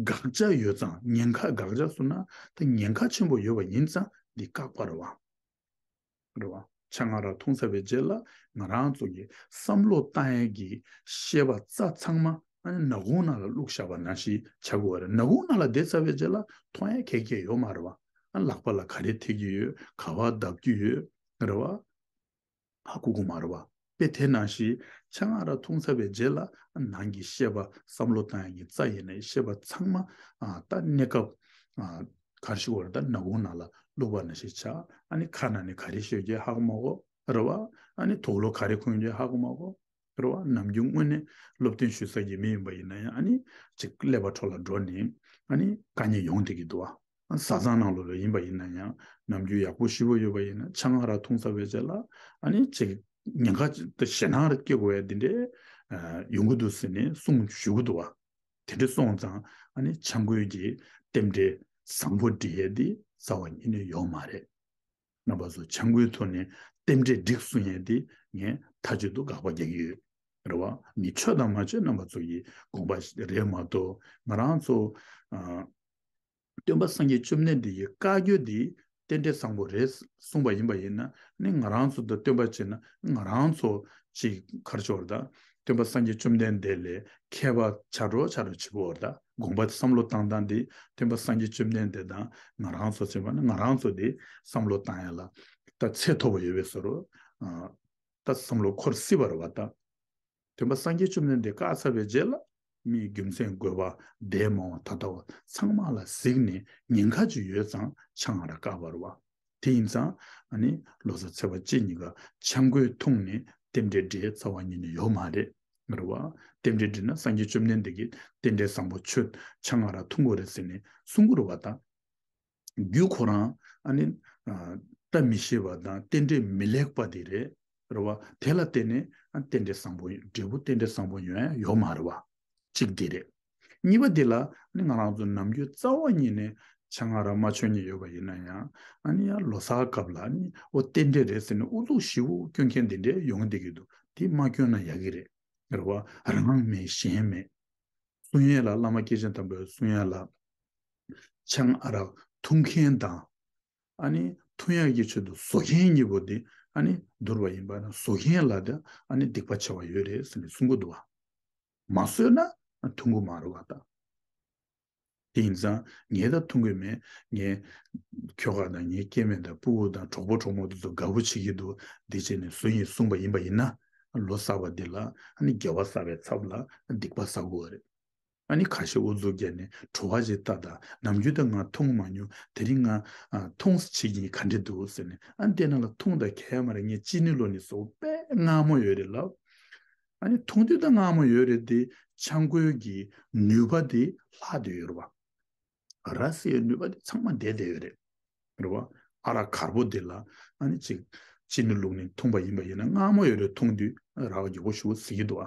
དགག་བྱ་ཡོད་ཙང་ཉེན་ཁ་དགག་བྱ་གསུངས་ན་ད་ཉེན་ཁ་ཆེན་པོ་ཡོད་པ་ཡིན་ཙང་འདི་བཀག་པ་རེད་བ། རེད་བ། ཆང་ཨ་རག་འཐུང་ཚར་བའི་རྗེས་ལ་ང་རང་ཚོ་གི་བསམ་བློ་བཏང་ཡས་ཀྱི་ཤེས་པ་རྩ་ཚང་མ་ཨ་ནི་ནག་ཁུང་ནང་ལ་བླུགས་བཞག་པ་ནང་བཞིན་བྱ་དགོས་པ་རེད། ནག་ཁུང་ནང་ལ་བསྡད་ཚར་བའི་རྗེས་ལ་མཐོང་ཡས་ག་གེ་ཡོད་མ་རེད་བ། ཨ་ལག་པ་ལ་ག་རེ་ཐེབས་ཀྱི་ཡོད། ག་པར་བརྡབ་ཀྱི་ཡོད། རེད་བ། ཧ་གོ་གི་མ་རེད་བ། དཔེ་དེ་ནང་བཞིན་ཆང་ཨ་རག་འཐུང་ཚར་བའི་རྗེས་ལ་ནང་གི་ཤེས་པ་བསམ་བློ་བཏང་ཡས་ཀྱི་རྩ་ཡིན་ནའི་ཤེས་པ་ཚང་མ་ཨ་ད་གནས་སྐབས་ཨ་གར་ཞིག་བར་ད་ནག་ཁུང་ནང་ལ་བླུགས་པ་ནང་བཞིན་ཆགས། ཨ་ནི་ཁ་ནང་ནས་ག་རེ་ཤོད་ཀྱི་ཧ་གོ་མ་གོ། རེད་བ། ཨ་ནི་དུག་ལོག་ག་རེ་འཁོན་ཀྱི་ཧ་གོ་མ་གོ། རེད་བ། ནམ་རྒྱུན་དངོས་གནས་སློབ་སྟོན་ཞུ་ས་གི་མི་ཡིན་པ་ཡིན་ན་ཡང་ཨ་ནི་ཅིག་ཀླད་པ་འཕྲོ་བརླག་འགྲོ་ནས་ཨ་ནི་དཀའ་ངལ་ཡོང་བསྡད་ཀྱི་འདུག་བ། བཟའ་ཚང་ནང་ལོགས་ལ་ཡིན་པ་ཡིན་ན་ཡང་ནམ་རྒྱུན་ཡག་པོ་ཞེ་པོ་ཡོད་པ་ཡིན་ན་ཆང་ཨ་རག་འཐུང་ཚར་བའི་རྗེས་ལ་ཨ་ནི་ཅིག་ཉེན་ཁ་ཞེད་སྣང་རེ་སྐྱེ་དགོས་ཡ་འདི་འདྲའི་ཡོང་གི་འདུག་ཟེར་ནས་གསུང་ཞུ་གི་འདུག་བ། དེ་འདྲ་སོང་ཙང་ཨ་ནི་ཆང་གོས་ཀྱི་རྟེན་འབྲེལ་བཟང་པོ་སྒྲིག་ཡས་འདི་རྩ་བ་ཉིད་ནས་ཡོད་མ་རེད། རྣམ་པ་ཚོ་ཆང་གོས་ཐོག་ནས་རྟེན་འབྲེལ་སྒྲིག་གསུང་ཡས་འདི་ངས་མཐའ་གཅིག་ཏུ་དགག་པ་རྒྱག་གི་ཡོད། རེད་བ། མི་ཆོས་དང་མ་ཆོས་རྣམ་པ་ཚོ་ཡི་དགོངས་པ་རེད་མ་གཏོགས་ང་རང་ཚོ་ཨ། སྟོན་པ་སངས་རྒྱས་བཅོམ་ལྡན་འདས་ཀྱི་བཀའ་བརྒྱུད་འདི་ རྟེན་འབྲེལ་བཟང་པོ་རེད་གསུངས་པ་ཡིན་པ་ཡིན་ན་ནི་ང་རང་ཚོ་དང་སྟོན་པ་བྱས་ན་ང་རང་ཚོ་ཅིག་གར་ཆོར་དང་སྟོན་པ་སངས་རྒྱས་བཅོམ་ལྡན་འདས་ལས་མཁས་པ་ཆགས་འགྲོ་ཆགས་འགྲོ་བྱེད་དགོས་བར་དང་དགོངས་པ་བསམ་བློ་བཏང་སྟངས་དེ་སྟོན་པ་སངས་རྒྱས་བཅོམ་ལྡན་འདས་དང་ང་རང་ཚོ་བྱས་པ་ན་ང་རང་ཚོ་དེ་བསམ་བློ་བཏང་ཡ་ལ་ད་ཚད་མཐོ་པོ་ཡོད་པའི་བཟོ་འདྲ། ད་བསམ་བློ་འཁོར་སྲིད་པ་རེད་བ་ད། སྟོན་པ་སངས་རྒྱས་བཅོམ་ལྡན་འདས་བཀག་ཚར་བའི་རྗེས་ལ་མིའི་རྒྱུ་མཚན་དགོས་པ་འདས་མ་འོངས་ད་ལྟ་བ་ཚང་མ་ལ་གཟིགས་ནས་ཉེན་ཁ་ཅིག་ཡོད་ཙང་ཆང་ཨ་རག་བཀག་པ་རེད་བ། དེ་ཡིན་ཙང་ཨ་ནི་ལོ་གསར་ཚེས་པ་གཅིག་གཉིས་ཀ་ཆང་གོས་འཐུང་ནས་རྟེན་འབྲེལ་འགྲིག་རྩ་བ་ཉིད་ནས་ཡོད་མ་རེད། རེད་བ། རྟེན་འབྲེལ་འགྲིག་ན་སངས་རྒྱས་བཅོམ་ལྡན་འདས་ཀྱིས་རྟེན་འབྲེལ་བཟང་པོ་ཆོད་ཆང་ཨ་རག་འཐུང་དགོས་རེད་ཟེར་ནས་གསུང་གི་རེད་བ་ད། རྒྱུ་ཁོ་རང་ཨ་ནི་ཨ་བཀྲ་མི་ཤིས་པ་དང་རྟེན་འབྲེལ་མི་ལེགས་པ་དེ་རེད། རེད་བ། དེ་ལ་བརྟེན་ནས་ཨ་རྟེན་འབྲེལ་བཟང་པོ་འབྲས་བུ་རྟེན་འབྲེལ་བཟང་པོ་ཡོང་ཡ་ཡོད་མ་རེད་བ། གཅིག་དེ་རེད། གཉིས་པ་དེ་ལ་ཨ་ནི་ང་རང་ཚོ་ནམ་རྒྱུན་རྩ་བ་ཉིད་ནས་ཆང་ཨ་རག་མ་མཆོད་མཁན་ཡོད་པ་ཡིན་ན་ཡང་ཨ་ནི་ཡང་ལོ་གསར་སྐབས་ལ་ཨ་ནི་ཨོ་རྟེན་འབྲེལ་རེད་ཟེར་ནས་ཨུ་ཚུགས་ཞེ་པོ་སྐྱོན་མཁན་དེ་འདྲས་ཡོང་བསྡད་ཀྱི་འདུག་དེ་མ་སྐྱོན་ན་ཡག་གི་རེད། རེད་བ། རང་མེད་གཞན་མེད། གསུང་ཡས་ལ་བླ་མ་སྐྱེས་ཆེན་དམ་པའི་གསུང་ཡས་ལ། ཆང་ཨ་རག་འཐུང་མཁན་དང་། ཨ་ནི་འཐུང་ཡག་གི་ཆེད་དུ་བཟོ་མཁན་གཉིས་པོ་དེ་ཨ་ནི་འདུར་བ་ཡིན་པ་ན་བཟོ་མཁན་ལ་དེ་ཨ་ནི་སྡིག་པ་ཆེ་བ་ཡོད་རེད་ཟེར་ནས་གསུང་གི་འདུག་བ། མ་བཟོས་ན་འཐུང་གི་མ་རེད་བ་ད། དེ་ཡིན་ཙང་ངས་ད་འཐུང་གི་མེད། ངས་ཁྱོ་ག་དང་ངའི་སྐྱེ་དམན་དང་སྤུ་གུ་དང་གྲོགས་པོ་གྲོགས་མོ་དེ་ཚོ་དགའ་པོ་བྱེད་ཀྱི་འདུག་འདི་བྱས་ནས་བཟོ་ཡིན་གསུངས་པ་ཡིན་པ་ཡིན་ན། ལོ་གསར་པ་འདི་ལ་ཨ་ནི་དགེ་བ་བསགས་པའི་ཚབ་ལ་སྡིག་པ་བསགས་དགོས་རེད། ཨ་ནི་ཁ་ཤས་ཨུ་ཚུགས་བརྒྱབ་ནས་བྲོ་བ་ཞིག་ལྟ་ད་ནམ་རྒྱུན་ད་ང་འཐུང་མ་མྱོང་དེ་རིང་ང་ཨ་འཐུང་བྱེད་ཀྱིན་ག་འདྲ་འདུག་ཟེར་ནས་ཨ་ནི་དེ་ནང་ལ་འཐུང་ད་ཁྱད་མ་རེད། ངས་ཅི་ནི་ལོ་ནི་བཟོ་དཔེ་མངར་མོ་ཡོད་རེད་ལབ། ཨ་ནི་འཐུང་དུས་ད་མངར་མོ་ཡོད་རེད་དེ་ཆང་གོས་ཀྱི་ནུས་པ་དེ་ལྷག་བསྡད་ཡོད་རེད་བ། ར་བཟི་ཡའི་ནུས་པ་དེ་ཚང་མ་བསྡད་བསྡད་ཡོད་རེད། རེད་བ། ཨ་རག་དཀར་པོ་དེ་ལ་ཨ་ནི་ཅིག་ཅི་ནི་བླུགས་ནས་འཐུང་པ་ཡིན་པ་ཡིན་ན་མངར་མོ་ཡོད་རེད། འཐུང་དུས་རག་མགྱོགས་པོ་ཞེ་པོ་བཟི་གི་འདུག་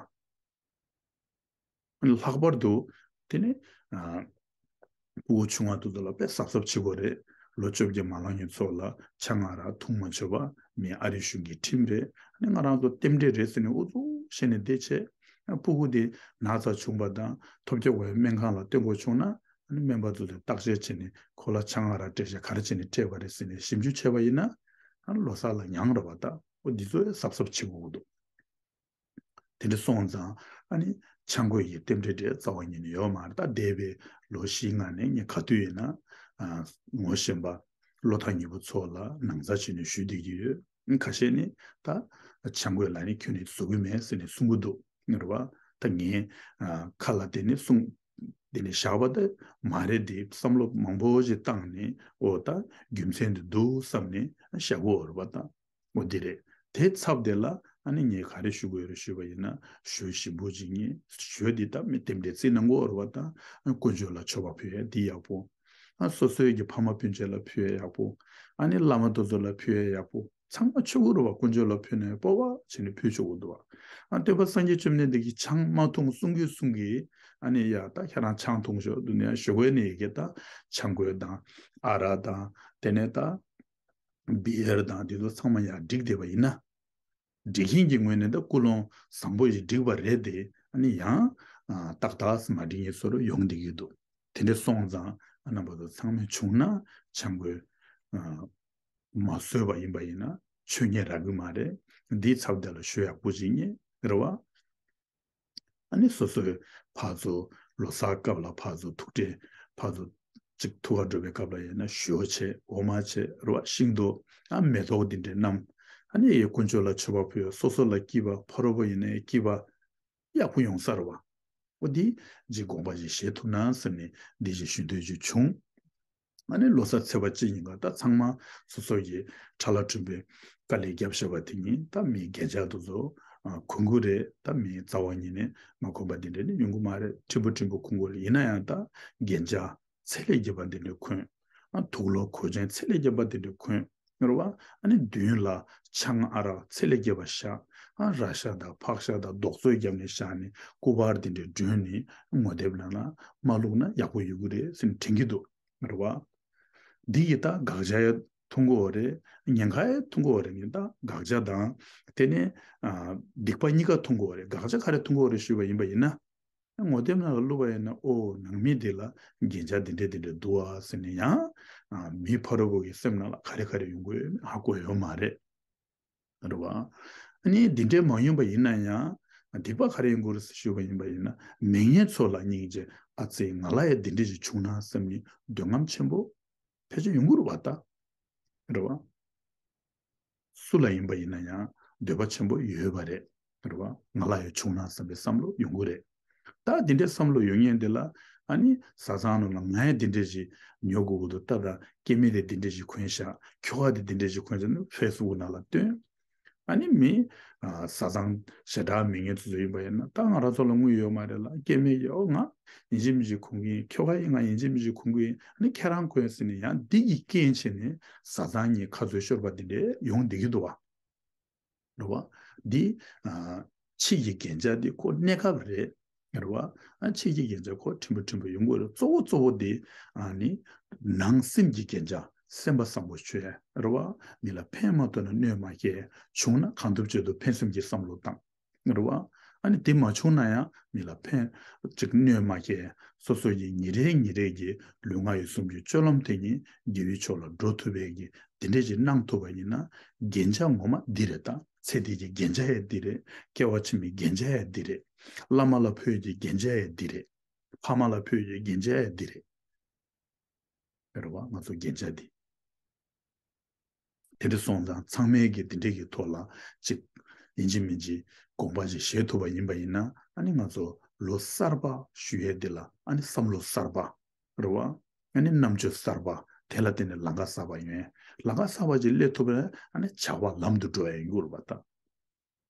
ཨ། ལྷག་པར་དུ་དེ་ནི་ཨ་ཕྲུ་གུ་ཆུང་བ་དེ་ཚོ་ལ་དཔེ་གཟབ་གཟབ་བྱེད་དགོས་རེད། ལོ་བཅོ་བརྒྱད་མ་ལང་མཁན་ཚོ་ལ་ཆང་ཨ་རག་འཐུང་མ་བཅུག་པ་མིའི་ཨ་རིའི་གཞུང་གི་ཁྲིམས་རེད། ཨ་ནི་ང་རང་ཚོ་རྟེན་འབྲེལ་རེད་ཟེར་ནས་ཨུ་ཚུགས་བྱས་ནས་བསྡད་བྱས། ཨ་ཕྲུ་གུ་དེ་ན་ཚ་བྱུང་པ་དང་ཐོལ་རྒྱག་པའི་སྨན་ཁང་ལ་སྟོན་དགོས་བྱུང་ན་ཨ་ནི་སྨན་པ་ཚོ་དེ་བརྟག་དཔྱད་བྱས་ནས་ཁོ་ལ་ཆང་ཨ་རག་སྤྲད་བྱས་ག་རེ་བྱས་ནས་སྤྲད་པ་རེད་ཟེར་ནས་ཞིབ་འཇུག་བྱས་པ་ཡིན་ན་ཨ་ནི་ལོ་གསར་ལ་མྱངས་རེད་བ་ད། ཨོ་འདི་ཚོ་གཟབ་གཟབ་བྱེད་དགོས་ཀྱི་འདུག་དེ་འདྲ་སོང་ཙང་ཨ་ནི་ཆང་གོས་ཀྱི་རྟེན་འབྲེལ་འདྲ་རྩ་བ་ཉིད་ནས་ཡོད་མ་རེད། ད་འདས་པའི་ལོ་བཞི་ལྔ་ནས་ངས་ག་དུས་ཡིན་ན་ཨ་ངོ་ཤེས་པ་བློ་ཐག་ཉེ་པོ་ཚོ་ལ་ནང་ཚ་བྱས་ནས་ཞུས་བསྡད་ཀྱི་ཡོད། ཁ་ཤས་ནི་ད་ཆང་གོས་ལ་ནི་ཁྱོན་ནས་བཟོ་གི་མེད་ཟེར་ནས་གསུང་གི་འདུག་རེད་བ། ད་ངས་ཨ་ཁ་ལ་དེ་ནས་གསུང་དེ་ནས་བཞག་པ་ད་མ་རེད། དེ་བསམ་བློ་མང་པོ་ཞིག་བཏང་ནས་ཨོ་ད་རྒྱུ་མཚན་དེ་འདུག་བསམ་ནས་བཞག་གི་ཡོད་རེད་བ་ད། འོ་འདི་རེད། དེའི་ཚབ་དེ་ལ་ཨ་ནི་ངས་ག་རེ་ཞུ་དགོས་རེད་ཞུས་པ་ཡིན་ན་ཞོ་ཞིམ་པོ་ཅིག་ཉོས། ཞོ་འདི་ད་མི་རྟེན་འབྲེལ་རྩིས་གནང་གི་ཡོད་རེད་བ་ད། དཀོན་མཆོག་ལ་མཆོད་པ་ཕུལ་ཡ་འདི་ཡག་པོ། ཨ་སོ་སོའི་གི་ཕ་མ་སྤུན་མཆེད་ལ་ཕུལ་ཡ་ཡག་པོ། ཨ་ནི་བླ་མ་དེ་ཚོ་ལ་ཕུལ་ཡ་ཡག་པོ། ཚང་མ་མཆོད་ཀྱི་ཡོད་རེད་བ། དཀོན་མཆོག་ལ་ཕུལ་ནས་སྤོབས་པ་བྱས་ནས་ཕུལ་ཆོག་གི་འདུག་བ། ཨ་སྟོན་པ་སངས་རྒྱས་བཅོམ་ལྡན་འདས་ཀྱིས་ཆང་མ་འཐུང་གསུང་གི་གསུང་གི། ཨ་ནི་ཡ་ད་ཁྱེད་རང་ཆང་འཐུང་ཤོག་འདུག་ནས་ཞོགས་པ་ནས་ཡི་གེ་ད་ཆང་གོས་དང་ཨ་རག་དང་དེ་ནས་ད། བི་ཡར་དང་དེ་ཚོ་ཚང་མ་ཡར་བསྒྲིགས་བསྡད་པ་ཡིན་ན། སྒྲིག་མཁན་གྱི་ངོས་ནས་ད་ཀུན་སློང་བཟང་པོ་ཞིག་བསྒྲིགས་པ་རེད་དེ་ཨ་ནི་ཡང་ཨ་ཏག་ཏག་མ་སྒྲིག་མཁན་ཚོར་ཡོང་བསྡད་ཀྱི་འདུག་དེ་འདྲ་སོང་ཙང་ཨ་རྣམ་པ་ཚོ་ཚང་མས་བྱུང་ན་ཆང་གོས་ཨ་མ་བཟོས་པ་ཡིན་པ་ཡིན་ན་མཆོད་མཁན་རག་གི་མ་རེད། འདིའི་ཚབ་དེ་ལ་ཞོ་ཡག་པོ་ཅིག་ཉོས་རེད་བ། ཨ་ནི་སོ་སོའི་ཕར་ཚུར་ལོ་གསར་སྐབས་ལ་ཕར་ཚུར་ཐུག་འཕྲད་ཕར་ཚུར་གཅིག་ཐུག་ག་འགྲོ་བའི་སྐབས་ལ་ཡིན་ན་ཞོ་བྱས་འོ་མ་བྱས་རེད་བ། ཤིང་ཏོག་ཨ་མེ་ཏོག་འདི་འདྲས་བསྣམས། ཨ་ནི་ཡ་དཀོན་མཆོག་ལ་མཆོད་པ་ཕུལ། སོ་སོ་ལ་སྐྱིད་པ་ཕ་རོལ་པོ་ཡིན་ནའི་སྐྱིད་པ་ཡག་པོ་ཡོང་ས་རེད་བ། འོ་འདི་ཅིག་དགོངས་པ་ཅིག་བཞེས་ཐུབ་ན་ཟེར་ནས་འདི་ཅིག་ཞུ་འདོད་ཅིག་བྱུང་། ཨ་ནི་ལོ་གསར་ཚེས་པ་གཅིག་ཉིན་ཀ་ད་ཚང་མ་སོ་སོ་ཡི་ཁྲ་ལ་ཁྲིམས་པའི་དཀའ་ལས་བརྒྱབ་བཞག་པ་དེ་ཉིད་ད་མི་རྒྱན་ཆ་དེ་ཚོ་ཨ་གོན་གི་རེད། ད་མི་རྩ་བ་ཉིད་ནས་མ་གོན་པ་དེ་འདྲ་ནི་ཡོང་གི་མ་རེད། ཕྲན་བུ་ཕྲན་བུ་གོན་གི་རེད། ཡིན་ན་ཡང་ད་རྒྱན་ཆ་ཚད་ལས་བརྒལ་བ་དེ་འདྲ་གོན། ཨ་དུག་ལོག་གོས་ཆེན་ཚད་ལས་བརྒལ་བ་དེ་འདྲ་གོན། རེད་བ། ཨ་ནི་མདུན་ལ་ཆང་ཨ་རག་ཚད་ལས་བརྒལ་བ་བཞག་ཨ་ར་ཤ་དང་ཕག་ཤ་དང་རྡོག་བཙོས་བརྒྱབ་ནས་བཞག་ནས་སྐུ་པར་དེ་འདྲ་སྒྲོན་ནས་ངོ་དེབ་ནང་ལ་མ་བླུགས་ན་ཡག་པོ་ཡོད་གི་རེད་ཟེར་ནས་དྲན་གྱི་འདུག་རེད་བ། འདི་ཡིས་ད་དགག་བྱ་ཡང་མཐོང་གི་ཡོད་རེད། ཉེན་ཁ་ཡང་མཐོང་གི་ཡོད་རེད། ངས་ད་དགག་བྱ་དང་དེ་ནས་ཨ་སྡིག་པ་གཉིས་ཀ་མཐོང་གི་ཡོད་རེད། དགག་བྱ་ག་རེ་མཐོང་གི་ཡོད་རེད་ཞུས་པ་ཡིན་པ་ཡིན་ན། ངོ་དེབ་ནང་ལ་བླུགས་པ་ཡིན་ན་ཨོ་ནང་མི་འདི་ལ་རྒྱན་ཆ་འདི་འདྲ་འདི་འདྲ་འདུག་ཨ་ཟེར་ནས་ཡང་ ཨ་མི་ཕ་རོལ་པོ་གི་སེམས་ནང་ལ་ག་རེ་ག་རེ་ཡོང་གི་ཡོད་མེད་ཧ་གོ་ཡོད་མ་རེད། རེད་བ། ཨ་ནི་འདི་འདྲའི་མ་ཡོང་པ་ཡིན་ན་ཡང་སྡིག་པ་ག་རེ་ཡོང་གི་རེད་ཞུས་པ་ཡིན་པ་ཡིན་ན། མི་ངན་ཚོ་ལ་སྙིང་རྗེ། ཨ་ཙི་ང་ལ་ཡང་འདི་འདྲ་ཞིག་བྱུང་ན་བསམ་ནས་འདོད་རྔམ་ཆེན་པོ་ཕལ་ཆེར་ཡོང་གི་རེད་བ་ད། རེད་བ། སུ་ལ་ཡིན་པ་ཡིན་ན་ཡང་འདོད་པ་ཆེན་པོ་ཡོད་པ་རེད། རེད་བ། ང་ལ་ཡང་བྱུང་ན་བསམ་པའི་བསམ་བློ་ཡོང་གི་རེད། ད་འདི་འདྲའི་བསམ་བློ་ཡོང་མཁན་འདི་ལ། ཨ་ནི་བཟའ་ཚང་ནང་ལ་ང་ཡང་འདི་འདྲ་ཞིག་ཉོ་དགོས་ཀྱི་འདུག་ད་ལྟ་སྐྱེ་དམན་དེ་འདི་འདྲ་ཞིག་གོན་ཤག་ཁྱོ་ག་དེ་འདི་འདྲ་ཞིག་གོན་ཤག་ནི་ཕེ་སི་བུག་ནང་ལ་བཏོན། ཨ་ནི་མི་ཨ་བཟའ་ཚང་ཞེ་དྲག་མེད་མཁན་ཚོ་ཚོ་ཡིན་པ་ཡིན་ན། ད་ང་རང་ཚོ་ལ་དངུལ་ཡོད་མ་རེད་ལ། སྐྱེ་དམན་གྱིས་ཨོ་ང་ཡིན་གཅིག་མིན་གཅིག་གོན་གྱི་ཡིན། ཁྱོ་ག་ཡིན་ང་ཡིན་གཅིག་མིན་གཅིག་གོན་གྱི་ཡིན། ཨ་ནི་ཁྱེད་རང་གོན་ཟེར་ནས་ཡང་འདི་གི་རྐྱེན་བྱས་ནས་བཟའ་ཚང་གཉིས་ཁ་རྩོད་ཤོར་བ་འདི་འདྲ་ཡོང་བསྡད་ཀྱི་འདུག་བ། རེད་བ། འདི་ཨ་ཕྱི་གི་རྐྱེན་ཆག་འདི་ཁོ་གནས་སྐབས་རེད། རེད་བ། ཨ་ཕྱི་གི་རྐྱེན་ཆག་ཁོ་ཕྲན་བུ་ཕྲན་བུ་ཡོང་གི་རེད། གཙོ་བོ་གཙོ་བོ་འདི་ཨ་ནི་ནང་སེམས་ཀྱི་རྐྱེན་ཆག་སེམས་པ་བཟང་པོ་བྱོས། རེད་བ། མི་ལ་ཕན་མ་ཐོགས་ན་གནོད་མ་སྐྱེལ། བྱུང་ན་གང་ཐུབ་ཅི་ཐུབ་ཕན་སེམས་ཀྱི་བསམ་བློ་བཏང་། རེད་བ། ཨ་ནི་དེ་མ་བྱུང་ན་ཡང་མི་ལ་ཕན་ཅིག་གནོད་མ་སྐྱེལ། སོ་སོ་ཡི་ཉིན་རེ་ཉིན་རེ་གི་ལུས་ངག་ཡིད་གསུམ་གྱི་སྤྱོད་ལམ་དེ་ཉིད་དགེ་བའི་ཕྱོགས་ལ་འགྲོ་ཐུབ་པའི་གི་དེ་འདྲས་ཅིག་གནང་ཐུབ་པ་ཡིན་ན། རྒྱན་ཆ་ངོ་མ་འདི་རེད་ད། ཚེ་འདི་གི་རྒྱན་ཆ་ཡང་འདི་རེད། སྐྱེ་བ་ཕྱི་མའི་རྒྱན་ཆ་ཡང་འདི་རེད། བླ་མ་ལ་ཕུལ་གྱི་རྒྱན་ཆ་ཡང་འདི་རེད། ཕ་མ་ལ་ཕུལ་གྱི་རྒྱན་ཆ་ཡང་འདི་རེད། རེད་བ། ང་ཚོ་རྒྱན་ཆ་འདི། དེ་འདྲ་སོང་ཙང་ཚང་མས་ཀྱི་དེ་འདྲའི་གི་ཐོག་ལ་ཅིག་ཡིན་གཅིག་མིན་གཅིག་དགོངས་པ་ཅིག་བཞེས་ཐུབ་པ་ཡིན་པ་ཡིན་ན། ཨ་ནི་ང་ཚོ་ལོ་གསར་པ་ཞུ་ཡས་འདི་ལ་ཨ་ནི་བསམ་བློ་གསར་པ། རེད་བ། ཨ་ནི་རྣམ་དཔྱོད་གསར་པ། དེ་ལ་བརྟེན་ནས་ལམ་ཁ་གསར་པ་ཡོང་ཡས། ལམ་ཁ་གསར་པ་ཅིག་སླེབས་ཐུབ་པ་ན་ཨ་ནི་བྱ་བ་ལམ་དུ་འགྲོ་ཡས་ཡོང་གི་རེད་པ་ད།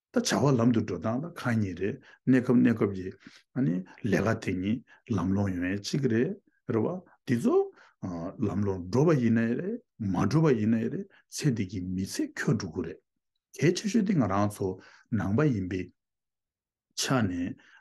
ད་བྱ་བ་ལམ་དུ་འགྲོ་སྟངས་ལ་ཁག་གཉིས་རེད། གནས་སྐབས་གནས་སྐབས་ཀྱི་ཨ་ནི་ལས་ཀ་དེ་ཉིད་ལམ་ལྷོང་ཡོང་ཡས་གཅིག་རེད། རེད་བ། འདི་ཚོ་ཨ་ལམ་ལྷོང་འགྲོ་བ་ཡིན་ན་ཡང་རེད། མ་འགྲོ་བ་ཡིན་ན་ཡང་རེད། ཚེ་འདི་གི་མི་ཚེ་འཁྱོལ་འགྲོ་གི་རེད། གལ་ཆེ་ཤོས་དེ་ང་རང་ཚོ་ནང་པ་ཡིན་པའི་ཆ་ནས་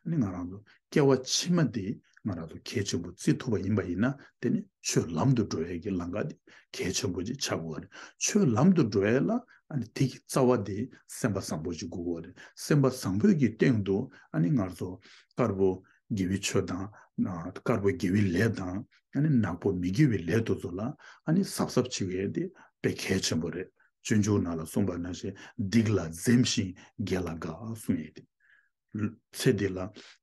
ཨ་ནི་ང་རང་ཚོ་སྐྱེ་བ་ཕྱི་མ་དེ་ང་རང་ཚོ་གལ་ཆེན་པོ་བརྩི་ཐུབ་པ་ཡིན་པ་ཡིན་ན། དེ་ནི་ཆོས་ལམ་དུ་འགྲོ་ཡས་ཀྱི་ལམ་ཁ་དེ་གལ་ཆེན་པོ་ཅིག་ཆགས་དགོས་པ་རེད། ཆོས་ལམ་དུ་འགྲོ་ཡས་ལ་ཨ་ནི་དེ་གི་རྩ་བ་དེ་སེམས་པ་བཟང་པོ་ཅིག་དགོས་པ་རེད། སེམས་པ་བཟང་པོའི་གི་སྟེང་དུ་ཨ་ནི་ང་ཚོ་དཀར་པོ་དགེ་བའི་ཆོས་དང་། དཀར་པོ་དགེ་བའི་ལས་དང་། ཨ་ནི་ནག་པོ་མི་དགེ་བའི་ལས་དེ་ཚོ་ལ་ཨ་ནི་གཟབ་གཟབ་བྱེད་དགོས་ཡས་དེ་དཔེ་གལ་ཆེན་པོ་རེད། སྤྱོད་འཇུག་ནང་ལ་གསུངས་པ་ནང་བཞིན་སྡིག་ལ་འཛེམ་ཞིང་དགེ་ལ་དགའ་གསུངས་ཡོད་དེ། ཚེ་འདི་ལ་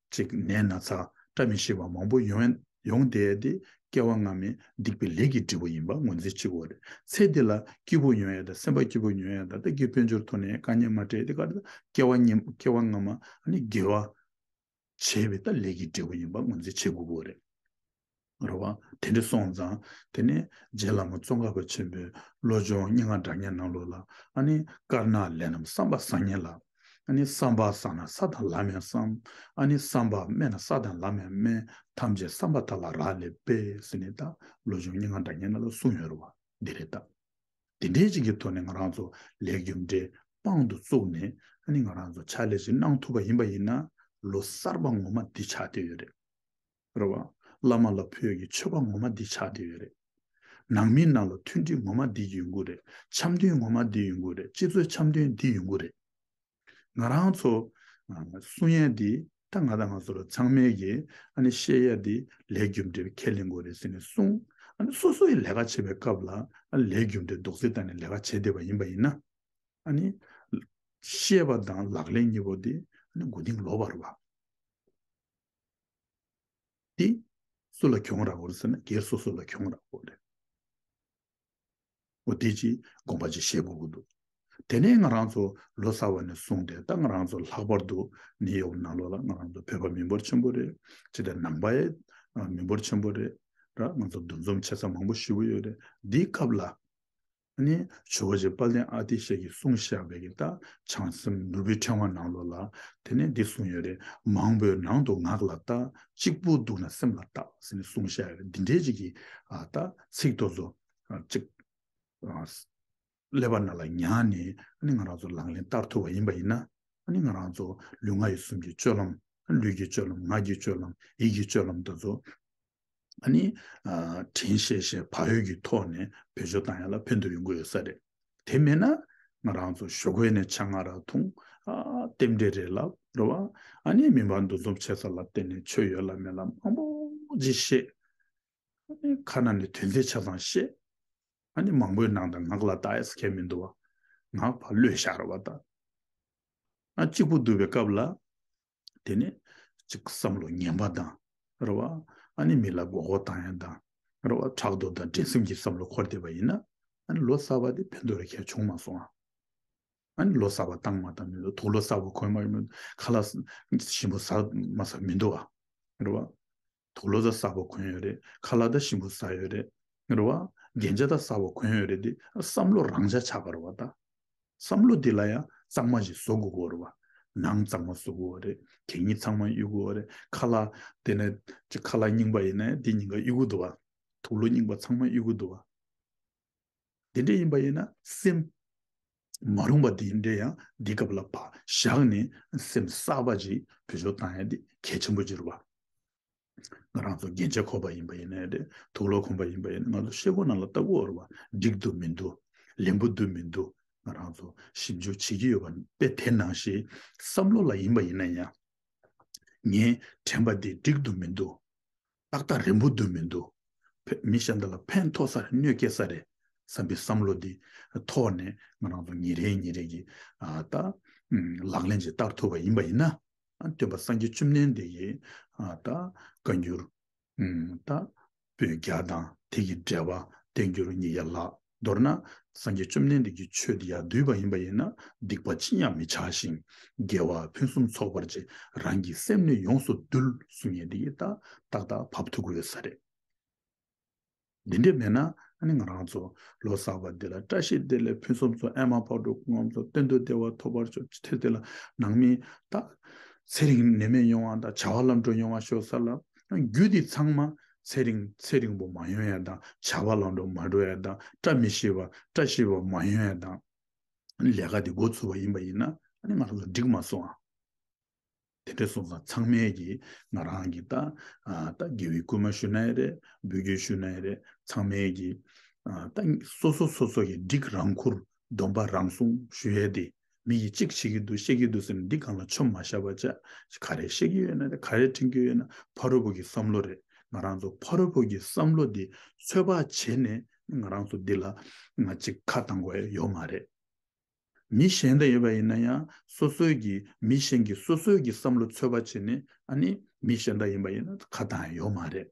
ཅིག་ནད་ན་ཚ་བཀྲ་མི་ཤིས་པ་མང་པོ་ཡོང་ཡོང་བསྡད་དེ། སྐྱེ་བ་སྔ་མའི་སྡིག་པའི་ལས་ཀྱི་འབྲས་བུ་ཡིན་པ་ངོས་འཛིན་བྱེད་དགོས་རེད། ཚེ་འདི་ལ་སྐྱིད་པོ་ཡོང་ཡ་དང་སེམས་པ་སྐྱིད་པོ་ཡོང་ཡ་དང་། ད་སྐྱིད་དཔལ་འབྱོར་ཐོག་ནས་དཀའ་ངལ་མ་འཕྲད་དེ་ག་རེ། ད་སྐྱེ་བ་སྔ་སྐྱེ་བ་སྔ་མ་ཨ་ནི་དགེ་བ་བྱས་པའི་ད་ལས་ཀྱི་འབྲས་བུ་ཡིན་པ་ངོས་འཛིན་བྱེད་དགོས་ཀྱི་རེད། རེད་བ། དེ་འདྲ་སོང་ཙང་དེ་ནས་རྗེ་བླ་མ་ཙོང་ཁ་པ་ཆེན་པོའི་བློ་སྦྱོང་སྙན་ངག་སྒྲ་སྙན་ནང་ལོགས་ལ་ཨ་ནི། དཀར་ནག་ལས་རྣམས་བསམ་པ་བཟང་ངན་ལ། ཨ་ནི་བསམ་པ་བཟང་ན་ས་དང་ལམ་ཡང་བསམ། ཨ་ནི་བསམ་པ་དམན་ན་ས་དང་ལམ་ཡང་དམན། ཐམས་ཅད་བསམ་པ་དག་ལ་རག་ལས་པས་ཟེར་ནས་ད་བློ་སྦྱོང་སྙན་ངག་སྒྲ་སྙན་ནང་ལ་གསུངས་ཡོད་རེད་བ། འདི་རེད་ད། དེ་འདྲའི་ཅིག་གི་ཐོག་ནས་ང་རང་ཚོ་ལས་རྒྱུ་འབྲས་དཔང་དུ་བཙུགས་ནས་ཨ་ནི་ང་རང་ཚོ་ཕྱག་ལས་ཅིག་གནང་ཐུབ་པ་ཡིན་པ་ཡིན་ན། ལོ་གསར་པ་ངོ་མ་འདི་ཆགས་བསྡད་ཡོད་རེད། རེད་བ། བླ་མ་ལ་ཕུལ་གྱི་མཆོད་པ་ངོ་མ་འདི་ཆགས་བསྡད་ཡོད་རེད། ནང་མི་ནང་ལ་མཐུན་སྒྲིལ་ངོ་མ་འདི་ཡོང་གི་རེད། འཆམ་མཐུན་ངོ་མ་འདི་ཡོང་གི་རེད། སྤྱི་ཚོགས་འཆམ་མཐུན་འདི་ཡོང་གི་རེད། ང་རང་ཚོ་ཨ་གསུང་ཡས་འདི་ད་ང་དང་ང་ཚོ་ལ་ཚང་མས་ཀྱི་ཨ་ནི་བཤད་ཡས་འདི་ལས་རྒྱུ་འབྲས་ཁས་ལེན་དགོས་རེད་ཟེར་ནས་གསུངས། ཨ་ནི་སོ་སོ་ཡི་ལས་ཀ་བྱེད་པའི་སྐབས་ལ་ཨ་ལས་རྒྱུ་འབྲས་རྡོག་རྫིས་བཏང་ནས་ལས་ཀ་བྱེད་བསྡད་པ་ཡིན་པ་ཡིན་ན། ཨ་ནི་བཤད་པ་དང་ལག་ལེན་གཉིས་པོ་འདི་ཨ་ནི་མགོ་རྟིང་ལོག་པ་རེད་བ། འདི་སུ་ལ་གྱོང་རག་གི་རེད་ཟེར་ན་སྒེར་སོ་སོ་ལ་གྱོང་རག་གི་རེད། འོ་དེ་ཅིག་དགོངས་པ་ཅིག་བཞེས་དགོས་ཀྱི་འདུག་དེ་ནས་ང་རང་ཚོ་ལོ་གསར་པ་ནས་བཟུང་སྟེ་ད་ང་རང་ཚོ་ལྷག་པར་དུ་ནིའུ་ཡོག་ནང་ལོགས་ལ་ང་རང་ཚོ་བོད་པ་མི་འབོར་ཆེན་པོ་རེད། ཅི་སྟེ་ནང་པའི་ཨ་མི་འབོར་ཆེན་པོ་རེད། ར་ང་ཚོ་འདུ་འཛོམས་བྱེད་ས་མང་པོ་ཞེ་པོ་ཡོད་རེད། འདིའི་སྐབས་ལ་ཨ་ནི་ཇོ་བོ་རྗེ་དཔལ་ལྡན་ཨ་ཏི་ཤ་གིས་གསུངས་བཞག་པའི་གི་ད་བྱང་སེམས་ནོར་བུའི་ཕྲེང་བ་ནང་ལོགས་ལ་དེ་ནས་འདི་གསུངས་ཡོད་རེད། མང་པོའི་ནང་དུ་ངག་ལ་བལྟ། གཅིག་པུ་འདུག་ན་སེམས་ལ་བལྟ་ཟེར་ནས་གསུངས་བཞག་ཡོད་རེད། འདི་འདྲའི་ཅིག་གི་ཨ་ད་ཚིག་དེ་ཚོ་ཨ་གཅིག་ཨ་ཀླད་པ་ནང་ལ་ཉར་ནས་ཨ་ནི་ང་རང་ཚོ་ལག་ལེན་བསྟར་ཐུབ་པ་ཡིན་པ་ཡིན་ན། ཨ་ནི་ང་རང་ཚོ་ལུས་ངག་ཡིད་གསུམ་གྱི་སྤྱོད་ལམ། ལུས་ཀྱི་སྤྱོད་ལམ། ངག་གི་སྤྱོད་ལམ། ཡིད་ཀྱི་སྤྱོད་ལམ་དེ་ཚོ་ཨ་ནི་ཨ་དྲན་ཤེས་ཤེས་བག་ཡོད་ཀྱི་ཐོག་ནས་བེད་སྤྱོད་བཏང་ཡ་ལ་ཕན་ཐོགས་ཡོང་གི་ཡོད་ས་རེད། དེ་མེད་ན་ང་རང་ཚོ་ཞོགས་ཀས་ནས་ཆང་ང་རག་འཐུང་། ཨ་རྟེན་འབྲེལ་རེད་ལབ་རེད་བ། ཨ་ནི་མི་མང་འདུ་འཛོམས་བྱེད་ས་ལ་བརྟེན་ནས་ཆོས་ཡོད་ལ་མེད་ལ་མང་པོ་ཅིག་བཤད། ཨ་ནི་ཁ་ནང་ནས་དོན་ཚན་ཆ་ཚང་བཤད། ཨ་ནི་མང་པོའི་ནང་དང་ངག་ལ་བཏགས་ཡས་ཁྱད་མི་འདུག་བ། ངག་ཕར་གློད་བཞག་རེད་བ་ད། ཨ་གཅིག་པུ་སྡུད་པའི་སྐབས་ལ། དེ་ནས་ཅིག་བསམ་བློ་ངན་པ་དང་། རེད་བ། ཨ་ནི་མི་ལ་མགོ་སྐོར་བཏང་ཡས་དང་། རེད་བ། ཕྲག་དོག་དང་འགྲན་སེམས་ཀྱི་བསམ་བློ་འཁོར་བསྡད་པ་ཡིན་ན། ཨ་ནི་ལོ་གསར་པ་དེ་ཕན་ཐོགས་རེ་གལ་བྱུང་མ་སོང་ཨ། ཨ་ནི་ལོ་གསར་པ་བཏང་མ་བཏང་མི་འདུག་དུག་ལོག་གསར་པ་གོན་མ་གོན་མི་འདུག་ཁ་ལག་ཞིམ་པོ་ཟ་མ་ཟ་མི་འདུག་ཨ། རེད་བ། དུག་ལོག་ད་གསར་པ་གོན་ཡོད་རེད། ཁ་ལག་ད་ཞིམ་པོ་ཟ་ཡོད་རེད། རེད་བ། རྒྱན་ཆ་ད་གསར་པ་གོན་ཡོད་རེད་དེ། བསམ་བློ་རང་འཇགས་ཆགས་པ་རེད་བ་ད། བསམ་བློ་འདི་ལ་ཡང་གཙང་མ་ཞིག་བཟོ་དགོས་ཀྱི་རེད་བ། ནང་གཙང་མ་བཟོ་དགོས་རེད། གད་སྙིགས་ཚང་མ་གཡུག་དགོས་རེད། ཁ་ལག་དེ་ནས་ཅིག་ཁ་ལག་རྙིང་པ་ཡིན་ན་ཡང་འདི་རྙིང་པ་གཡུག་གི་འདུག་བ། དུག་ལོག་རྙིང་པ་ཚང་མ་གཡུག་གི་འདུག་བ། དེ་འདྲ་ཡིན་པ་ཡིན་ན་སེམས་མ་རུངས་པ་དེ་འདྲ་ཡང་འདི་སྐབས་ལ་ཕར་བཞག་ནས་སེམས་གསར་པ་ཅིག་བེད་སྤྱོད་བཏང་ཡ་དེ་གལ་ཆེན་པོ་ཅིག་རེད་བ། ང་རང་ཚོ་རྒྱན་ཆ་གོན་པ་ཡིན་པ་ཡིན་ནའི་རེད། དུག་ལོག་གོན་པ་ཡིན་པ་ཡིན་ན། ང་ཚོ་ཤེལ་སྒོ་ནང་ལ་ལྟ་དགོས་རེད་བ། འགྲིག་འདུག་མི་འདུག་ལེན་པོ་འདུག་མི་འདུག་ང་རང་ཚོ་ཞིབ་འཇུག་བྱེད་ཀྱི་ཡོད་པ་དཔེ། དེ་ནང་བཞིན་བསམ་བློ་ལ་ཡིན་པ་ཡིན་ན་ཡང་། ངའི་དྲན་པ་འདི་འགྲིག་འདུག་མི་འདུག་ཏག་ཏག་རན་པོ་འདུག་མི་འདུག་ཕ- མི་གཞན་དག་ལ་ཕན་ཐོགས་ས་རེད། གནོད་སྐྱེལ་ས་རེད་བསམ་པའི་བསམ་བློ་འདི་ཐོག་ནས་ང་རང་ཚོ་ཉིན་རེ་ཉིན་རེ་གི་ཨ་ད་ཨུམ་ལག་ལེན་ཅིག་བསྟར་ཐུབ་པ་ཡིན་པ་ཡིན་ན། ཨ་སྟོན་པ་སངས་རྒྱས་བཅོམ་ལྡན་འདས་ཀྱི་ཨ་ད་བཀའ་འགྱུར་ཨུམ་ད་པོད་བརྒྱ་དང་དེ་གི་འགྲེལ་པ་བསྟན་འགྱུར་ཉིས་བརྒྱ་ལྷག་མདོར་ན་སངས་རྒྱས་བཅོམ་ལྡན་འདས་ཀྱི་ཆོས་འདི་ཡར་བསྡུས་པ་ཡིན་པ་ཡིན་ན། སྡིག་པ་ཅི་ཡང་མི་བྱ་ཞིང་། དགེ་བ་ཕུན་སུམ་ཚོགས་པར་བྱེད། རང་གི་སེམས་ནི་ཡོངས་སུ་འདུལ་གསུང་མཁན་འདི་ཡིས་ད་ཏག་ཏག་བབས་ཐུབ་ཀྱི་ཡོད་ས་རེད། འདི་འདྲ་མེད་ན་ཨ་ནི་ང་རང་ཚོ་ལོ་གསར་པ་འདི་ལ་བཀྲ་ཤིས་བདེ་ལེགས་ཕུན་སུམ་ཚོགས། ཨེ་མ་ཕག་གྲུ་ཁོང་ཚོ་གཏན་དུ་བདེ་བ་ཐོབ་པར་ཤོག་དེ་དེ་ལ་ནང་མི་ད་ཚེ་རིང་ནད་མེད་ཡོང་བ་དང་བྱ་བ་ལམ་འགྲོ་ཡོང་བ་ཤོག་ཟེར་ལ། རྒྱུ་འདི་ཚང་མ་ཚེ་རིང་ཚེ་རིང་པོ་མ་ཡོང་ཡ་དང་བྱ་བ་ལམ་འགྲོ་མ་འགྲོ་ཡ་དང་། བཀྲ་མི་ཤིས་པ་བཀྲ་ཤིས་པ་མ་ཡོང་ཡ་དང་། ལས་ཀ་འདི་འགོ་ཚུགས་པ་ཡིན་པ་ཡིན་ན་ཨ་ནི་ང་རང་ཚོ་འགྲིག་མ་སོང་ཨ། དེ་འདྲ་སོང་ཙང་ཚང་མས་ཀྱིས་ང་རང་གི་ད་ཨ་ད་དགེ་བའི་བསྐུལ་མ་ཞུ་ན་ཡང་རེད། འབོད་སྐུལ་ཞུ་ན་ཡང་རེད། ཚང་མས་ཀྱིས་ཨ་ད་སོ་སོ་སོ་སོ་གི་སྒྲིག་རང་འཁུར་སྡོམ་པ་རང་སྲུང་ཞུ་ཡས་དེ། མི་གིས་གཅིག་བྱེད་ཀྱི་འདུག་བཤད་ཀྱི་འདུག་ཟེར་ནས་འདི་སྒང་ལ་ཆོ་མ་བཞག་པ་བྱས། ག་རེ་བཤད་ཀྱི་ཡོད་ན་རེད། ག་རེ་དྲན་གྱི་ཡོད་ན། ཕ་རོལ་པོ་གི་བསམ་བློ་རེད། ང་རང་ཚོ་ཕ་རོལ་པོ་གི་བསམ་བློ་འདི་ཚོད་དཔག་བྱས་ནས་ང་རང་ཚོ་འདི་ལ་ང་གཅིག་ཁ་བཏང་དགོས་ཡ་ཡོད་མ་རེད། མི་གཞན་དག་ཡིན་པ་ཡིན་ན་ཡང་སོ་སོའི་གི་མི་གཞན་གྱི་སོ་སོའི་གི་བསམ་བློ་ཚོད་དཔག་བྱས་ནས་ཨ་ནི་མི་གཞན་དག་ཡིན་པ་ཡིན་ན་ཁ་བཏང་ཡ་ཡོད་མ་རེད།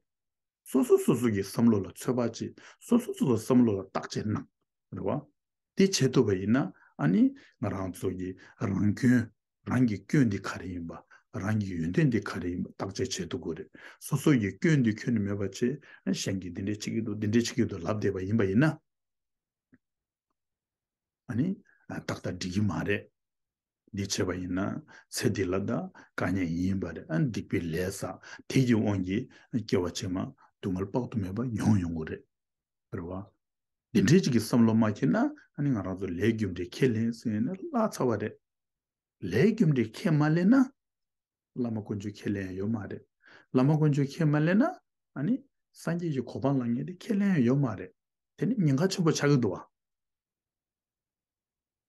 སོ་སོ་སོ་སོ་གི་བསམ་བློ་ལ་ཚོད་དཔག་བྱེད། སོ་སོ་སོ་སོ་བསམ་བློ་ལ་བརྟག་དཔྱད་གནང་། རེད་བ། དེ་བྱེད་ཐུབ་པ་ཡིན་ན་ཨ་ནི་ང་རང་ཚོ་གི་རང་སྐྱོན། རང་གི་སྐྱོན་འདི་ག་རེ་ཡིན་པ། རང་གི་ཡོན་ཏན་འདི་ག་རེ་ཡིན་པ་བརྟག་དཔྱད་བྱེད་ཐུབ་དགོས་རེད། སོ་སོ་ཡི་སྐྱོན་འདི་ཁྱོན་ནས་མེད་པ་བྱས། གཞན་གྱིས་འདི་འདྲས་བྱེད་ཀྱི་འདུག་འདི་འདྲས་བྱེད་ཀྱི་འདུག་ལབ་བསྡད་པ་ཡིན་པ་ཡིན་ན། ཨ་ནི་ཏག་ཏག་འགྲིག་གི་མ་རེད། འདི་བྱས་པ་ཡིན་ན་ཚེ་འདི་ལ་ད་དཀའ་ངལ་ཡིན་པ་རེད། ཨ་ནི་སྡིག་པའི་ལས་བསགས། དེ་གི་དབང་གིས་སྐྱེ་བ་ཕྱི་མ་སྡུག་བསྔལ་དཔག་ཏུ་མེད་པ་མྱོང་ཡོང་གི་རེད། རེད་བ། འདི་འདྲའི་ཅིག་གི་བསམ་བློ་མ་འཁྱེར་ན་ཨ་ནི་ང་རང་ཚོ་ལས་རྒྱུ་འབྲས་ཁས་ལེན་ཟེར་ནས་བརླག་ཚར་བ་རེད། ལས་རྒྱུ་འབྲས་ཁས་མ་ལེན་ན། བླ་མ་དཀོན་མཆོག་ཁས་ལེན་ཡ་ཡོད་མ་རེད། བླ་མ་དཀོན་མཆོག་ཁས་མ་ལེན་ན་ཨ་ནི་སངས་རྒྱས་ཀྱི་གོ་འཕང་ལ་ངེས་ཏེ་ཁས་ལེན་ཡ་ཡོད་མ་རེད། དེ་ནི་ཉེན་ཁ་ཆེན་པོ་ཆགས་ཀྱི་འདུག་བ།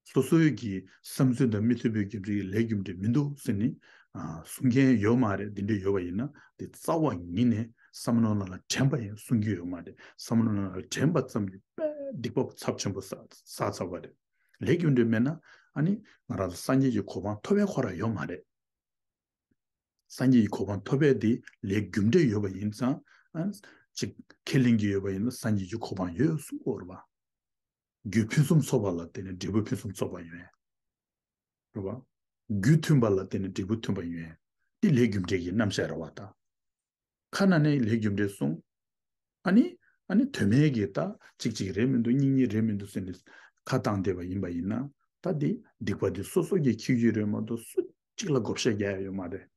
སོ་སོའི་གི་བསམ་ཚུལ་དང་མི་མཐུན་པའི་རྒྱུ་འབྲས་ཀྱི་ལས་རྒྱུ་འབྲས་མི་འདུག་ཟེར་ནི་ཨ་གསུང་མཁན་ཡོད་མ་རེད། འདི་འདྲ་ཡོད་པ་ཡིན་ན་དེ་རྩ་བ་ཉིད་ནས་བསམ་བློ་ནང་ལ་དྲན་པ་ཡང་གསུང་རྒྱུ་ཡོད་མ་རེད། བསམ་བློ་ནང་ལ་དྲན་པ་ཙམ་གྱིས་དཔེ་སྡིག་པ་ཚབས་ཆེན་པོ་བསགས་བསགས་ཚར་བ་རེད། ལས་རྒྱུ་འབྲས་མེད་ན་ཨ་ནི་ང་རང་ཚོ་སངས་རྒྱས་ཀྱི་གོ་འཕང་ཐོབ་པའི་ཁོ་རང་ཡོད་མ་རེད། སངས་རྒྱས་ཀྱི་གོ་འཕང་ཐོབ་པའི་དེ་ལས་རྒྱུ་འབྲས་ཡོད་པ་ཡིན་ཙང་། ཨ་ཅིག་ཁས་ལེན་གྱི་ཡོད་པ་ཡིན་ན་སངས་རྒྱས་ཀྱི་གོ་འཕང་ཡོད་གསུང་གི་ཡོད་རེད་བ། རྒྱུ་ཕུན་སུམ་ཚོགས་པ་ལ་བརྟེན་ནས་འབྲས་བུ་ཕུན་སུམ་ཚོགས་པ་ཡོང་ཡ། རེད་བ། རྒྱུ་མཐུན་པ་ལ་བརྟེན་ནས་འབྲས་བུ་མཐུན་པ་ཡོང་ཡ། འདི་ལས་རྒྱུ་འབྲས་ཀྱི་རྣམ་གཞག་རེད་བ་ད། ཁ་ནང་ནས་ལས་རྒྱུ་འབྲས་གསུངས། ཨ་ནི། ཨ་ནི་དོན་མེད་ཀྱི་ད་གཅིག་གཅིག་རེད་མི་འདུག་གཉིས་གཉིས་རེད་མི་འདུག་ཟེར་ནས་ཁ་བཏང་བསྡད་པ་ཡིན་པ་ཡིན་ན། ད་འདི་སྡིག་པ་འདི་སོ་སོ་གིས་འཁྱེར་རྒྱུ་རེད་མ་གཏོགས་སུ་གཅིག་ལ་བགོ་བཤའ་རྒྱག་ཡ་ཡོད་མ་རེད།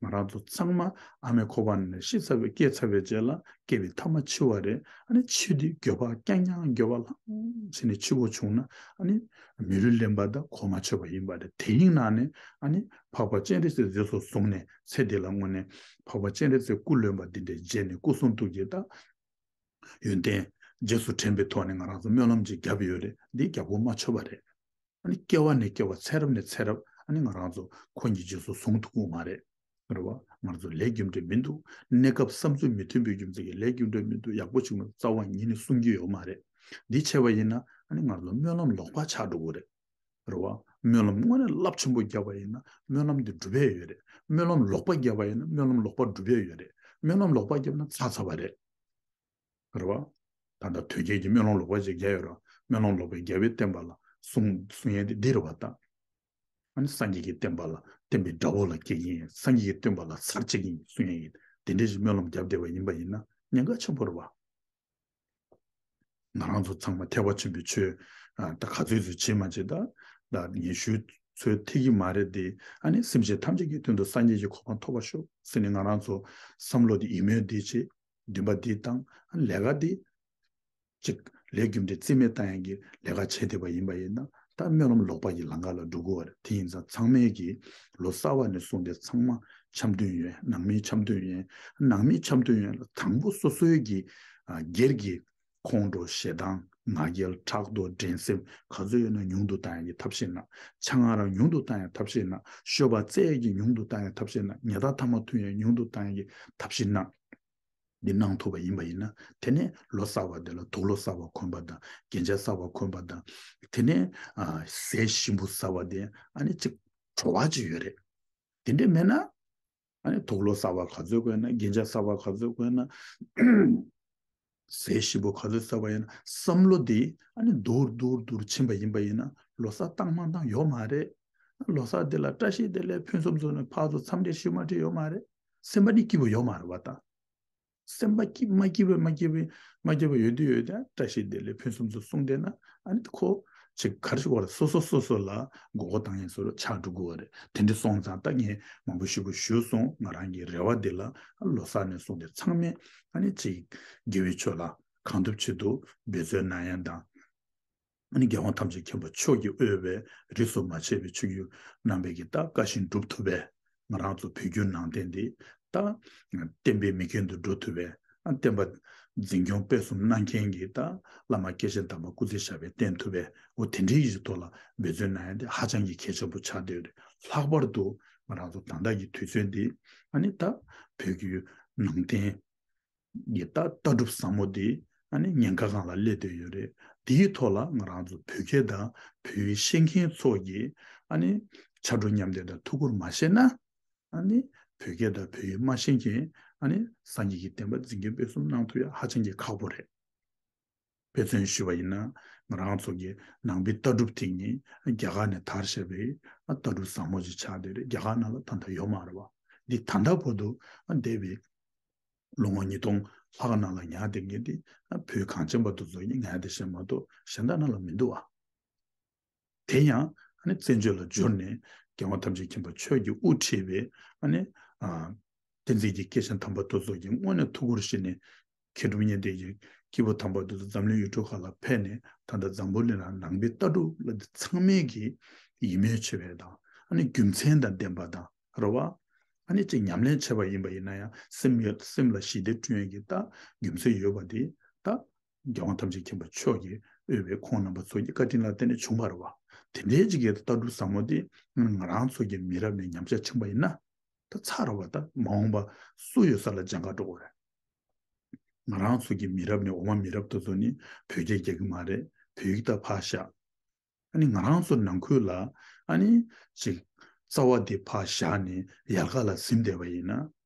ང་རང་ཚོ་ཚང་མ་ཨ་མའི་ཁོག་པ་ནས་ཤི་ཚར་བའི་སྐྱེས་ཚར་བའི་རྗེས་ལ་སྐྱེ་བའི་ཐ་མ་འཆི་བ་རེད། ཨ་ནི་འཆི་དུས་འགྱོད་པ་རྐྱང་རྐྱང་འགྱོད་པ་ལྷང་བྱས་ནས་འཆི་དགོས་བྱུང་ན་ཨ་ནི་མི་ལུས་ལེན་པ་དང་གོ་མ་ཆོད་པ་ཡིན་པ་རེད། དེ་ཡིན་ན་ནི་ཨ་ནི་འཕགས་པ་སྤྱན་རས་གཟིགས་རྗེས་སུ་བཟུང་ནས་ཚེ་འདི་ལ་དངོས་གནས་འཕགས་པ་སྤྱན་རས་གཟིགས་སྐུ་ལོན་པ་འདི་འདྲའི་རྗེས་ནས་སྐུ་གསུང་ཐུགས་ཀྱི་ད་ཡོན་ཏན་རྗེས་སུ་དྲན་པའི་ཐོག་ནས་ང་རང་ཚོ་སྨོན་ལམ་ཅིག་བརྒྱབ་ཡོད་རེད། འདི་རྒྱབ་དགོས་མ་ཆོད་པ་རེད། ཨ་ནི་སྐྱེ་བ་ནས་སྐྱེ་བ་ཚེ་རབས་ནས་ཚེ་རབས་ཨ་ནི་ང་རང་ཚོ་འཁོར་གྱི་རྗེས་སུ་བཟུང་ཐུབ་ཀྱི་མ་རེད། རེད་བ། ང་ཚོ་ལས་རྒྱུ་འབྲས་མི་འདུག་གནས་སྐབས་བསམ་ཚུལ་མི་མཐུན་པའི་རྒྱུ་མཚན་གྱིས་ལས་རྒྱུ་འབྲས་མི་འདུག་ཡག་པོ་བྱུང་ན་རྩ་བ་ཉིད་ནས་གསུང་རྒྱུ་ཡོད་མ་རེད། འདི་བྱས་པ་ཡིན་ན་ཨ་ནི་ང་ཚོ་ལ་སྨོན་ལམ་ལོག་པ་ཆགས་འགྲོ་གི་རེད། རེད་བ། སྨོན་ལམ་དངོས་གནས་རླབས་ཆེན་པོ་བརྒྱབ་པ་ཡིན་ན་སྨོན་ལམ་འདི་འགྲུབ་པས་ཡོད་རེད། སྨོན་ལམ་ལོག་པ་བརྒྱབ་པ་ཡིན་ན་སྨོན་ལམ་ལོག་པ་འགྲུབ་པས་ཡོད་རེད། སྨོན་ལམ་ལོག་པ་བརྒྱབ་ན་ཚར་ཚར་བ་རེད། རེད་བ། ད་ལྟ་དོལ་རྒྱལ་གྱིས་སྨོན་ལམ་ལོག་པ་ཅིག་བརྒྱབ་ཡོད་རེད་བ། སྨོན་ལམ་ལོག་པའི་རྒྱལ་བའི་བསྟན་པ་ལ་གསུང་གསུང་ཡས་དེ་འདི་རེད་བ་ད། ཨ་ནི་སངས་རྒྱས་ཀྱི་བསྟན་པ་ལ་བསྟན་པའི་དགྲ་བོ་ལ་སྐྱེ་གི་ཡིན། སངས་རྒྱས་ཀྱི་བསྟན་པ་ལ་ཚར་བཅད་ཀྱི་ཡིན་གསུང་ཡས་ཡིན། དེ་འདྲའི་ཞིག་སྨོན་ལམ་བརྒྱབ་བསྡད་པ་ཡིན་པ་ཡིན་ན་ཉེན་ཁ་ཆེན་པོ་རེད་བ། ང་རང་ཚོ་ཚང་མ་ཐེག་པ་ཆེན་པོའི་ཆོས་ཨ་ད་ག་ཚོད་ཚོད་བྱེད་མ་བྱེད་ད་ད་ངས་ཞུ་ཚོད་ཐིག་གི་མ་རེད་དེ། ཨ་ནི་སེམས་ཅན་ཐམས་ཅད་ཀྱི་དོན་དུ་སངས་རྒྱས་ཀྱི་གོ་འཕང་ཐོབ་པར་ཤོག་ཟེར་ནས་ང་རང་ཚོ་བསམ་བློ་དེ་ཡིད་སྨོན་འདི་བྱེད། འདུན་པ་འདི་བཏང་། ལས་ཀ་འདི་གཅིག་ལས་རྒྱུ་འབྲས་རྩིས་མེད་བཏང་ཡག་གི་ལས་ཀ་བྱེད་བསྡད་པ་ཡིན་པ་ཡིན་ན་ད་སྨོན་ལམ་ལོག་པ་གི་ལམ་ཁ་ལ་འགྲོ་གི་ཡོད་རེད། དེ་ཡིན་ཙང་ཚང་མས་ཀྱི་ལོ་གསར་བ་ནས་བཟུང་སྟེ་ཚང་མ་འཆམ་མཐུན་ཡོད། ནང་མི་འཆམ་མཐུན་ཡོད། ནང་མི་འཆམ་མཐུན་ཡོད་ལ་དང་པོ་སོ་སོའི་གི་ཨ་སྒེར་གྱི་ཁོང་ཁྲོ་ཞེ་སྡང་ང་རྒྱལ་ཕྲག་དོག་འགྲན་སེམས་ག་ཚོད་ཡོད་ན་ཉུང་དུ་བཏང་ཡག་གི་ཐབས་ཤེས་གནང་། ཆ་ང་རང་ཉུང་དུ་བཏང་ཡག་ཐབས་ཤེས་གནང་། སྤྱོད་པ་བཙལ་ཡག་གི་ཉུང་དུ་བཏང་ཡག་ཐབས་ཤེས་གནང་། ཉེས་དག་ཐ་མ་ཐུག་ཡག་ཉུང་དུ་བཏང་ཡག་གི་ཐབས་ཤེས་གནང་། འདི་གནང་ཐུབ་པ་ཡིན་པ་ཡིན་ན་དེ་ནས་ལོ་གསར་བ་དེ་ལ་དུག་ལོག་གསར་བ་གོན་པ་དང་རྒྱན་ཆ་གསར་བ་གོན་པ་དང་དེ་ནས་ཨ་ཟས་ཞིམ་པོ་ཟ་བ་དེ་ཨ་ནི་ཅིག་བྲོ་བ་ཅིག་ཡོད་རེད། དེ་འདྲས་མེད་ན་ཨ་ནི་དུག་ལོག་གསར་བ་ག་ཚོད་གོན་ན་རྒྱན་ཆ་གསར་བ་ག་ཚོད་གོན་ན་ཟས་ཞིམ་པོ་ག་ཚོད་ཟ་བ་ཡིན་ན་བསམ་བློ་དེ་ཨ་ནི་སྡུག་སྡུག་སྡུག་ཕྱིན་པ་ཡིན་པ་ཡིན་ན་ལོ་གསར་བཏང་མ་བཏང་ཡོད་མ་རེད། ལོ་གསར་དེ་ལ་བཀྲ་ཤིས་བདེ་ལེགས་ཕུན་སུམ་ཚོགས་ནས་ཕར་ཚུར་འཚམས་འདྲི་ཞུ་མ་འདྲི་ཡོད་མ་རེད། སེམས་པ་ནི་སྐྱིད་པོ་ཡོད་མ་རེད་བ་ད། སེམས་པ་སྐྱིད་མ་སྐྱིད་པ་མ་སྐྱིད་པ་མ་སྐྱིད་པ་ཡོད་དུས་ཡོད་དུས་བཀྲ་ཤིས་བདེ་ལེགས་ཕུན་སུམ་ཚོགས་གསུངས་བསྡད་ན་ཨ་ནི་ཁོ་ཅིག་ག་རེ་ཞིག་བར་སོ་སོ་སོ་སོ་ལ་མགོ་སྐོར་བཏང་ཡས་བཟོ་འདྲ་ཆགས་འགྲོ་གི་ཡོད་རེད། དེ་འདྲ་སོང་ཙང་ད་ངས་མང་པོ་ཞེ་པོ་ཞུས་སོང་། ང་རང་གི་རེ་བ་འདི་ལ་ལོ་གསར་ནས་བཟུང་སྟེ་ཚང་མས་ཨ་ནི་ཅིག་དགེ་བའི་ཕྱོགས་ལ་གང་ཐུབ་ཅི་ཐུབ་འབད་བརྩོན་གནང་ཡས་དང་། ཨ་ནི་རྒྱལ་དབང་ཐམས་ཅད་མཁྱེན་པ་མཆོག་གིས་དབུས་པའི་རིས་སུ་མ་ཆད་པའི་ཆོས་བརྒྱུད་རྣམ་པའི་གི་ད་བཀའ་བཞིན་སྒྲུབ་ཐུབ་པའི་ང་རང་ཚོ་བོད་བརྒྱུད་ནང་བསྟན་འདི་ད་བསྟན་པའི་མིག་རྒྱན་དུ་འགྲོ་ཐུབ་པའི་ཨ་བསྟན་པ་འཛིན་སྐྱོང་སྤེལ་གསུམ་གནང་མཁན་གྱི་ད་བླ་མ་སྐྱེས་ཆེན་དམ་པ་སྐུ་ཚེ་ཞབས་པད་བརྟན་ཐུབ་པའི་འོ་དེ་འདྲའི་ཡི་ཐོག་ལ་འབད་བརྩོན་གནང་ཡ་དེ་ཧ་ཅང་གི་གལ་ཆེན་པོ་ཆགས་བསྡད་ཡོད་རེད། ལྷག་པར་དུ་ང་རང་ཚོ་ད་ལྟ་གི་དུས་ཚོད་འདི་ཨ་ནི་ད་བོད་བརྒྱུད་ནང་བསྟན་གྱི་ད་ལྟ་གྲུབ་ཟབ་མོ་འདི་ཨ་ནི་ཉེན་ཁ་སྒང་ལ་སླེབས་བསྡད་ཡོད་རེད། དེའི་ཐོག་ལ་ང་རང་ཚོ་བོད་སྐད་དང་བོད་ཡིག་ཤེས་མཁན་ཚོ་གིས་ཨ་ནི་ཕྱག་རོགས་མཉམ་འདེགས་དང་ཐུགས་ཁུར་མ་བཞེས་ན་ཨ་ནི་བོད་སྐད་དང་བོད་ཡིག་མ་ཤེས་མཁན་ཨ་ནི་སངས་རྒྱས་ཀྱི་བསྟན་པ་འཛིན་སྐྱོང་སྤེལ་གསུམ་གནང་ཐུབ་ཡ་ཧ་ཅང་གི་ཁག་པོ་རེད། དཔེ་མཚོན་ཞུས་པ་ཡིན་ན་ང་རང་ཚོ་གི་ནང་པའི་ལྟ་གྲུབ་དེ་ཉིད་རྒྱ་གར་ནས་དར་བཞག་པའི་ལྟ་གྲུབ་བཟང་མོ་ཅིག་ཆགས་བསྡད་རེད། རྒྱ་གར་ནང་ལ་ད་ལྟ་ཡོད་མ་རེད་བ། འདི་ད་ལྟ་བར་དུ་འདས་པའི་ལོ་ངོ་ཉིས་སྟོང་ལྷག་ནང་ལ་ཉར་བསྡད་མཁན་དེ་བོད་གངས་ཅན་པ་དེ་ཚོ་ཡིན་ངས་དེ་བཤད་མ་གཏོགས་གཞན་དག་ནང་ལ་མི་འདུག་བ། དེ་ཡང་ཨ་ནི་བཙན་བྱོལ་ལ་འབྱོར་ནས་རྒྱལ་དབང་ཐམས་ཅད་མཁྱེན་པ་མཆོག་གིས་དབུ་ཁྲིད་པའི་ཨ་ནི་ཨ་བསྟན་འཛིན་གྱི་སྐྱེས་ཆེན་དམ་པ་དེ་ཚོ་གིས་དངོས་གནས་ཐུགས་ཁུར་བཞེས་ནས་མཁས་གྲུབ་བརྙན་ལྡན་གྱི་སྐྱེས་བུ་དམ་པ་དེ་ཚོ་འཛམ་གླིང་ཡུལ་གྲུ་ཁག་ལ་ཕེབས་ནས་ད་ལྟ་འཛམ་བུ་གླིང་ལ་ནང་པའི་ལྟ་གྲུབ་ལ་འདི་ཚང་མས་ཀྱི་ཡིད་སྨོན་བྱེད་པའི་དང་ཨ་ནི་རྒྱུ་མཚན་དང་ལྡན་པ་དང་རེད་བ། ཨ་ནི་ཅིག་ཉམས་ལེན་བྱས་པ་ཡིན་པ་ཡིན་ན་ཡང་སེམས་ཡོད་སེམས་ལ་ཞི་བདེ་བསྐྲུན་ཡས་ཀྱི་ད་རྒྱུ་མཚན་ཡོད་པ་དེ་ད་རྒྱལ་དབང་ཐམས་ཅད་མཁྱེན་པ་མཆོག་གིས་དབུས་པའི་ཁོང་རྣམ་པ་ཚོ་གི་བཀའ་དྲིན་ལ་བརྟེན་ནས་བྱུང་བ་རེད་བ། དེ་འདྲའི་ཅིག་གི་ལྟ་གྲུབ་ཟབ་མོ་དེ་ང་རང་ཚོ་གི་མི་རབས་ནས་ཉམས་ཆག་ཕྱིན་པ་ཡིན་ན་ད་ཚར་བ་ད་མ་འོངས་པ་སུ་ཡོད་ས་ལ་སྦྱང་ག་འགྲོ་དགོས་རེད། ང་རང་ཚོ་གི་མི་རབས་ནས་འོག་མ་མི་རབས་དེ་ཚོ་ནི་བོད་སྐད་རྒྱག་གི་མ་རེད། བོད་ཡིག་ད་ཕར་བཞག་ཨ་ནི་ང་རང་ཚོ་ནང་ཁུལ་ལ་ཨ་ནི་ཅིག་རྩ་བ་འདི་ཕར་བཞག་ནས་ཡལ་ག་ལ་ཟིན་བསྡད་པ་ཡིན་ན་ཨ་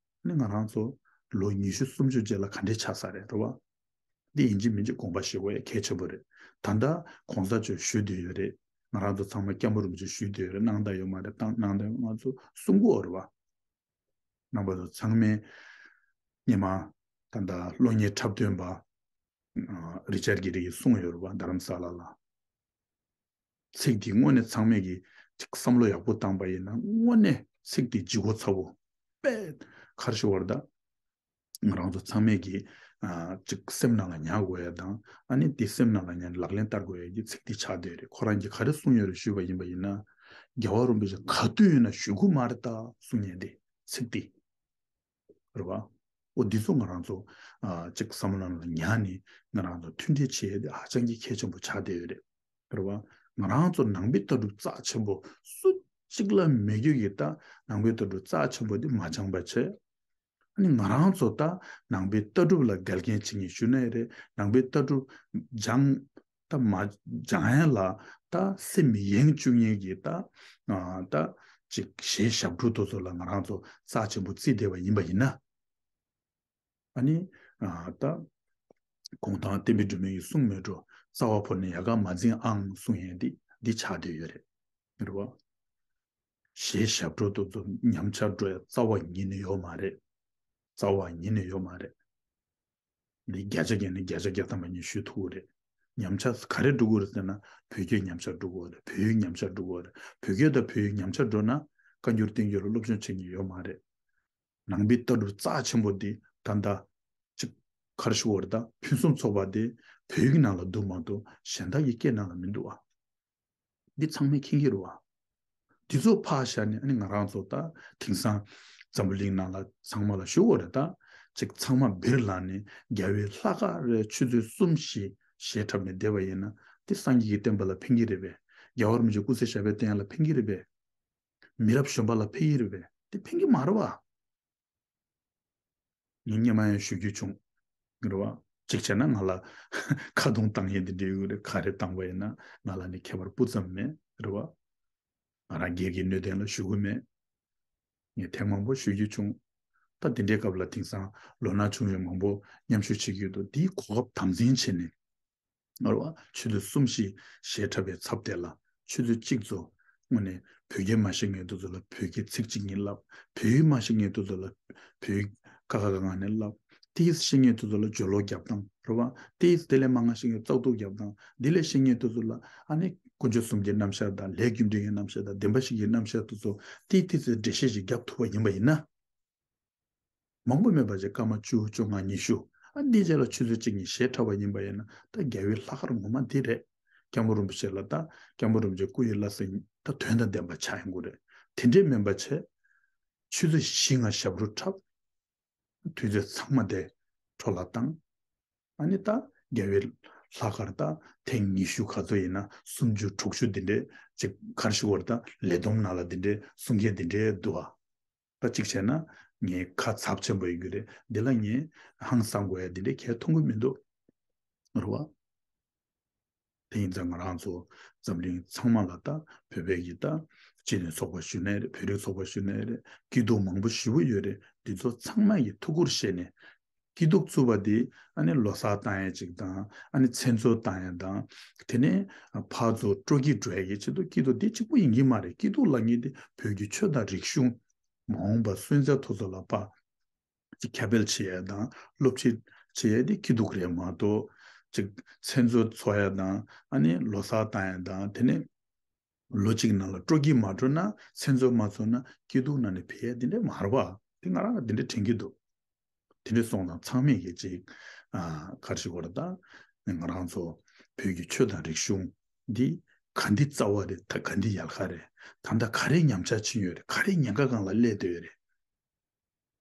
ནི་ང་རང་ཚོ་ལོ་ཉི་ཤུ་སུམ་ཅུ་རྗེས་ལ་ག་འདྲས་ཆགས་ས་རེད་རེད་བ། འདི་ཡིན་གཅིག་མིན་གཅིག་དགོངས་པ་བཞེས་དགོས་ཡ་གལ་ཆེན་པོ་རེད། ད་ལྟ་གོང་ས་མཆོག་ཞུས་བསྡད་ཡོད་རེད། ང་རང་ཚོ་ཚང་མ་སྐྱབས་མགོན་རིན་པོ་ཆེ་ཞུས་བསྡད་ཡོད་རེད། གནང་ད་ཡོད་མ་རེད། བཏང་གནང་ད་ཡོད་ང་ཚོ་གསུང་གི་ཡོད་རེད་བ། རྣམ་པ་ཚོ་ཚང་མས་སྔོན་མ་ད་ལྟ་གློག་བརྙན་འཁྲབ་སྟོན་པ་ཨ་རི་ཅར་གྷི་རི་ཡིས་གསུངས་ཡོད་རེད་བ། རྡ་རམ་ས་ལ་ལ། ཚིག་འདི་དངོས་གནས་ཚང་མས་ཀྱི་ཅིག་བསམ་བློ་ཡག་པོ་བཏང་པ་ཡིན་ན་དངོས་གནས་ཚིག་འདི་ལྗིད་ཁོག་ཚ་བོ་དཔེ་ག་རེ་ཞུ་དགོས་རེད་ད། ང་རང་ཚོ་ཚང་མས་ཀྱི་ཨ་ཅིག་སེམས་ནང་ལ་ཉར་དགོས་ཡ་དང་ཨ་ནི་འདི་སེམས་ནང་ལ་ཉར་ནས་ལག་ལེན་བསྟར་དགོས་ཡ་གི་ཚིག་འདི་ཆགས་བསྡད་རེད། ཁོ་རང་གིས་ག་རེ་གསུངས་ཡོད་རེད་ཞུས་པ་ཡིན་པ་ཡིན་ན། རྒྱལ་བ་རིན་པོ་ཆེ་ག་དུས་ཡིན་ན་ཞུ་གི་མ་རེད་ད་གསུང་མཁན་དེ་ཚིག་འདི་རེད་བ། འོ་འདི་ཚོ་ང་རང་ཚོ་ཨ་ཅིག་བསམ་བློ་ནང་ལ་ཉར་ནས་ང་རང་ཚོ་མཐུན་སྒྲིལ་བྱེད་ཡ་དེ་ཧ་ཅང་གི་གལ་ཆེན་པོ་ཆགས་བསྡད་ཡོད་རེད། རེད་བ། ང་རང་ཚོ་ནང་པའི་ལྟ་གྲུབ་རྩ་ཆེན་པོ་སུ་གཅིག་ལ་མེད་རྒྱུ་ཡིན་ད། ནང་པའི་ལྟ་གྲུབ་རྩ་ཆེན་པོ་འདི་མ་སྦྱངས་པ་བྱས། ཨ་ནི་ང་རང་ཚོ་ད་ནང་པའི་ལྟ་གྲུབ་ལ་འགལ་རྐྱེན་བྱེད་མཁན་ཞུ་ན་ཡང་རེད། ནང་པའི་ལྟ་གྲུབ་སྦྱང་ད་མ་སྦྱང་ཡ་ལ་ད་སེམས་ཡེངས་བཅུག་མཁན་གྱི་ད་ཨ་ད་ཅིག་གཞས་ཞབས་བྲོ་དེ་ཚོ་ལ་ང་རང་ཚོ་རྩ་ཆེན་པོ་བརྩིས་བསྡད་པ་ཡིན་པ་ཡིན་ན། ཨ་ནི་ཨ་ད་གུང་ཐང་བསྟན་པའི་སྒྲོན་མེ་ཡིས་གསུངས་མེད་འགྲོ། རྩ་བ་བོར་ནས་ཡལ་ག་མ་འཛིན་ཨང་གསུང་ཡས་འདི་འདི་ཆགས་བསྡད་ཡོད་རེད། རེད་བ། གཞས་ཞབས་བྲོ་དེ་ཚོ་ཉམས་ཆག་འགྲོ་ཡ་རྩ་བ་ཉིད་ནས་ཡོད་མ་རེད། རྩ་བ་ཉིད་ནས་ཡོད་མ་རེད། འདི་བརྒྱ་ཆ་བརྒྱ་ནས་བརྒྱ་ཆ་བརྒྱ་ཐམ་པ་ངས་ཞུ་ཐུབ་ཀྱི་རེད། ཉམས་ཆག་ག་རེ་འགྲོ་གི་རེད་ཟེར་ན། བོད་སྐད་ཉམས་ཆག་འགྲོ་གི་རེད། བོད་ཡིག་ཉམས་ཆག་འགྲོ་གི་རེད། བོད་སྐད་དང་བོད་ཡིག་ཉམས་ཆག་འགྲོ་ན་བཀའ་འགྱུར་བསྟན་འགྱུར་ལ་སློབ་སྦྱོང་བྱེད་མཁན་ཡོད་མ་རེད། ནང་པའི་ལྟ་གྲུབ་རྩ་ཆེན་པོ་འདི་ད་ལྟ་ཅིག་ག་རེ་ཞུ་དགོས་རེད། ད་ཕུན་སུམ་ཚོགས་པ་དེ་བོད་ཡིག་ནང་ལ་འདུག་མ་གཏོགས་གཞན་དག་གི་སྐད་ནང་ལ་མི་འདུག་ཨ། འདི་ཚང་མས་མཁྱེན་གྱི་རེད་བ། འདི་ཚོ་ཕར་བཞག་ནས་ཨ་ནི་ང་རང་ཚོ་ད་དེང་སང་འཛམ་བུ་གླིང་ནང་ལ་ཚང་མ་ལ་ཞུ་དགོས་རེད། ད་ཅིག་ཚང་མ་སྦིར་ལངས་ནས་རྒྱལ་བའི་ལྷག་དཀར་རེ་ཆུ་ཚོད་གསུམ་བཞི་གཞས་འཁྲབ་ནས་བསྡད་པ་ཡིན་ན་དེ་སངས་རྒྱས་ཀྱི་བསྟན་པ་ལ་ཕན་གྱི་རེད་པས། རྒྱལ་བ་རིན་པོ་ཆེ་སྐུ་ཚེ་ཞབས་པད་བརྟན་ཡ་ལ་ཕན་གྱི་རེད་པས། མི་རབས་གཞོན་པ་ལ་ཕན་གྱི་རེད་པས། དེ་ཕན་གྱི་མ་རེད་བ། ངས་སྔོན་མ་ཡང་ཞུ་རྒྱུ་བྱུང་། རེད་བ། གཅིག་བྱས་ན་ང་ལ་ཁ་རྡུང་བཏང་ཡས་འདི་འདྲ་ཡོད་རེད། ག་རེ་བཏང་བ་ཡིན་ན་ང་ལ་ནི་ཁྱད་པར་སྤུ་ཙམ་མེད། རེད་བ། ང་རང་སྒེར་གྱི་གནད་དོན་ལ་ཞུ་གི་མེད། ངས་ཐེངས་མང་པོ་ཞུ་རྒྱུ་བྱུང་། ད་འདི་འདྲའི་སྐབས་ལ་དེང་སང་ལོ་ན་ཆུང་བའི་མང་པོ་མཉམ་ཞུགས་བྱེད་ཀྱི་ཡོད་དོ། འདིའི་གོ་སྐབས་དམ་འཛིན་བྱས་ནས། ཨ་རོ། ཆུ་ཚོད་གསུམ་བཞི་གཞས་འཁྲབ་པའི་ཚབ་དེ་ལ་ཆུ་ཚོད་གཅིག་ཙམ་དངོས་གནས་བོད་སྐད་མ་ཤེས་མཁན་དེ་ཚོ་ལ་བོད་སྐད་ཚིག་གཅིག་གཉིས་བསླབ། བོད་ཡིག་མ་ཤེས་མཁན་དེ་ཚོ་ལ་བོད་ཡིག་ཀ་ཁ་ག་ང་ནས་བསླབ། ཏིས་ཤེས་མཁན་དེ་ཚོ་ལ་སྦྱོར་ཀློག་རྒྱབ་སྟངས་རེད་བ། ཏིས་དེ་ལས་མང་ང་ཤེས་མཁན་ཙག་ཏུག་རྒྱབ་སྟངས། འདི་ལས་ཤེས་མཁན་དེ་ཚོ་ལ་ཨ་ནི་དཀོན་མཆོག་གསུམ་གྱི་རྣམ་གཞག་དང་ལས་རྒྱུ་འབྲས་ཀྱི་རྣམ་གཞག་དང་བདེན་པ་བཞི་གི་རྣམ་གཞག་དེ་ཚོ་ཏིས་ཏིས་འགྲེལ་བཤད་ཅིག་རྒྱབ་ཐུབ་པ་ཡིན་པ་ཡིན་ན། མང་པོ་མེད་པ་ཅིག་སྐར་མ་བཅུ་བཅོ་ལྔ་ཉི་ཤུ། ཨ་འདིའི་རྗེས་ལ་ཆུ་ཚོད་གཅིག་གཉིས་གཞས་འཁྲབ་པ་ཡིན་པ་ཡིན་ན་ད་རྒྱལ་བའི་ལྷག་དཀར་ངོ་མ་འདི་རེད། སྐྱབས་མགོན་རིན་པོ་ཆེ་ལ་ད་སྐྱབས་མགོན་རིན་པོ་ཆེ་སྐུ་ཡི་བླ་གཟའ་ད་དོན་དང་ལྡན་པ་ཆགས་ཡོང་གི་རེད། དེ་འདྲས་མིན་པ་བྱས། ཆུ་ཚོད་བཞི་ལྔ་ཞབས་བྲོ་འཁྲབ། དུས་ཚོད་ཚང་མ་དེ་འཕྲོ་བརླག་བཏང་། ཨ་ནི་ད་རྒྱལ་བའི་ལྷག་དཀར་ད་ཐེངས་ཉི་ཤུ་ག་ཚོད་ཡིན་ན་སུམ་ཅུ་དྲུག་ཅུ་འདི་འདྲས་ཅིག་ག་རེ་ཞུ་དགོས་རེད། ད་ལས་བསྡོམས་ནང་ལ་འདི་འདྲས་གསུང་མཁན་འདི་འདྲས་འདུག་ཨ། ད་གཅིག་བྱས་ན་ངས་ཁ་ཚབས་ཆེན་པོ་ཡོད་ཀྱི་རེད། འདི་ལ་ངས་ཧང་སང་དགོས་ཡ་འདི་འདྲའི་གལ་མཐོང་གི་མི་འདུག་རེད་བ། དེ་ཡིན་ཙང་ང་རང་ཚོ་འཛམ་གླིང་ཚང་མ་ལ་ད་བོད་པའི་གི་ད་སྤྱི་མཐུན་ཚོགས་པ་ཞུ་ནའི་རེད། བོད་རིགས་ཚོགས་པ་ཞུ་ནའི་རེད། སྐྱིད་སྡུག་མང་པོ་ཞེ་པོ་ཡོད་རེད། འདི་ཚོ་ཚང་མ་གི་ཐུགས་ཁུར་བཞེས་ནས་སྐྱིད་སྡུག་བཙུགས་པ་འདི་ཨ་ནི་ལོ་གསར་བཏང་ཡ་གཅིག་དང་ཨ་ནི་མཚན་གསོལ་བཏང་ཡ་དང་། དེ་ནས་ཕར་ཚུར་སྤྲོ་སྐྱིད་འགྲོ་ཡ་གི་ཆེད་དུ་སྐྱིད་སྡུག་འདི་གཅིག་པུ་ཡིན་གྱི་མ་རེད། སྐྱིད་སྡུག་ལབ་མཁན་འདི་བོད་ཀྱི་ཆོས་དང་རིག་གཞུང་། མ་འོངས་པ་སོན་རྩ་དེ་ཚོ་ལ་ཕར་ཅིག་ཁྱབ་སྤེལ་བྱེད་ཡ་དང་སློབ་ཁྲིད་བྱེད་ཡ་འདི་སྐྱིད་སྡུག་རེད་མ་གཏོགས། ཅིག་མཚན་གསོལ་འཚོགས་ཡ་དང་ཨ་ནི་ལོ་གསར་བཏང་ཡ་དང་དེ་ནས་ལོ་གཅིག་ནང་ལ་སྤྲོ་སྐྱིད་མ་འགྲོ་ན། མཚན་གསོལ་མ་འཚོགས་ན་སྐྱིད་སྡུག་ནང་ནས་ཕེབས་ཡ་འདི་འདྲ་མ་རེད་བ། དེ་ང་རང་ལ་འདི་འདྲ་དྲན་གྱི་འདུག་དེ་འདྲ་སོང་ཙང་ཚང་མས་ཀྱི་ཅིག་ཨ་ག་རེ་ཞུ་དགོས་རེད། ད་ང་རང་ཚོ་བོད་ཀྱི་ཆོས་དང་རིག་གཞུང་འདི་ག་འདི་རྩ་བ་རེད། ད་ག་འདི་ཡལ་ག་རེད། ད་ལྟ་ག་རེ་ཉམས་ཆག་ཕྱིན་ཡོད་རེད། ག་རེ་ཉེན་ཁ་སྒང་ལ་སླེབས་བསྡད་ཡོད་རེད།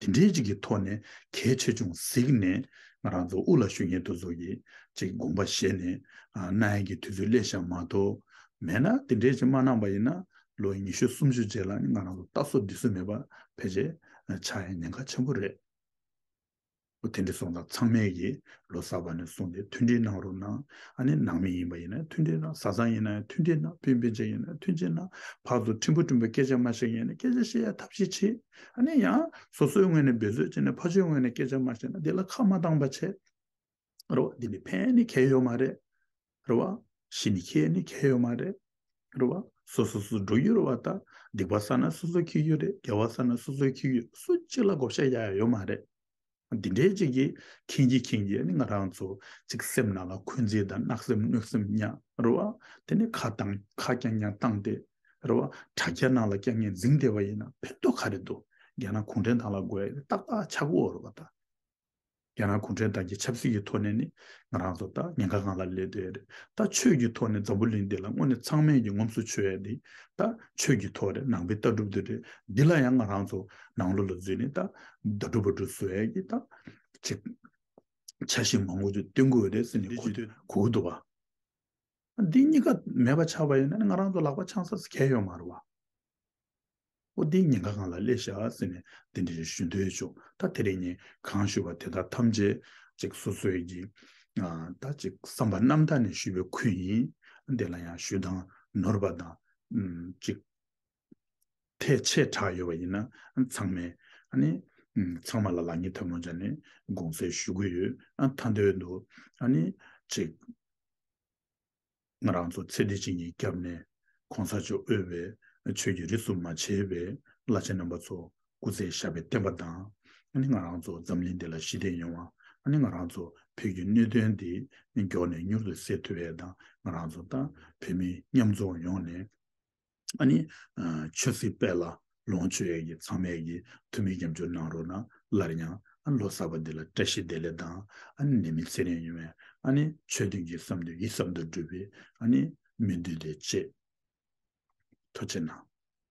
དེ་འདྲའི་ཅིག་གི་ཐོག་ནས་གལ་ཆེ་ཆུང་གཟིགས་ནས་ང་རང་ཚོ་དབུ་ལ་ཞུགས་མཁན་དེ་ཚོ་གིས་ཅིག་དགོངས་པ་བཞེས་ནས་ཨ་གནང་ཡས་ཀྱི་དུས་ཚོད་སླེབས་ཤག་མ་གཏོགས། མེད་ན་དེ་འདྲའི་ཅིག་མ་གནང་པ་ཡིན་ན་ལོ་ཉི་ཤུ་སུམ་ཅུ་རྗེས་ལ་ནི་ང་རང་ཚོ་ལྟ་སྲོལ་འདི་ཚོ་མེད་པ་ཕལ་ཆེར་ཆགས་ཡས་ཉེན་ཁ་ཆེན་པོ་རེད། འོ་དེ་འདྲ་སོང་ཙང་ཚང་མས་ཀྱིས་ལོ་གསར་པ་ནས་བཟུང་སྟེ་མཐུན་སྒྲིལ་གནང་རོགས་གནང་། ཨ་ནི་ནང་མི་ཡིན་པ་ཡིན་ན་མཐུན་སྒྲིལ་གནང་། བཟའ་ཚང་ཡིན་ན་ཡང་མཐུན་སྒྲིལ་གནང་། སྤུན་སྤུན་མཆེད་ཡིན་ན་མཐུན་སྒྲིལ་གནང་། ཕར་ཚུར་ཕྲན་བུ་ཕྲན་བུ་སྐད་ཆ་མ་བཤད་མཁན་ཡིན་ན་སྐད་ཆ་བཤད་ཡ་ཐབས་ཤེས་བྱེད། ཨ་ནི་ཡང་སོ་སོའི་ངོས་ནས་འབད་རྩོལ་བྱས་ནས་ཕར་ཕྱོགས་ངོས་ནས་སྐད་ཆ་མ་བཤད་ན་འདི་ལ་ཁ་མ་བཏང་པ་བྱེད། རེད་བ། འདི་ནི་ཕན་ནི་གང་ཡང་ཡོད་མ་རེད། རེད་བ། གཞི་ནས་ཁྱད་ནི་གང་ཡང་ཡོད་མ་རེད། རེད་བ། སོ་སོ་སོ་འགྲོ་རྒྱུ་རེད་བ། ད་སྡིག་པ་བསགས་ན་སོ་སོ་འཁྱེར་རྒྱུ་རེད། དགེ་བ་བསགས་ན་སོ་སོ་འཁྱེར་རྒྱུ་རེད། སུ་གཅིག་ལ་བགོ་བཤའ་རྒྱག་ཡ་ཡོད་མ་རེད། འདི་འདྲའི་གཅིག་གིས་མཁྱེན་གྱིན་མཁྱེན་གྱིན་ནི་ང་རང་ཚོ་གཅིག་སེམས་ནང་ལ་འཁོན་འཛིན་དང་བརྣག་སེམས་གནོད་སེམས་ཉག་རེད་བ། དེ་ནས་ཁ་བཏང་ཁ་རྐྱང་རྐྱང་བཏང་སྟེ་རེད་བ། དྲ་རྒྱ་ནང་ལ་རྐྱང་རྐྱང་འཛིང་བསྡད་པ་ཡིན་ན་ཕན་ཐོགས་ག་རེ་འདུག་རྒྱ་ནག་གུང་ཁྲན་ཏང་ལ་དགོས་ཡ་ཏག་ཏག་ཆགས་ཀྱི་ཡོད་རེད་བ་ད། རྒྱ་ནག་གུང་ཁྲན་ཏང་གི་ཆབ་སྲིད་ཀྱི་ཐོག་ནས་ནི་ང་རང་ཚོ་ད་ཉེན་ཁ་སྒང་ལ་སླེབས་བསྡད་ཡོད་རེད། ད་ཆོས་ཀྱི་ཐོག་ནས་འཛམ་བུ་གླིང་འདི་ལ་དངོས་གནས་ཚང་མས་ཀྱི་ངོམ་སུ་ཆུད་ཡ་འདི་ད་ཆོས་ཀྱི་ཐོག་རེད། ནང་པའི་ལྟ་གྲུབ་འདི་རེད། འདི་ལ་ཡང་ང་རང་ཚོ་ནང་ལོགས་ལ་འཛུལ་ནས་ད་ད་སྒྲུབ་པ་སྒྲུབ་བཟོ་ཡ་གི་ད་ཅིག་འཆར་གཞི་མང་པོ་ཅིག་བཏོན་དགོས་རེད་ཟེར་ནས་གོ་གོ་གི་འདུག་བ། འདི་གཉིས་ཀ་མེད་པ་ཆགས་པ་ཡིན་ན་ནི་ང་རང་ཚོ་ལག་པ་འཆང་ས་གང་ཡང་ཡོད་མ་རེད་བ། འོ། འདི་ཉེན་ཁ་སྒང་ལ་སླེབས་ཤག་ཟེར་ནས་དེ་འདྲ་ཞིག་ཞུ་འདོད་བྱུང་། ད་དེ་རིང་ངས་གང་ཞུས་པ་དེ་དག་ཐམས་ཅད་ཅིག་སོ་སོའི་གི་ཨ་ད་ཅིག་བསམ་པ་རྣམ་དག་ནས་ཞུས་པའི་ཁུལ་ཡིན། དེ་ལ་ཡང་ཞུ་སྟངས་ནོར་བ་དང་ཨམ་ཅིག་ཐལ་ཆད་དྲགས་ཡོད་པ་ཡིན་ན་ཚང་མས་ཨ་ནི་ཨམ་ཚང་མ་ལ་ལག་གཉིས་ཐལ་མོ་སྦྱར་ནས་དགོངས་སེལ་ཞུ་གི་ཡོད། ཨ་མཐའ་དོན་དུ་ཨ་ནི་ཅིག་ང་རང་ཚོ་ཚེ་འདི་ཕྱི་གཉིས་སྐྱབས་གནས་གོང་ས་མཆོག་དབུས་པའི་ཆོས་ཀྱི་རིས་སུ་མ་ཆད་པའི་བླ་ཆེན་རྣམ་པ་ཚོ་སྐུ་ཚེ་ཞབས་པད་བརྟན་པ་དང་། ཨ་ནི་ང་རང་ཚོ་འཛམ་གླིང་འདི་ལ་ཞི་བདེ་ཡོང་བ། ཨ་ནི་ང་རང་ཚོ་བོད་ཀྱི་གནད་དོན་འདི་མགྱོགས་ནས་མྱུར་དུ་སེལ་ཐུབ་པའི་དང་། ང་རང་ཚོ་དང་བོད་མི་མཉམ་འཛོམས་ཡོང་ནས་ཨ་ནི་ཨ་ཆོས་སྲིད་དཔལ་ལ་ལོངས་སྤྱོད་ཡས་ཀྱི་ཚང་མས་ཀྱི་ཐུགས་སྨོན་སྐྱབས་འཇུག་གནང་རོགས་གནང་། སླར་ཡང་ཨ་ལོ་གསར་པ་འདི་ལ་བཀྲ་ཤིས་བདེ་ལེགས་དང་། ཨ་ནི་ནད་མེད་ཚེ་རིང་ཡོང་བའི་ཨ་ནི་ཆོས་ལྡན་གྱི་བསམ་འདུན་ཡིད་བསམ་དུ་འགྲུབ་པའི་ཨ་ནི་སྨོན་འདུན་དེ་བཅས། ཐུགས་རྗེ་གནང་།